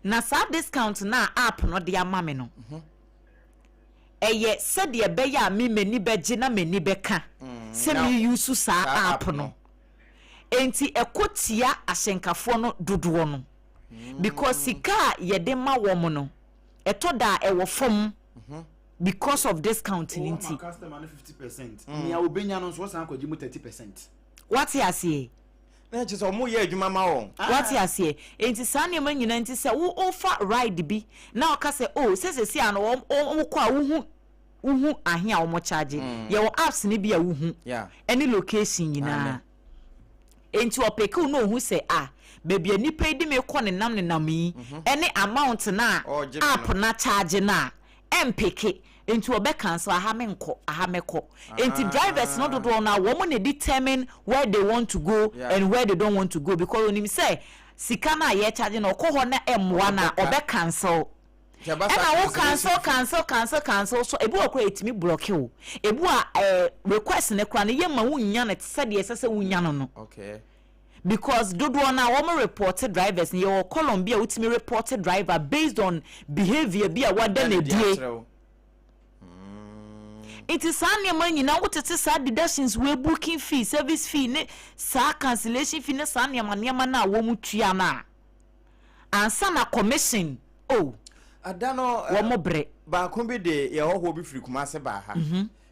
Na saa discount no a app no de ama me no ɛyɛ sɛdeɛ ɛbɛyɛ a me m'ani bɛgye na m'ani bɛka sɛ me use saa app no. Enti ɛkɔ tia ahyɛnkafoɔ no dodoɔ no because sika a yɛde ma wɔn no ɛtɔ da a ɛwɔ fam. Because of discount no nti. Woma customer no 50%, nea obenya no nso ɔsan akɔgye mu 30%. Wate aseɛ? Na ɛkyerɛ sɛ wɔyɛ adwuma ma wɔn. Wate aseɛ? Enti saa nneɛma nyinaa nti sɛ wo wofa ride bi na ɔka sɛ oh sɛ seesei ano wɔn wokɔ a wohu wohu ahe a wɔn charge. Yɛwɔ apps no bi a wohu ɛne location nyinaa. Enti ɔpekew na ohu sɛ ah baabi a nipa yi de me kɔ nenam nenam yi ɛne amount no a app no acharge no a ɛmpeke nti ɔbɛ cancel aha menkɔ aha mɛkɔ nti drivers no dodoɔ no a wɔn na determine where they want to go and where they don't want to go because onim sɛ sika no a yɛ charge no ɔkɔ hɔ na ɛmmoa no a ɔbɛ cancel ɛna wo cancel cancel cancel cancel so ebi wɔ koraa ɛtumi block wo ebi wɔ a ɛɛ request no koraa no yɛ ma wo nya no sɛdeɛ ɛsɛ sɛ wo nya no no. Because dodoɔ no a wɔn report drivers no, yɛwɔ column bi a wotumi report driver based on behaviour bi a wada no adie. Nti saa nneɛma nyinaa wotete saa deductions wei, booking fee, service fee ne saa cancellation fee ne saa nneɛma nneɛma no a wɔn tua no a, ansa na commission oh Ada no wɔn brɛ. Baako bi de yɛ hɔhoɔ bi firi Kumase baa ha.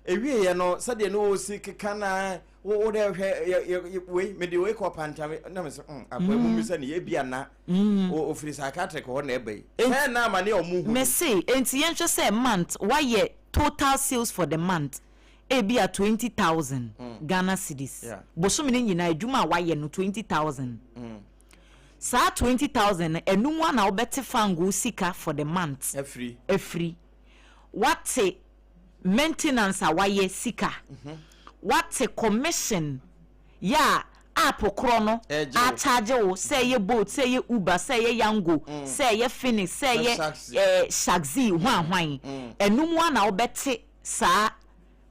Ewieɛ no sɛdeɛ ne ɔsi keka na wo wo dɛ hwɛ yɛ yɛ wei mede wei kɔ pantame na me sɛ mm akwa mu misa ne ebi ana mm. ofiri psychiatric hɔ na ɛba yi sɛ na ama ne ɔmo hu. Mese enti yɛnhwɛ sɛ month wayɛ total sales for the month ebi a 20,000 mm. Ghana cedis yeah. Bosome no nyinaa adwuma a wayɛ no 20,000 mm. Saa 20,000 no ɛno mu ana wobɛte fango sika for the month afiri afiri wate maintenance a wayɛ sika, wate commission yɛ a app korɔ no acharge wo sɛ ɛyɛ Bolt, sɛ ɛyɛ Uber, sɛ ɛyɛ Yango, sɛ ɛyɛ Phoenix, sɛ ɛyɛ Shaxi hwan hwan, ɛno mu ara na wobɛte saa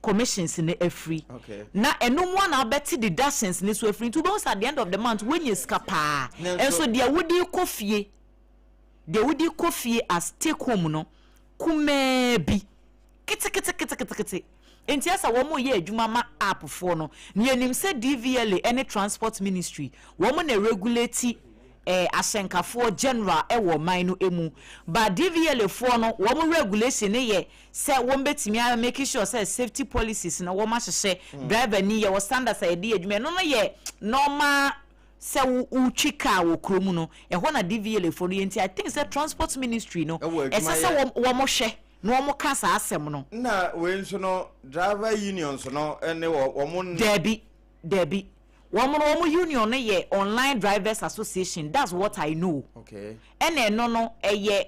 commissions no afiri. Na ɛno mu ara na wobɛte deductions no nso afiri. Nti wobɛhu sɛ at the end of the month woanya sika paa. Nso deɛ wode rekɔ fie, deɛ wode rekɔ fie as take home no, kumaa bi, keteketeketekete. Enti ɛsɛ wɔn yɛ adwuma ma app foɔ no. Na yɛnim sɛ DVLA ne Transport Ministry, wɔn na regulate eh, ahyɛnkafoɔ general wɔ ɔman no mu. But DVLA foɔ no, wɔn regulation no yɛ sɛ wɔn bɛtumi a make sure sɛ safety policies no wɔn ahyehyɛ, driver ni, yɛwɔ standards a yɛde yɛ adwuma. Ɛno no yɛ normal sɛ wo wotwi car wɔ kuro mu no, ɛhɔ na DVLA foɔ no yɛ nti I think sɛ transport ministry no Ɛwɔ adwuma ɛsɛ sɛ yɛ. wɔn wɔn hwɛ na wɔn ka saa asɛm no. Nna wei nso no driver unions no ne wɔ wɔn. Daabi, daabi. Wɔn no wɔn union no yɛ online drivers association that's what I know. Okay. Ɛna ɛno no ɛyɛ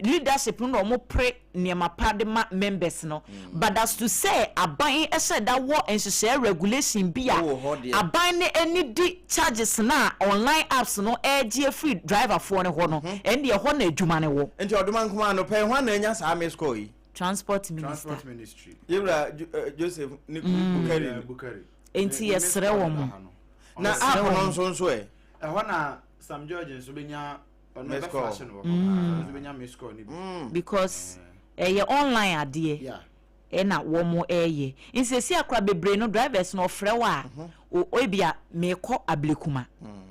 leadership no na wɔn pere nneɛma pa de ma members no but as to sɛ aban hyɛ da wɔ nhyehyɛɛ regulation bi a Ɛwɔ hɔ deɛ. aban no ani di charges no a online apps no ɛregye afiri driver foɔ no hɔ no ɛndeɛ ɛhɔ na adwuma no wɔ. Nti ɔdoma nkumaa no pɛn hwan na anya saa miss call yi? Transport minister. Transport ministry. Yewura Joseph ne Bukari. Yeah, Bukari. Nti Ne- ne miss yɛsrɛ call wɔn. da ha no. Na Yɛsrɛ app no wɔn. nso nso ɛ? Ɛhɔ na Sam George nso bɛnya Miss call. Mm. Because ɛyɛ online adeɛ ɛna wɔn ɛyɛ. Nsɛsi akora bebree no drivers no ɔfrɛ wo a mhm. ebia meekɔ Ablekuma. Mm.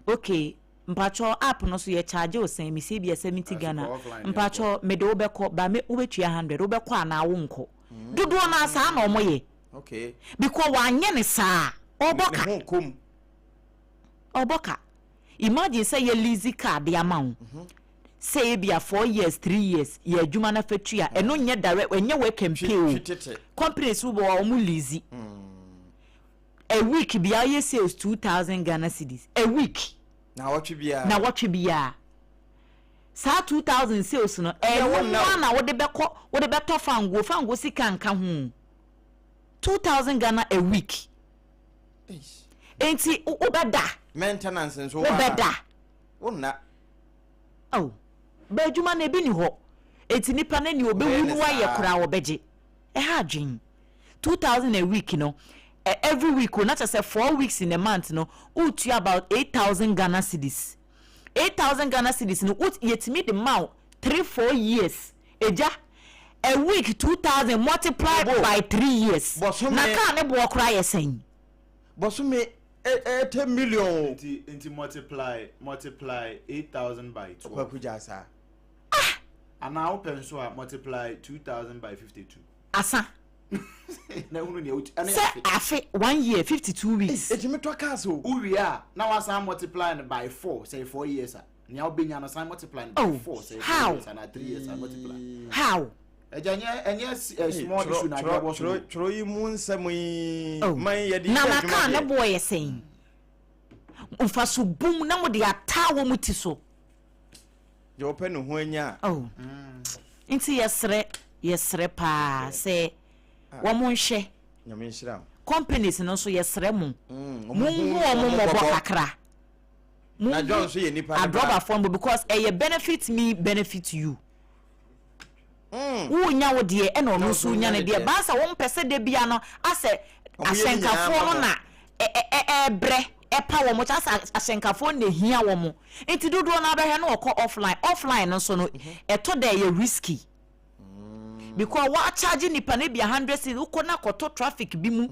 Okay, mpatsɔ app no so yɛ charge wo sɛn mesi ebia 70 Ghana. Mpatsɔ mede wo bɛkɔ ba me wobɛtua 100 wobɛkɔ anaa wonkɔ. Mm. Dodoɔ no saa na wɔn yɛ. Okay. Because wanyɛ ne saa ɔbɔ ka. Ɔbɔ ka. Imagine sɛ yɛ lease car de ama wo sɛ ebia 4 years 3 years yɛ adwuma na fa tua ɛno nyɛ direct ɛnyɛ work and pay o companies wo bɔ a wɔn lease a week bia yɛ sales 2000 Ghana cedis a week na wɔtwe biara na wɔtwe biara saa 2000 sales no ɛno mu a na wode bɛkɔ wode bɛtɔ fango fango sika nka ho 2000 Ghana a week. Enti wobɛda. Maintenance nso wa. Wobɛda. Wonna. Oh, ba adwuma no ebi ni hɔ. Enti nipa no nea obewu no wayɛ koraa wɔbɛgye. Ɛha adwen. 2000 a week no, every week o, na kyerɛ sɛ 4 weeks in a month no, wotua about 8000 Ghana cedis. 8000 Ghana cedis no, yɛtumi de ma wo 3, 4 years. Agya, a week 2000 multiply by 3 years. Bɔsome. Na kaa ne boɔ koraa yɛ sɛn? Bɔsome 80 million o. Nti nti multiply multiply 8000 by 12. Kwaku gya saa. Ah! Anaa wopɛ nso a multiply 2000 by 52. Asa. Na ehunu nea wotu. Ɛne Sɛ afe. afe one year 52 weeks. Etumi tɔ cars o. Wowie a na wasan multiply no by 4 sɛ 4 years a. Nea wobɛnya no san multiply no by Oh, 4 sɛ 4 how? years anaa 3 years a multiply. How? Ɛgya ɛnyɛ ɛnyɛ small issue na adeɛ bɔ so. Twerɛ yi mu nsɛm yi Oh. man yɛde Na yɛ na adwuma kaa ne deɛ. boɔ yɛ sɛn? Mfaso bum na mo de ataa wɔn ti so. Deɛ ɔpɛ ne ho anya a. Oh. Nti yɛsrɛ yɛsrɛ paa sɛ wɔn nhwɛ. Nyame nhyira wo. Companies no nso yɛsrɛ mo. Monhu wɔn mmɔbɔ kakra. Na John nso yɛ nipa ne ba. Adrɔbafoɔ no because ɛyɛ benefit me benefit you. Wonya wo deɛ ɛna ɔno nso nya ne deɛ. Baasa wɔn pɛ sɛ da bia no asɛ ahyɛnkafoɔ no na ɛbrɛ ɛpa wɔn kyɛ asɛ ahyɛnkafoɔ na ehia wɔn. Nti dodoɔ no abɛhwɛ no ɔkɔ offline. Offline no nso no ɛtɔ da ɛyɛ risky. Because wa charge nipa no ebia hundred cedis wokɔ na kɔtɔ traffic bi mu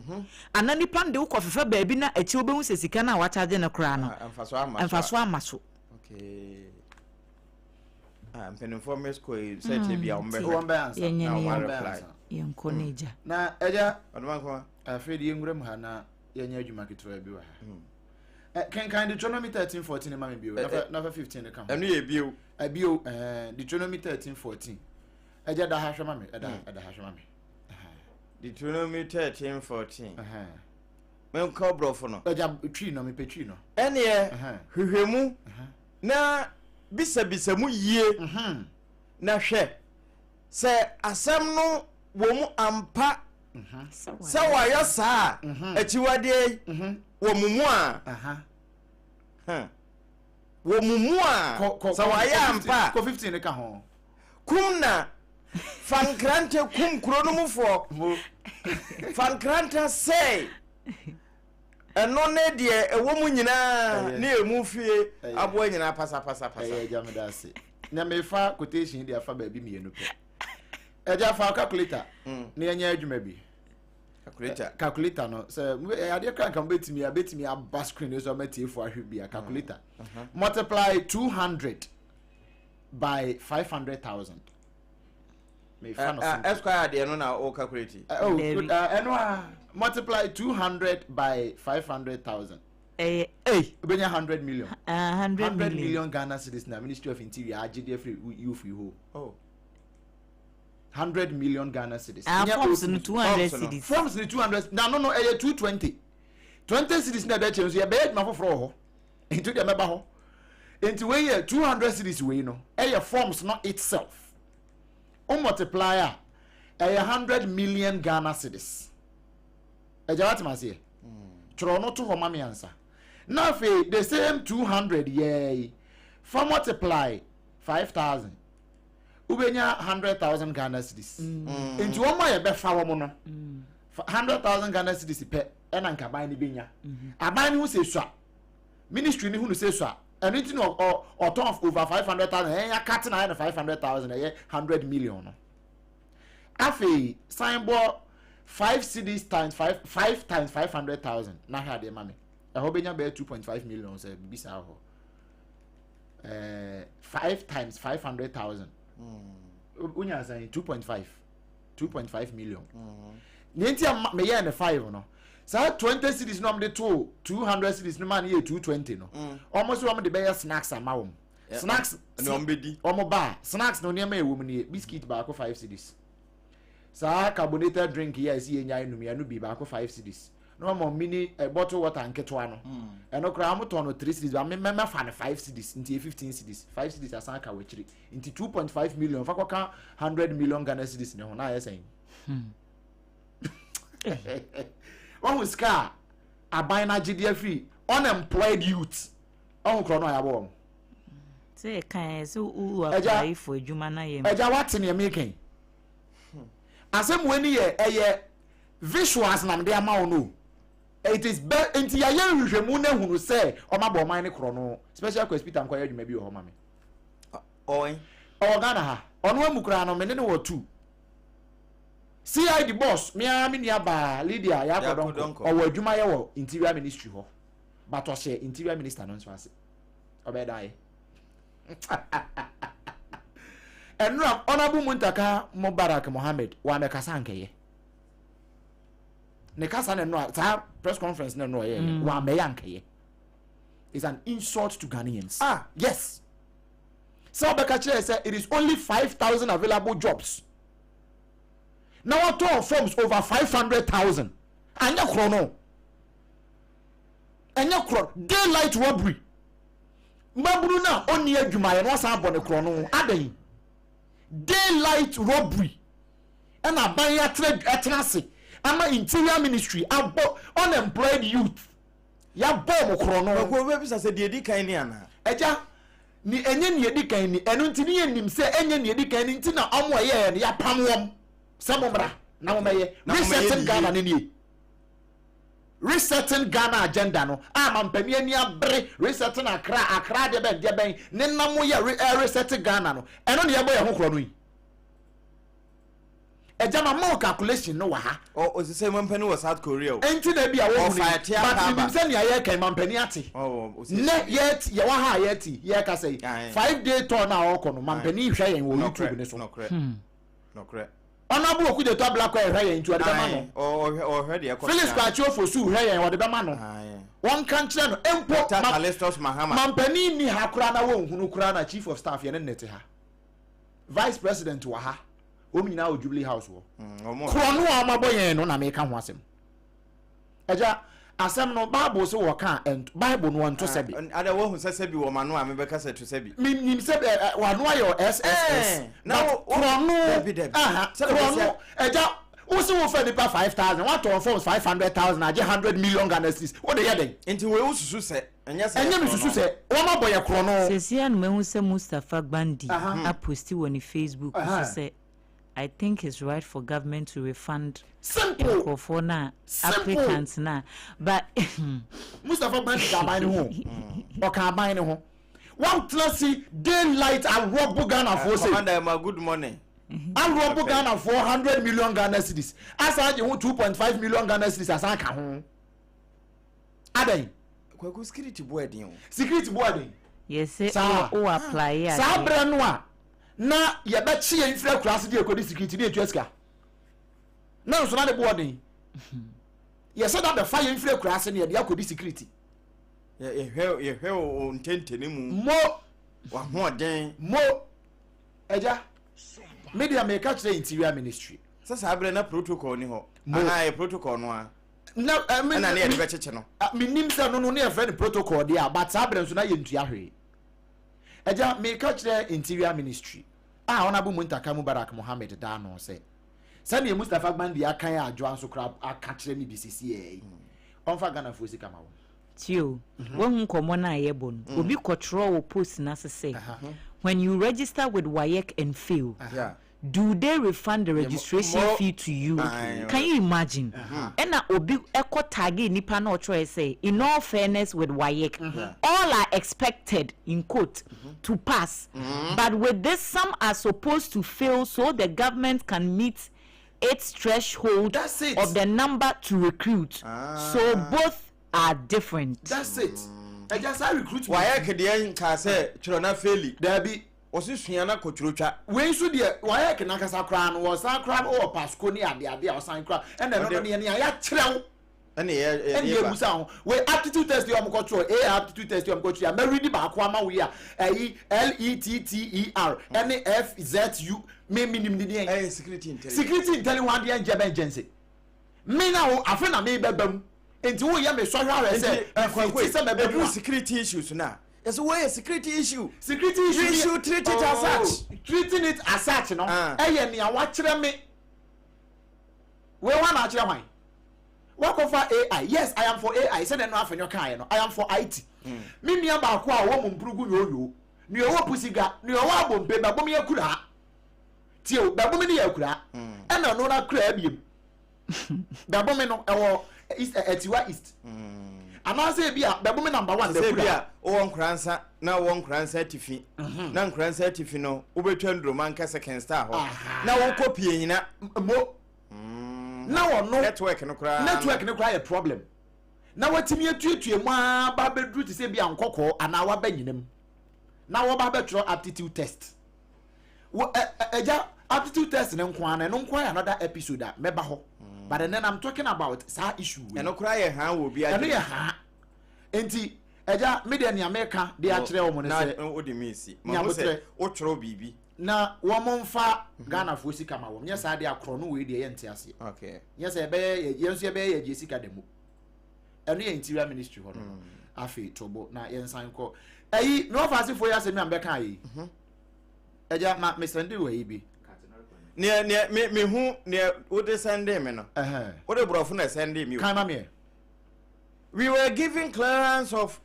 ana nipa no de wokɔ fefɛ baabi na akyi wobɛhu sɛ sika no a wa charge no koraa no mfaso ama so. Okay. Ah, mpanimfoɔ miss kɔ yi sɛ kyɛ bi a wɔn bɛhwɛ na wɔn reply. Yɛnkɔ no agya. Na agya, afei de yɛnwura mu ha na yɛnyɛ adwuma ketewa bi wɔ ha. Hmm. Eh, kenkan Deuteronomy 13 14 ma me bio eh, na fa 15 no ka ho. Ɛno yɛ bio. Bio, Deuteronomy 13 14. Agya da ha hwɛ ma me, ɛda hmm. ɛda ha hwɛ ma me. Deuteronomy 13 14. Menkɔ borɔfo no. Agya twi no, mepɛ twi no. Ɛneɛ hwehwɛ mu na bisabisa mu yie mhm. na hwɛ sɛ asɛm no wɔ mu ampa mhm. sɛ wɔayɔ saa a mhm. akyiwadeɛ yi mhm. wɔ mo mu a wɔ mo mu a sɛ wɔayɛ ampa a kum na fa nkrantɛ kum kuro no mufoɔ fa nkrantɛ sɛe ɛno ne deɛ ɛwɔ mu nyinaa ne ɛmu fie aboa nyinaa pasapasapasa. Ɛyɛ agya meda ase. Na mefa quotation de afa baabi mmienu pɛ. Agya fa calculator mm. na yɛnyɛ adwuma bi. Calculator. Calculator no sɛ adeɛ kora nka mobɛtumi abɛtumi aba screen so ama tiefo ahwɛ bi a calculator. Mm. Uh-huh. Multiply 200 by 500,000. Mefa no simple. Esquire deɛ no na o calculate. Oh, ɛno a multiply 200 by 500,000. Ɛyɛ ei. Wobɛnya 100 million. Uh, 100 million. million Ghana cedis na Ministry of Interior agye de afiri youth yi hɔ. Oh. 100 million Ghana cedis. Ah, forms no 200 cedis. Forms no 200 na no no ɛyɛ 220. 20 cedis na ɛda kyerɛ nso yɛbɛyɛ adwuma foforɔ wɔ hɔ. Nti deɛ mɛba hɔ. Nti wei yɛ 200 cedis wei no ɛyɛ forms no itself. Wo multiply a ɛyɛ 100 million Ghana cedis. Agya wate maseɛ? Twerɛ no to hɔ ma me ansa. Na afei the same 200 yɛɛ yi fa multiply 5000 wobɛnya 100,000 Ghana cedis. Mm. Nti wɔn a yɛbɛfa wɔn no 100,000 Ghana cedis pɛ ɛna nka aban no bɛnya. Mm-hmm. Aban no ho sɛ sua. Ministry no hu no sɛ sua. Ɛno nti na ɔtɔn over 500,000 ɛyɛ akate na ayɛ no 500,000 ɛyɛ 100 million no. Afei san bɔ 5 cedis times 5 5 times 500,000 na hwɛ adeɛ ma me. Ɛhɔ bɛnya bɛyɛ 2.5 million sɛ biribi saa hɔ. 5 times 500,000. Wonya sɛn 2.5 2.5 million. Nea nti a meyɛɛ no 5 no saa 20 cedis na wɔde too 200 cedis no maa no yɛ 220 no. Wɔn nso wɔn de bɛyɛ snacks ama wɔn. Snacks na wɔn bɛdi. Wɔn ba snacks no nneɛma ɛwɔ mu nie biscuit baako 5 cedis. Saa carbonated drink yi a ɛsi yɛ nyae num yɛ no bi baako 5 cedis. Na wɔn mini eh, bottle water nketewa no. Ɛno koraa wɔn tɔn no 3 cedis ba me mɛfa no 5 cedis nti yɛ 15 cedis. 5 cedis asan aka wɔ akyiri. Nti 2.5 million fa kɔka 100 million Ghana cedis ne ho na ayɛ sɛn. Wɔn sika a aban no agye de afiri unemployed youth ɔho korɔ no a yɛabɔ wɔn. Sɛ yɛka ɛ sɛ wo apply for adwuma na yɛ. Agya wate nea meka yi. Asɛm wei ni yɛ ɛyɛ visuals na mede ama wo no. It is be nti yɛayɛ nhwehwɛmu na ehunu sɛ ɔma bɔ ɔman ne korɔ no. Special Quest Peter nkɔyɛ adwuma bi wɔ hɔ ma me. Ɔwɔ Ɔwɔ Ghana ha. Ɔno amu koraa no me ne no wɔ two. CID boss me ara me nua baa Lydia Yaakɔ Donkor ɔwɔ adwuma yɛ wɔ Interior Ministry hɔ but ɔhyɛ Interior Minister no nso ase. Ɔbɛyɛ dan ayɛ. Ɛnura Honourable Muntaka Mubarak Mohammed wamɛkasa ankɛyɛ. Ne kasa na ɛnura saa press conference na ɛnura ɔyɛ mm. wamɛyɛ ankɛyɛ. It's an insult to Ghanaians. Ah yes. Sɛ ɔbɛka kyerɛ sɛ it is only 5,000 available jobs. Na wɔtɔn forms over 500,000. Anyɛ korɔ no. Ɛnyɛ korɔ. Daylight robbery. Mmabunu no a ɔnni adwumayɛ no wasan abɔ ne korɔ no. Adɛn? Daylight robbery. Ɛna aban yi atena atena ase ama interior ministry abɔ unemployed youth. Yɛabɔ wɔn korɔ no. Kwaku obɛbisa sɛ deɛ edi kan ni anaa? Agya, ne ɛnyɛ nea edi kan ni. Ɛno nti ne yɛnim sɛ ɛnyɛ nea edi kan ni nti na wɔn a ɛyɛɛ no yɛapam wɔn sɛ mommra na mommɛyɛ. Resetting Ghana no nie. Resetting Ghana agenda no a mampanin ani abere resetting Accra, Accra deɛ bɛn deɛ bɛn ne nam yɛ re, eh, resetting Ghana no. Ɛno ne yɛbɔ yɛn ho korɔ no yi. Agya ma mo calculation no wɔ ha. Ɔ ɔsɛ sɛ mampanin wɔ South Korea o. Enti na ebi a wɔhu Ɔfa ni ɛte but aka menim aba. sɛ nea yɛreka yi mampanin ate. Ɔ ɔsɛ Nnɛ yɛte yɛwɔ ha a yɛte yɛrekasa yi Ae. 5 day tour no a ɔrekɔ no mampanin hwɛ yɛn wɔ Nɔkorɛ YouTube no so. nɔkorɛ nɔkorɛ. Honourable Okudzeto Ablakwa ɛhwɛ yɛn nti ɔde bɛma no. Ɔhwɛ deɛ ɛkɔ Felix Kwakye Ofosu hwɛ yɛn ɔde bɛma no. Wɔnka nkyerɛ no mpo. Dr. Callistus Mahama. Mampanin ni ha koraa na wɔnhunu koraa na Chief of Staff yɛne ne te ha. Vice President wɔ ha. Wɔn nyinaa wɔ Jubilee House hɔ. Korɔ no a wɔabɔ yɛn no na meka ho asɛm. Agya, asɛm no, Bible se wɔka a, ɛnto, Bible no wɔnto sɛbi. Ada woahu sɛ sɛbi wɔ m'ano a mebɛka sɛ to sɛbi. Menim sɛ ɛ, ɛ, w'ano ayɛ SSS. Ɛɛ, na But wo, wo, korɔ no, dabi, dabi. aha, Sɛdeɛ korɔ wobɛsi no, agya, wo se wofa nipa 5,000, woatɔn forms 500,000, agye 100 million Ghana cedis, wode yɛ dɛn? Nti wei wosusu sɛ, ɛnyɛ sɛ Ɛnyɛ yɛ korɔ mesusu no. sɛ, wɔabɔ yɛ korɔ no. Seesei ara na mahu sɛ Mustapha Gbandi Aha. aposti wɔ ne Facebook so Aha. sɛ I think it's right for government to refund Simple. nkurɔfoɔ no a Simple. applicants no a but Mustapha Gbandi ka aban no ho o. Ɔka aban no ho. Woatena se daylight arɔbo Ghanafoɔ sei. Commander Emma good morning. Arɔbo Ghanafoɔ 100 million Ghana cedis. Asan agye ho 2.5 million Ghana cedis asan aka ho. Adɛn? Kwaku security bo ɛden o. Security bo ɛden. Yɛse Saa. wo apply adeɛ. Saa berɛ no a na yɛbɛkye yɛn firi akuraase de yɛkɔdi security ne yɛtua sika. Na nso na ne bo ɔden. Yɛsɛ da bɛfa yɛn firi akuraase ne yɛde akɔdi security. Yɛhwɛ yɛhwɛ wo ntɛntɛne mu. Mo. W'ahoɔden. Mo. Agya, me deɛ meka kyerɛ interior ministry. Sɛ saa berɛ na protocol ni hɔ. Mo. Anaa yɛ protocol no a. Na eh, me, Ɛna ne yɛde me, bɛkyekye no. ah, menim sɛ no no ne yɛfrɛ no protocol deɛ a, but saa berɛ nso na yɛntua hwee. Agya, meka kyerɛ Interior Ministry a Honourable Muntaka Mubarak Mohammed da ano sɛ, sɛdeɛ Mustapha Gbandi akan a Adwoa nso koraa aka kyerɛ me bi sesiɛ yi, ɔmfa Ghanafoɔ sika ma wɔn. Tie o, woahu nkɔmmɔ no a yɛbɔ no? Obi kɔtwerɛɛ wɔ post no ase sɛ, When you register with WAEC and fail, Do they refund the registration fee to you? Can you imagine? Ɛna obi kɔ tagee nipa na ɔtwerɛɛ sɛ, in all fairness with WAEC, all are expected, in quote, to pass, but with this some are supposed to fail so the government can meet its threshold That's it. of the number to recruit. So both are different. That's it. Ɛgya saa recruitment. WAEC deɛ nkaa sɛ twerɛ na faili. Daabi. Wɔse sua na kɔtwerɛ twa. Wei nso deɛ WAEC nankasa koraa no wɔsan koraa wɔ pasco ne ade ade a ɔsan koraa ɛna ɛno no deɛ nea yɛakyerɛ wo ɛne yɛ ɛne yɛ ba yɛbusa ho wei aptitude test yɛ ɔmo kɔtwerɛ A aptitude test yɛ ɔmo kɔtwerɛ a mɛredi baako ama wo yi a ɛyi L E T T E R ɛne F Z U me me nim ne deɛ ɛyɛ security intelligence security intelligence ho adeɛ nkyɛ bɛn kyɛnse me na wo afe na me bɛba mu nti woyɛ me sɔhwɛ ahwɛ sɛ ɛfiti sɛ mɛbɛ mu ɛduru a security issues no a yɛsɛ wɔyɛ security issue security issue We should treat it as oh, such. treating it as such no Ah. ɛyɛ nea wakyerɛ me wei wa na akyerɛ hwan wakɔfa ai yes i am for ai sɛdeɛ no afɛnyɔ kaeɛ no i am for it me nua baako a ɔwɔ mu mpurugu yooyoo nea ɔwɔ pusiga nea ɔwɔ abompe bɛbom yɛ akuraa tie o bɛbom ne yɛ akuraa ɛna ɔno no akuraa biem bɛbome no ɛwɔ east atiwa east anaasɛ ebi a bɛbome number one sɛ bi bɛkura a wowɔ nkoransa na wowɔ nkoransa atifi na nkoransa atifi no wobɛtwa nduroma nkɛsɛ kenstar hɔ Aha. na wokɔ pie nyina mo na wɔno network no koraa network no koraa yɛ problem na watumi atuatua mu ara ba bɛduru te sɛ bi a nkɔkɔɔ anaa waba nyinam na wɔba bɛtwerɛ aptitude test wɔ ɛ ɛ ɛgya aptitude test ne nko ara no ɛno nko ara yɛ another episode a mɛba hɔ but then i'm talking about saa issue wei ɛno koraa yɛ haa wɔ obi ɛno adwene yɛ haa nti ɛgya me deɛ nea meka de akyerɛ wɔn ne na sɛ wode me si Nya mahu sɛ abotrɛ. wotwerɛ biribi na wɔn mfa ghanafoɔ sika ma wɔn nyɛ saa deɛ akorɔ no wei deɛ yɛnte aseɛ okay nyɛ sɛ yɛbɛyɛ yɛn nso yɛbɛyɛ yɛgye sika da mu ɛno yɛ interior ministry hɔ no afei tobo na yɛnsan kɔ ɛyi me wɔfa asefoɔ yi asɛm yi a mbɛka ayɛ yi ɛgya ma mesɛnde wɔ yi bi neɛ neɛ me mehu neɛ wode sɛnde me no ɛhɛn wode borɔfo na sɛnde me o kan ma meɛ we were given clearance of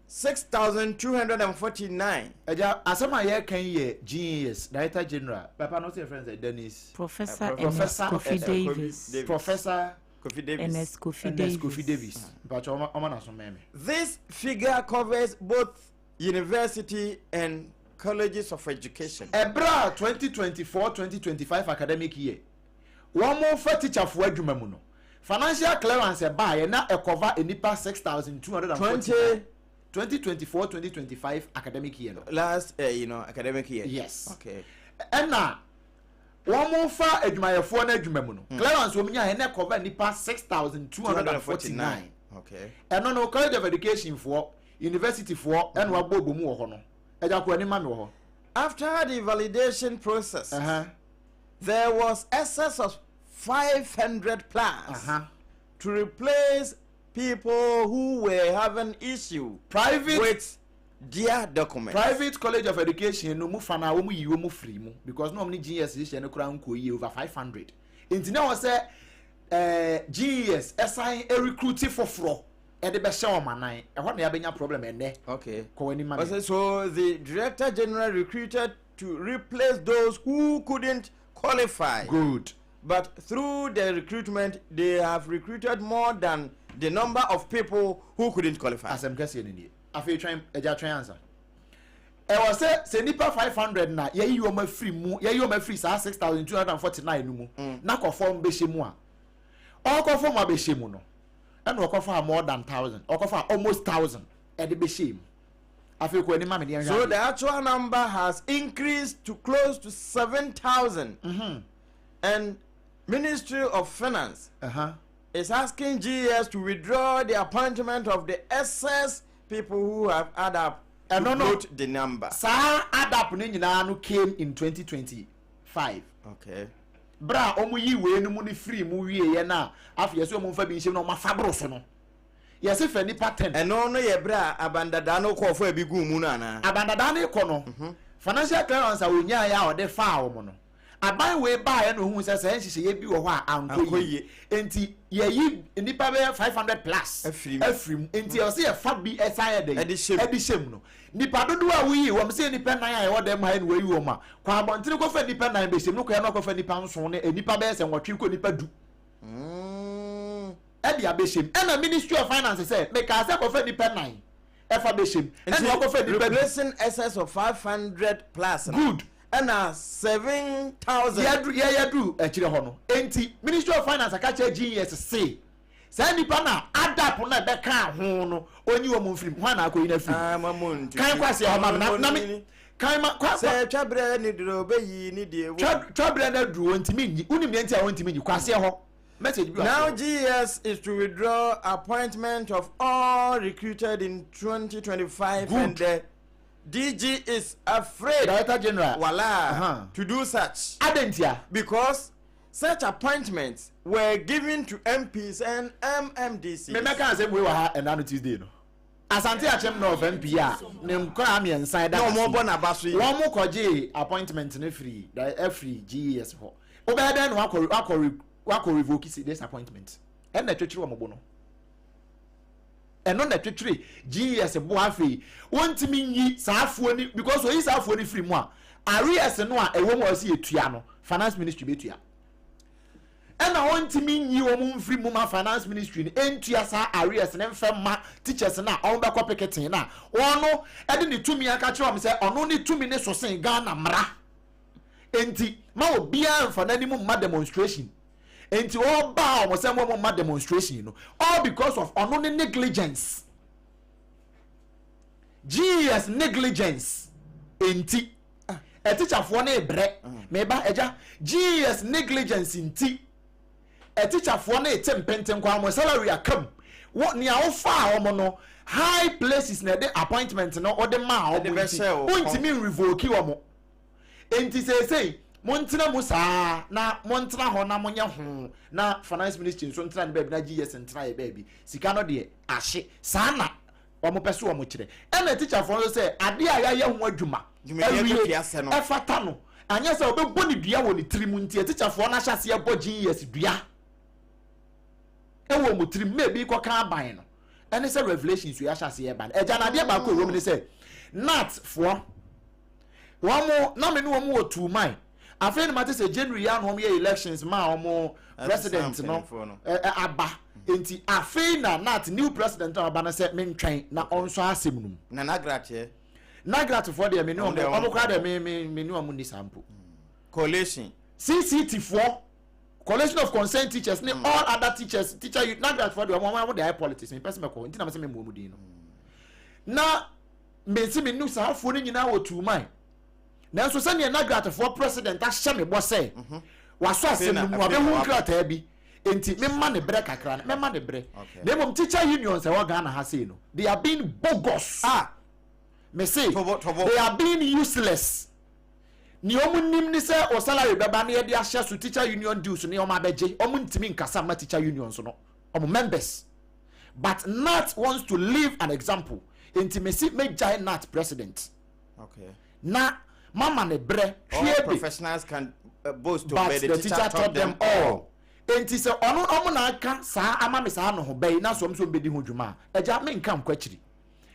6249 ɛgya asɛm a yɛreka yi yɛ GES director general papa no sɛ yɛfrɛ no sɛ Dennis Professor Eh, Ernest Professor Kofi eh, eh, Kofi Davis. Davis. Professor Kofi Davis Ernest Kofi Ernest Kofi Davis. Davis mpakyɛ ɔma ɔma n'aso mɛn me This figure covers both university and colleges of education. ɛberɛ a 2024-2025 academic year wɔn mo fa teacherfoɔ adwuma mu no financial clearance ɛbaayɛ na ɛkɔva nnipa 6249 2024-2025 academic year no Last, academic year. Yes. Okay. ɛna Wɔn fa adwumayɛfoɔ no adwuma mu no, clearance wɔn nyaeɛ na ɛcover nnipa 6,249. Okay. Ɛno no, College of Education foɔ, University foɔ ɛna wɔabɔ bɔ mu wɔ hɔ no. Agya kɔ anim ma me wɔ hɔ. After the validation process, there was excess of 500 plus to replace people who were having issue Private with their documents. Private College of Education no mu fa no a wɔn yi wɔn firi mu because na wɔn ne GES hyehyɛ no koraa nkɔ yie, over 500. Nti na wɔ sɛ GES ɛsan recruit foforɔ ɛde bɛhyɛ wɔn anan. Ɛhɔ na yɛabɛnya problem ɛnɛ. Okay. Kɔ w'anim ma me. Ɔsɛ so the director general recruited to replace those who couldn't qualify. Good. But through the recruitment, they have recruited more than the number of people who couldn't qualify. Asɛm kɛseɛ no nie. Afei twɛn, agya twɛn ansa. Ɛwɔ sɛ sɛ nipa 500 na yɛyi wɔn afiri mu, yɛyi wɔn afiri saa 6,249 no mu, na kɔ fam bɛhyɛ mu a, ɔkɔ fam abɛhyɛ mu no, ɛna ɔkɔfa more than 1,000, ɔkɔfa almost 1,000 ɛde bɛhyɛ mu. Afei kɔ anim ma me deɛ nhwɛ So adeɛ. the actual number has increased to close to 7,000. And Ministry of Finance is asking GES to withdraw the appointment of the excess people who have add up to Ɛno no, bloat the number. Saa add up no nyinaa no came in 2025. Okay. Bere a wɔn yi wei no mu no firi mu wieɛ no a, afei yɛsɛ wɔn mfa bi nhyɛm na wɔn afa boro so no. Yɛsɛ fɛ nipa 10. Ɛno no yɛ bere a abandadaa no kɔɔ fo a ebi guu mu no anaa? Abandadaa no kɔ no, financial clearance a wɔnyaeɛ a wɔde faa wɔn no, aban wei baeɛ na ohuu sɛ saa nhyehyɛeɛ bi wɔ hɔ a ankɔ yie. Enti yɛyi nnipa bɛyɛ 500 plus afiri mu. Enti ɛwɔ sɛ yɛfa bi ɛsan yɛ dɛn? Ɛde hyɛ mu. Ɛde hyɛ mu no. Nnipa dodoɔ a woyii wɔn sɛ nnipa nnan a yɛwɔ dɛm ha yi na wɔayi wɔn a, kɔ abɔntene kɔfa nnipa nnan bɛhyɛ mu no kɔɛ na ɔkɔfa nnipa nson ne nnipa bɛyɛ sɛ nwɔtwe kɔ nnipa du. Ɛde abɛhyɛ mu. Ɛna Ministry of Finance sɛ mekaa sɛ kɔfa nnipa nnan ɛfa bɛhyɛ mu. Ɛna wakɔfa nnipa du. Replacing excess of 500 plus no. Good. Ɛna 7,000. Yɛduru yɛ yɛduru akyire hɔ no, enti Ministry of Finance aka kyerɛ GES se saa nnipa no a adap no a ɛbɛkaa ho no ɔnyi wɔn mfiri mu. Hwan na akɔyi no afiri mu? Ah, ma mo ntutu. Kan kɔ aseɛ hɔ ma me na na me kan ma kwa kwa. Sɛ twa berɛ ne duro ɔbɛyi ne deɛ wɔ. Twa twa berɛ no aduru ɔntumi nyi. Wonim deɛ nti a ɔntumi nyi? Kɔ aseɛ hɔ. Message bi wɔ Now aseɛ hɔ. GES is to withdraw appointment of all recruited in 2025 and Good. the DG is afraid. Director General. Wala, to do such. Adɛn ntia? Because such appointments were given to MPs and MMDCs. Me mɛka asɛm wei wɔ ha ɛna no Tuesday no. Asante Akyem North MP a ne nkwadaa mmiɛnsa ɛda Na wɔn n'ase. bɔ n'aba so yi. Wɔn kɔgye appointment no firi afiri GES hɔ. Wobɛyɛ dɛn na wakɔ wakɔ wakɔ revoke this appointment? Ɛna ɛtwetwere wɔn bo no. Ɛno na ɛtwetwere GES bo. Afei wɔntumi nyi saa afoɔ ni because oyi saa afoɔ ni firi mu a, arrears no a ɛwɔ mu a ɔsi etua no, Finance Ministry bɛtua. Ɛna wɔntumi nyi wɔn mfiri mu ma Finance Ministry no ntua saa arrears ne mfɛ ma teachers no a wɔn bɛkɔ picketing na wɔn no ɛde ne tumi aka kyerɛ wɔn sɛ ɔno ne tumi ne so sen Ghana mmara, nti ma obiara nfa n'anim mma demonstration. Nti ɔbaa wɔn sɛ wɔn mma demonstration no, all because of ɔno ne negligence, GES negligence. Nti ɛtikyafoɔ no ebrɛ meba ɛgya. GES negligence nti ɛtikyafoɔ no ete mpenten kwan, wɔn salary akam wɔ nea wofaa wɔn no high places na ɛde appointment no ɔde maa wɔn, nti wontumi revoke wɔn. Nti seesei montena mu saa na montena hɔ na monyɛ ho na Finance Ministry nso ntena ne baabi na GES ntena yɛ baabi. Sika no deɛ ahye saa na wɔn pɛ so wɔn kyerɛ. Ɛna tikyafoɔ nso sɛ adeɛ a yɛayɛ ho adwuma awie ɛfata no, anyɛ sɛ wɔbɛbɔ ne dua wɔ ne tirim. Nti tikyafoɔ no ahyɛ aseɛ bɔ GES dua ɛwɔ wɔn tirim ma ebi kɔka aban no. Ɛne sɛ revelation so yɛahyɛ aseɛ ɛba no ɛgya na adeɛ baako ɛwɔ mu ne sɛ nat foɔ wɔn na me ne wɔn wɔ two mine. Afei na ma te sɛ January yɛ ano wɔn yɛ elections ma wɔn president no ɛ aba. Nti afei na nat new president na ɔba no sɛ me ntwɛn na ɔnsɔ asɛm no mu. Na NAGRAT NAGRAT foɔ deɛ, me ne wɔn wɔn koraa deɛ, me ne wɔn ni saa mpo. Collation. CCT foɔ, Collation of Concerned Teachers ne all other teachers, teacher youth. NAGRAT foɔ deɛ, wɔn de ayɛ politics. Mi pɛ sɛ mɛkɔ nti na mɛ sɛ mɛ mu wɔn din no na mɛ nsi mi nu saa afoɔ no nyinaa wɔ two mine. Nanso sɛdeɛ Nagratfoɔ president ahyɛ me bɔ sɛ wasɔ asɛm no mu, wabɛhu nkrataa bi, enti memma no berɛ kakra no, mɛma no berɛ. Na mmom teacher unions a ɛwɔ Ghana ha sei no, they are being bogus. Ah! Mese, they are being useless. Nea wɔn nim ne sɛ o salary bɛba na yɛde ahyɛ so teacher union dues ne wɔn abɛgye. Wɔn ntumi nkasa mma teacher unions no, wɔn members. But Nat wants to live an example. Enti mese mɛgyae Nat president. Okay. Na mama ne brɛ. All professionals can uh, boast to but the, the teacher, teacher taught them all. Enti sɛ ɔno ɔmo na aka saa ama me saa no ho bɛyi na so ɔmo so mbɛdi ho dwuma a, agya menka nkɔ akyiri.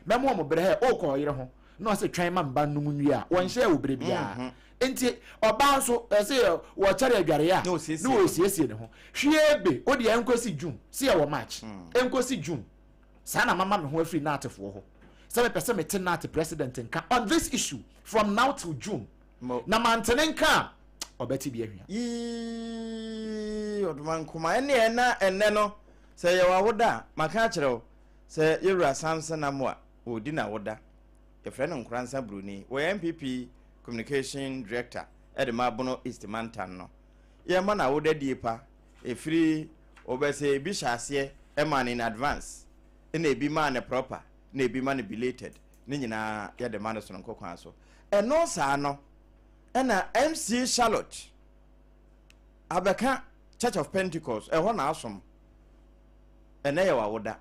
Mɛmo ɔmo brɛ hɛ, ɔkɔ ɔyere ho na ɔsɛ twɛn ma mba num nwie a, wɔnhyɛ wɔ brɛ biara. Mm-hmm. Enti ɔbaa nso ɛsɛ wɔkyɛre adwareɛ a na wɔsiesie ne ho. Hwie be, o deɛ ɛnkɔsi June, sɛ yɛwɔ March, mm. ɛnkɔsi June. Saa na mama me ho afiri Naatefoɔ hɔ sɛ mepɛ sɛ mete Naate president nka on this issue from now till June. Na mante ne nka a, ɔbɛte bi ahwia. Yii, Ɔdomankoma, ɛneɛ na ɛnnɛ no sɛ yɛwɔ awoda a, maka akyerɛ wo sɛ yɛwura Samson Amoah ɔredi n'awoda. Yɛfrɛ no Nkoransa Buroni. Ɔyɛ NPP Communication Director de ma Bono East Mantam no. Yɛma no awoda die pa. Ɛfiri wɔbɛ sɛ ebi hyɛ aseɛ maa no in advance ɛna ebi maa no proper na ebi ma no belated ne nyinaa yɛde ma no sononko kwan so. Ɛno saa no ɛna MC Charlotte abɛka Church of Pentecost ɛhɔ na asom ɛnɛ yɛ w'awoda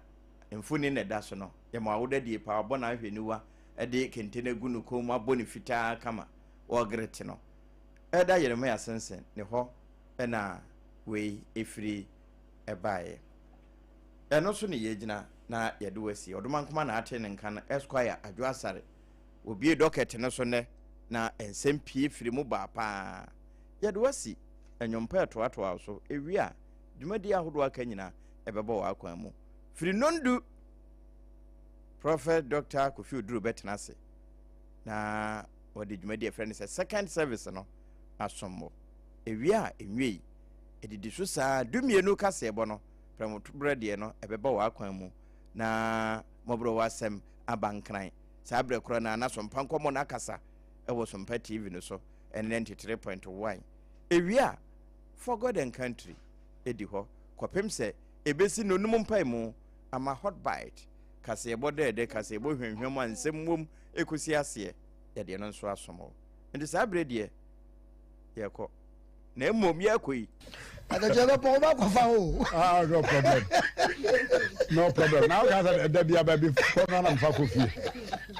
mfoni na ɛda so no yɛ ma w'awoda die paa ɔbɔ n'ahwɛniwa ɛde kente no agu no kɔn mu abɔ ne fitaa kama wɔgrete no ɛda Yeremia Sensen ne hɔ na wei firi baeɛ. Ɛno so ne yɛgyina na yɛde wo asi. Ɔdomankoma na ate ne nka no, Esquire Adwo Asare. Wɔbue dɔkɛt no so nnɛ na nsɛm pii firi mu baa paa. Yɛde wo asi nnwom pa ɛtoatoa wo so. Ɛwie a, dwumadie ahodoɔ aka nyina ɛbɛbɔ w'akwan mu. Firi nnɔndu, Prophet Dr. Kofi Oduro bɛtena ase na wɔde dwumadie a ɛfrɛ no sɛ Second Service no asom wo. Ewia a enwiei, edidi so saa dumienu kaseɛbɔ no, prɛmotoberɛ deɛ no, ɛbɛba w'akwan mu, na mmɔborɔwasɛm aba nkran. Saa berɛ korɔ no ara na Sompa Nkɔmmɔ no akasa wɔ Sompa TV no so, ɛne 93.1. Ewia a, For God and Country di hɔ kɔpem sɛ ɛbɛsi nnɔnum mpaemu ama Hot Bite, kaseɛbɔ dɛɛdɛ, kaseɛbɔ hwamhwam a nsɛm wom kɔsi aseɛ, yɛde ɛno nso asom wo. Nti saa berɛ deɛ, yɛkɔ na mmom yɛkɔ yi. Akatua bɛpɔ wo bɛkɔfa o. Ah, no problem. No problem. Na woka sɛ da bia baabi kɔ no na mfa kɔ fie.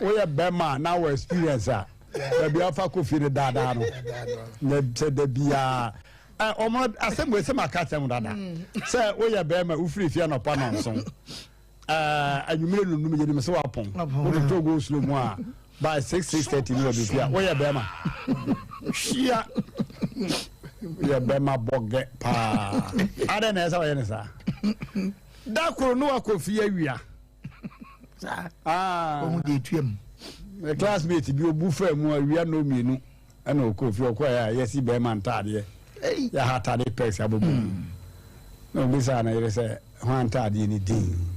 Woyɛ bɛrima na wɔ experience a baabi afa kɔ fie no daadaa no. Na sɛ da bia ɔmo asɛm wei sɛ maka asɛm dada sɛ woyɛ bɛrima wofiri fie anɔpa nɔnson. anwummere nonum yɛnim sɛ wapɔn wototɔ go slow mu a by 6 6:30 ne wadu fie a woyɛ bɛrima hyia yɛ bɛrima bɔgɛ paa adɛn na ɛsɛ wɔyɛ ne saa da koro ne wakɔ fie awia ah. classmate bi obu faa mu awia no mmienu Ɛna ɔkɔɔ fie, ɔkɔeɛ a yɛasi bɛrima ntaadeɛ, yɛaha atade pɛs abobɔ mu. Na ɔbisaa ne yere sɛ, Hwan ntaadeɛ ni din?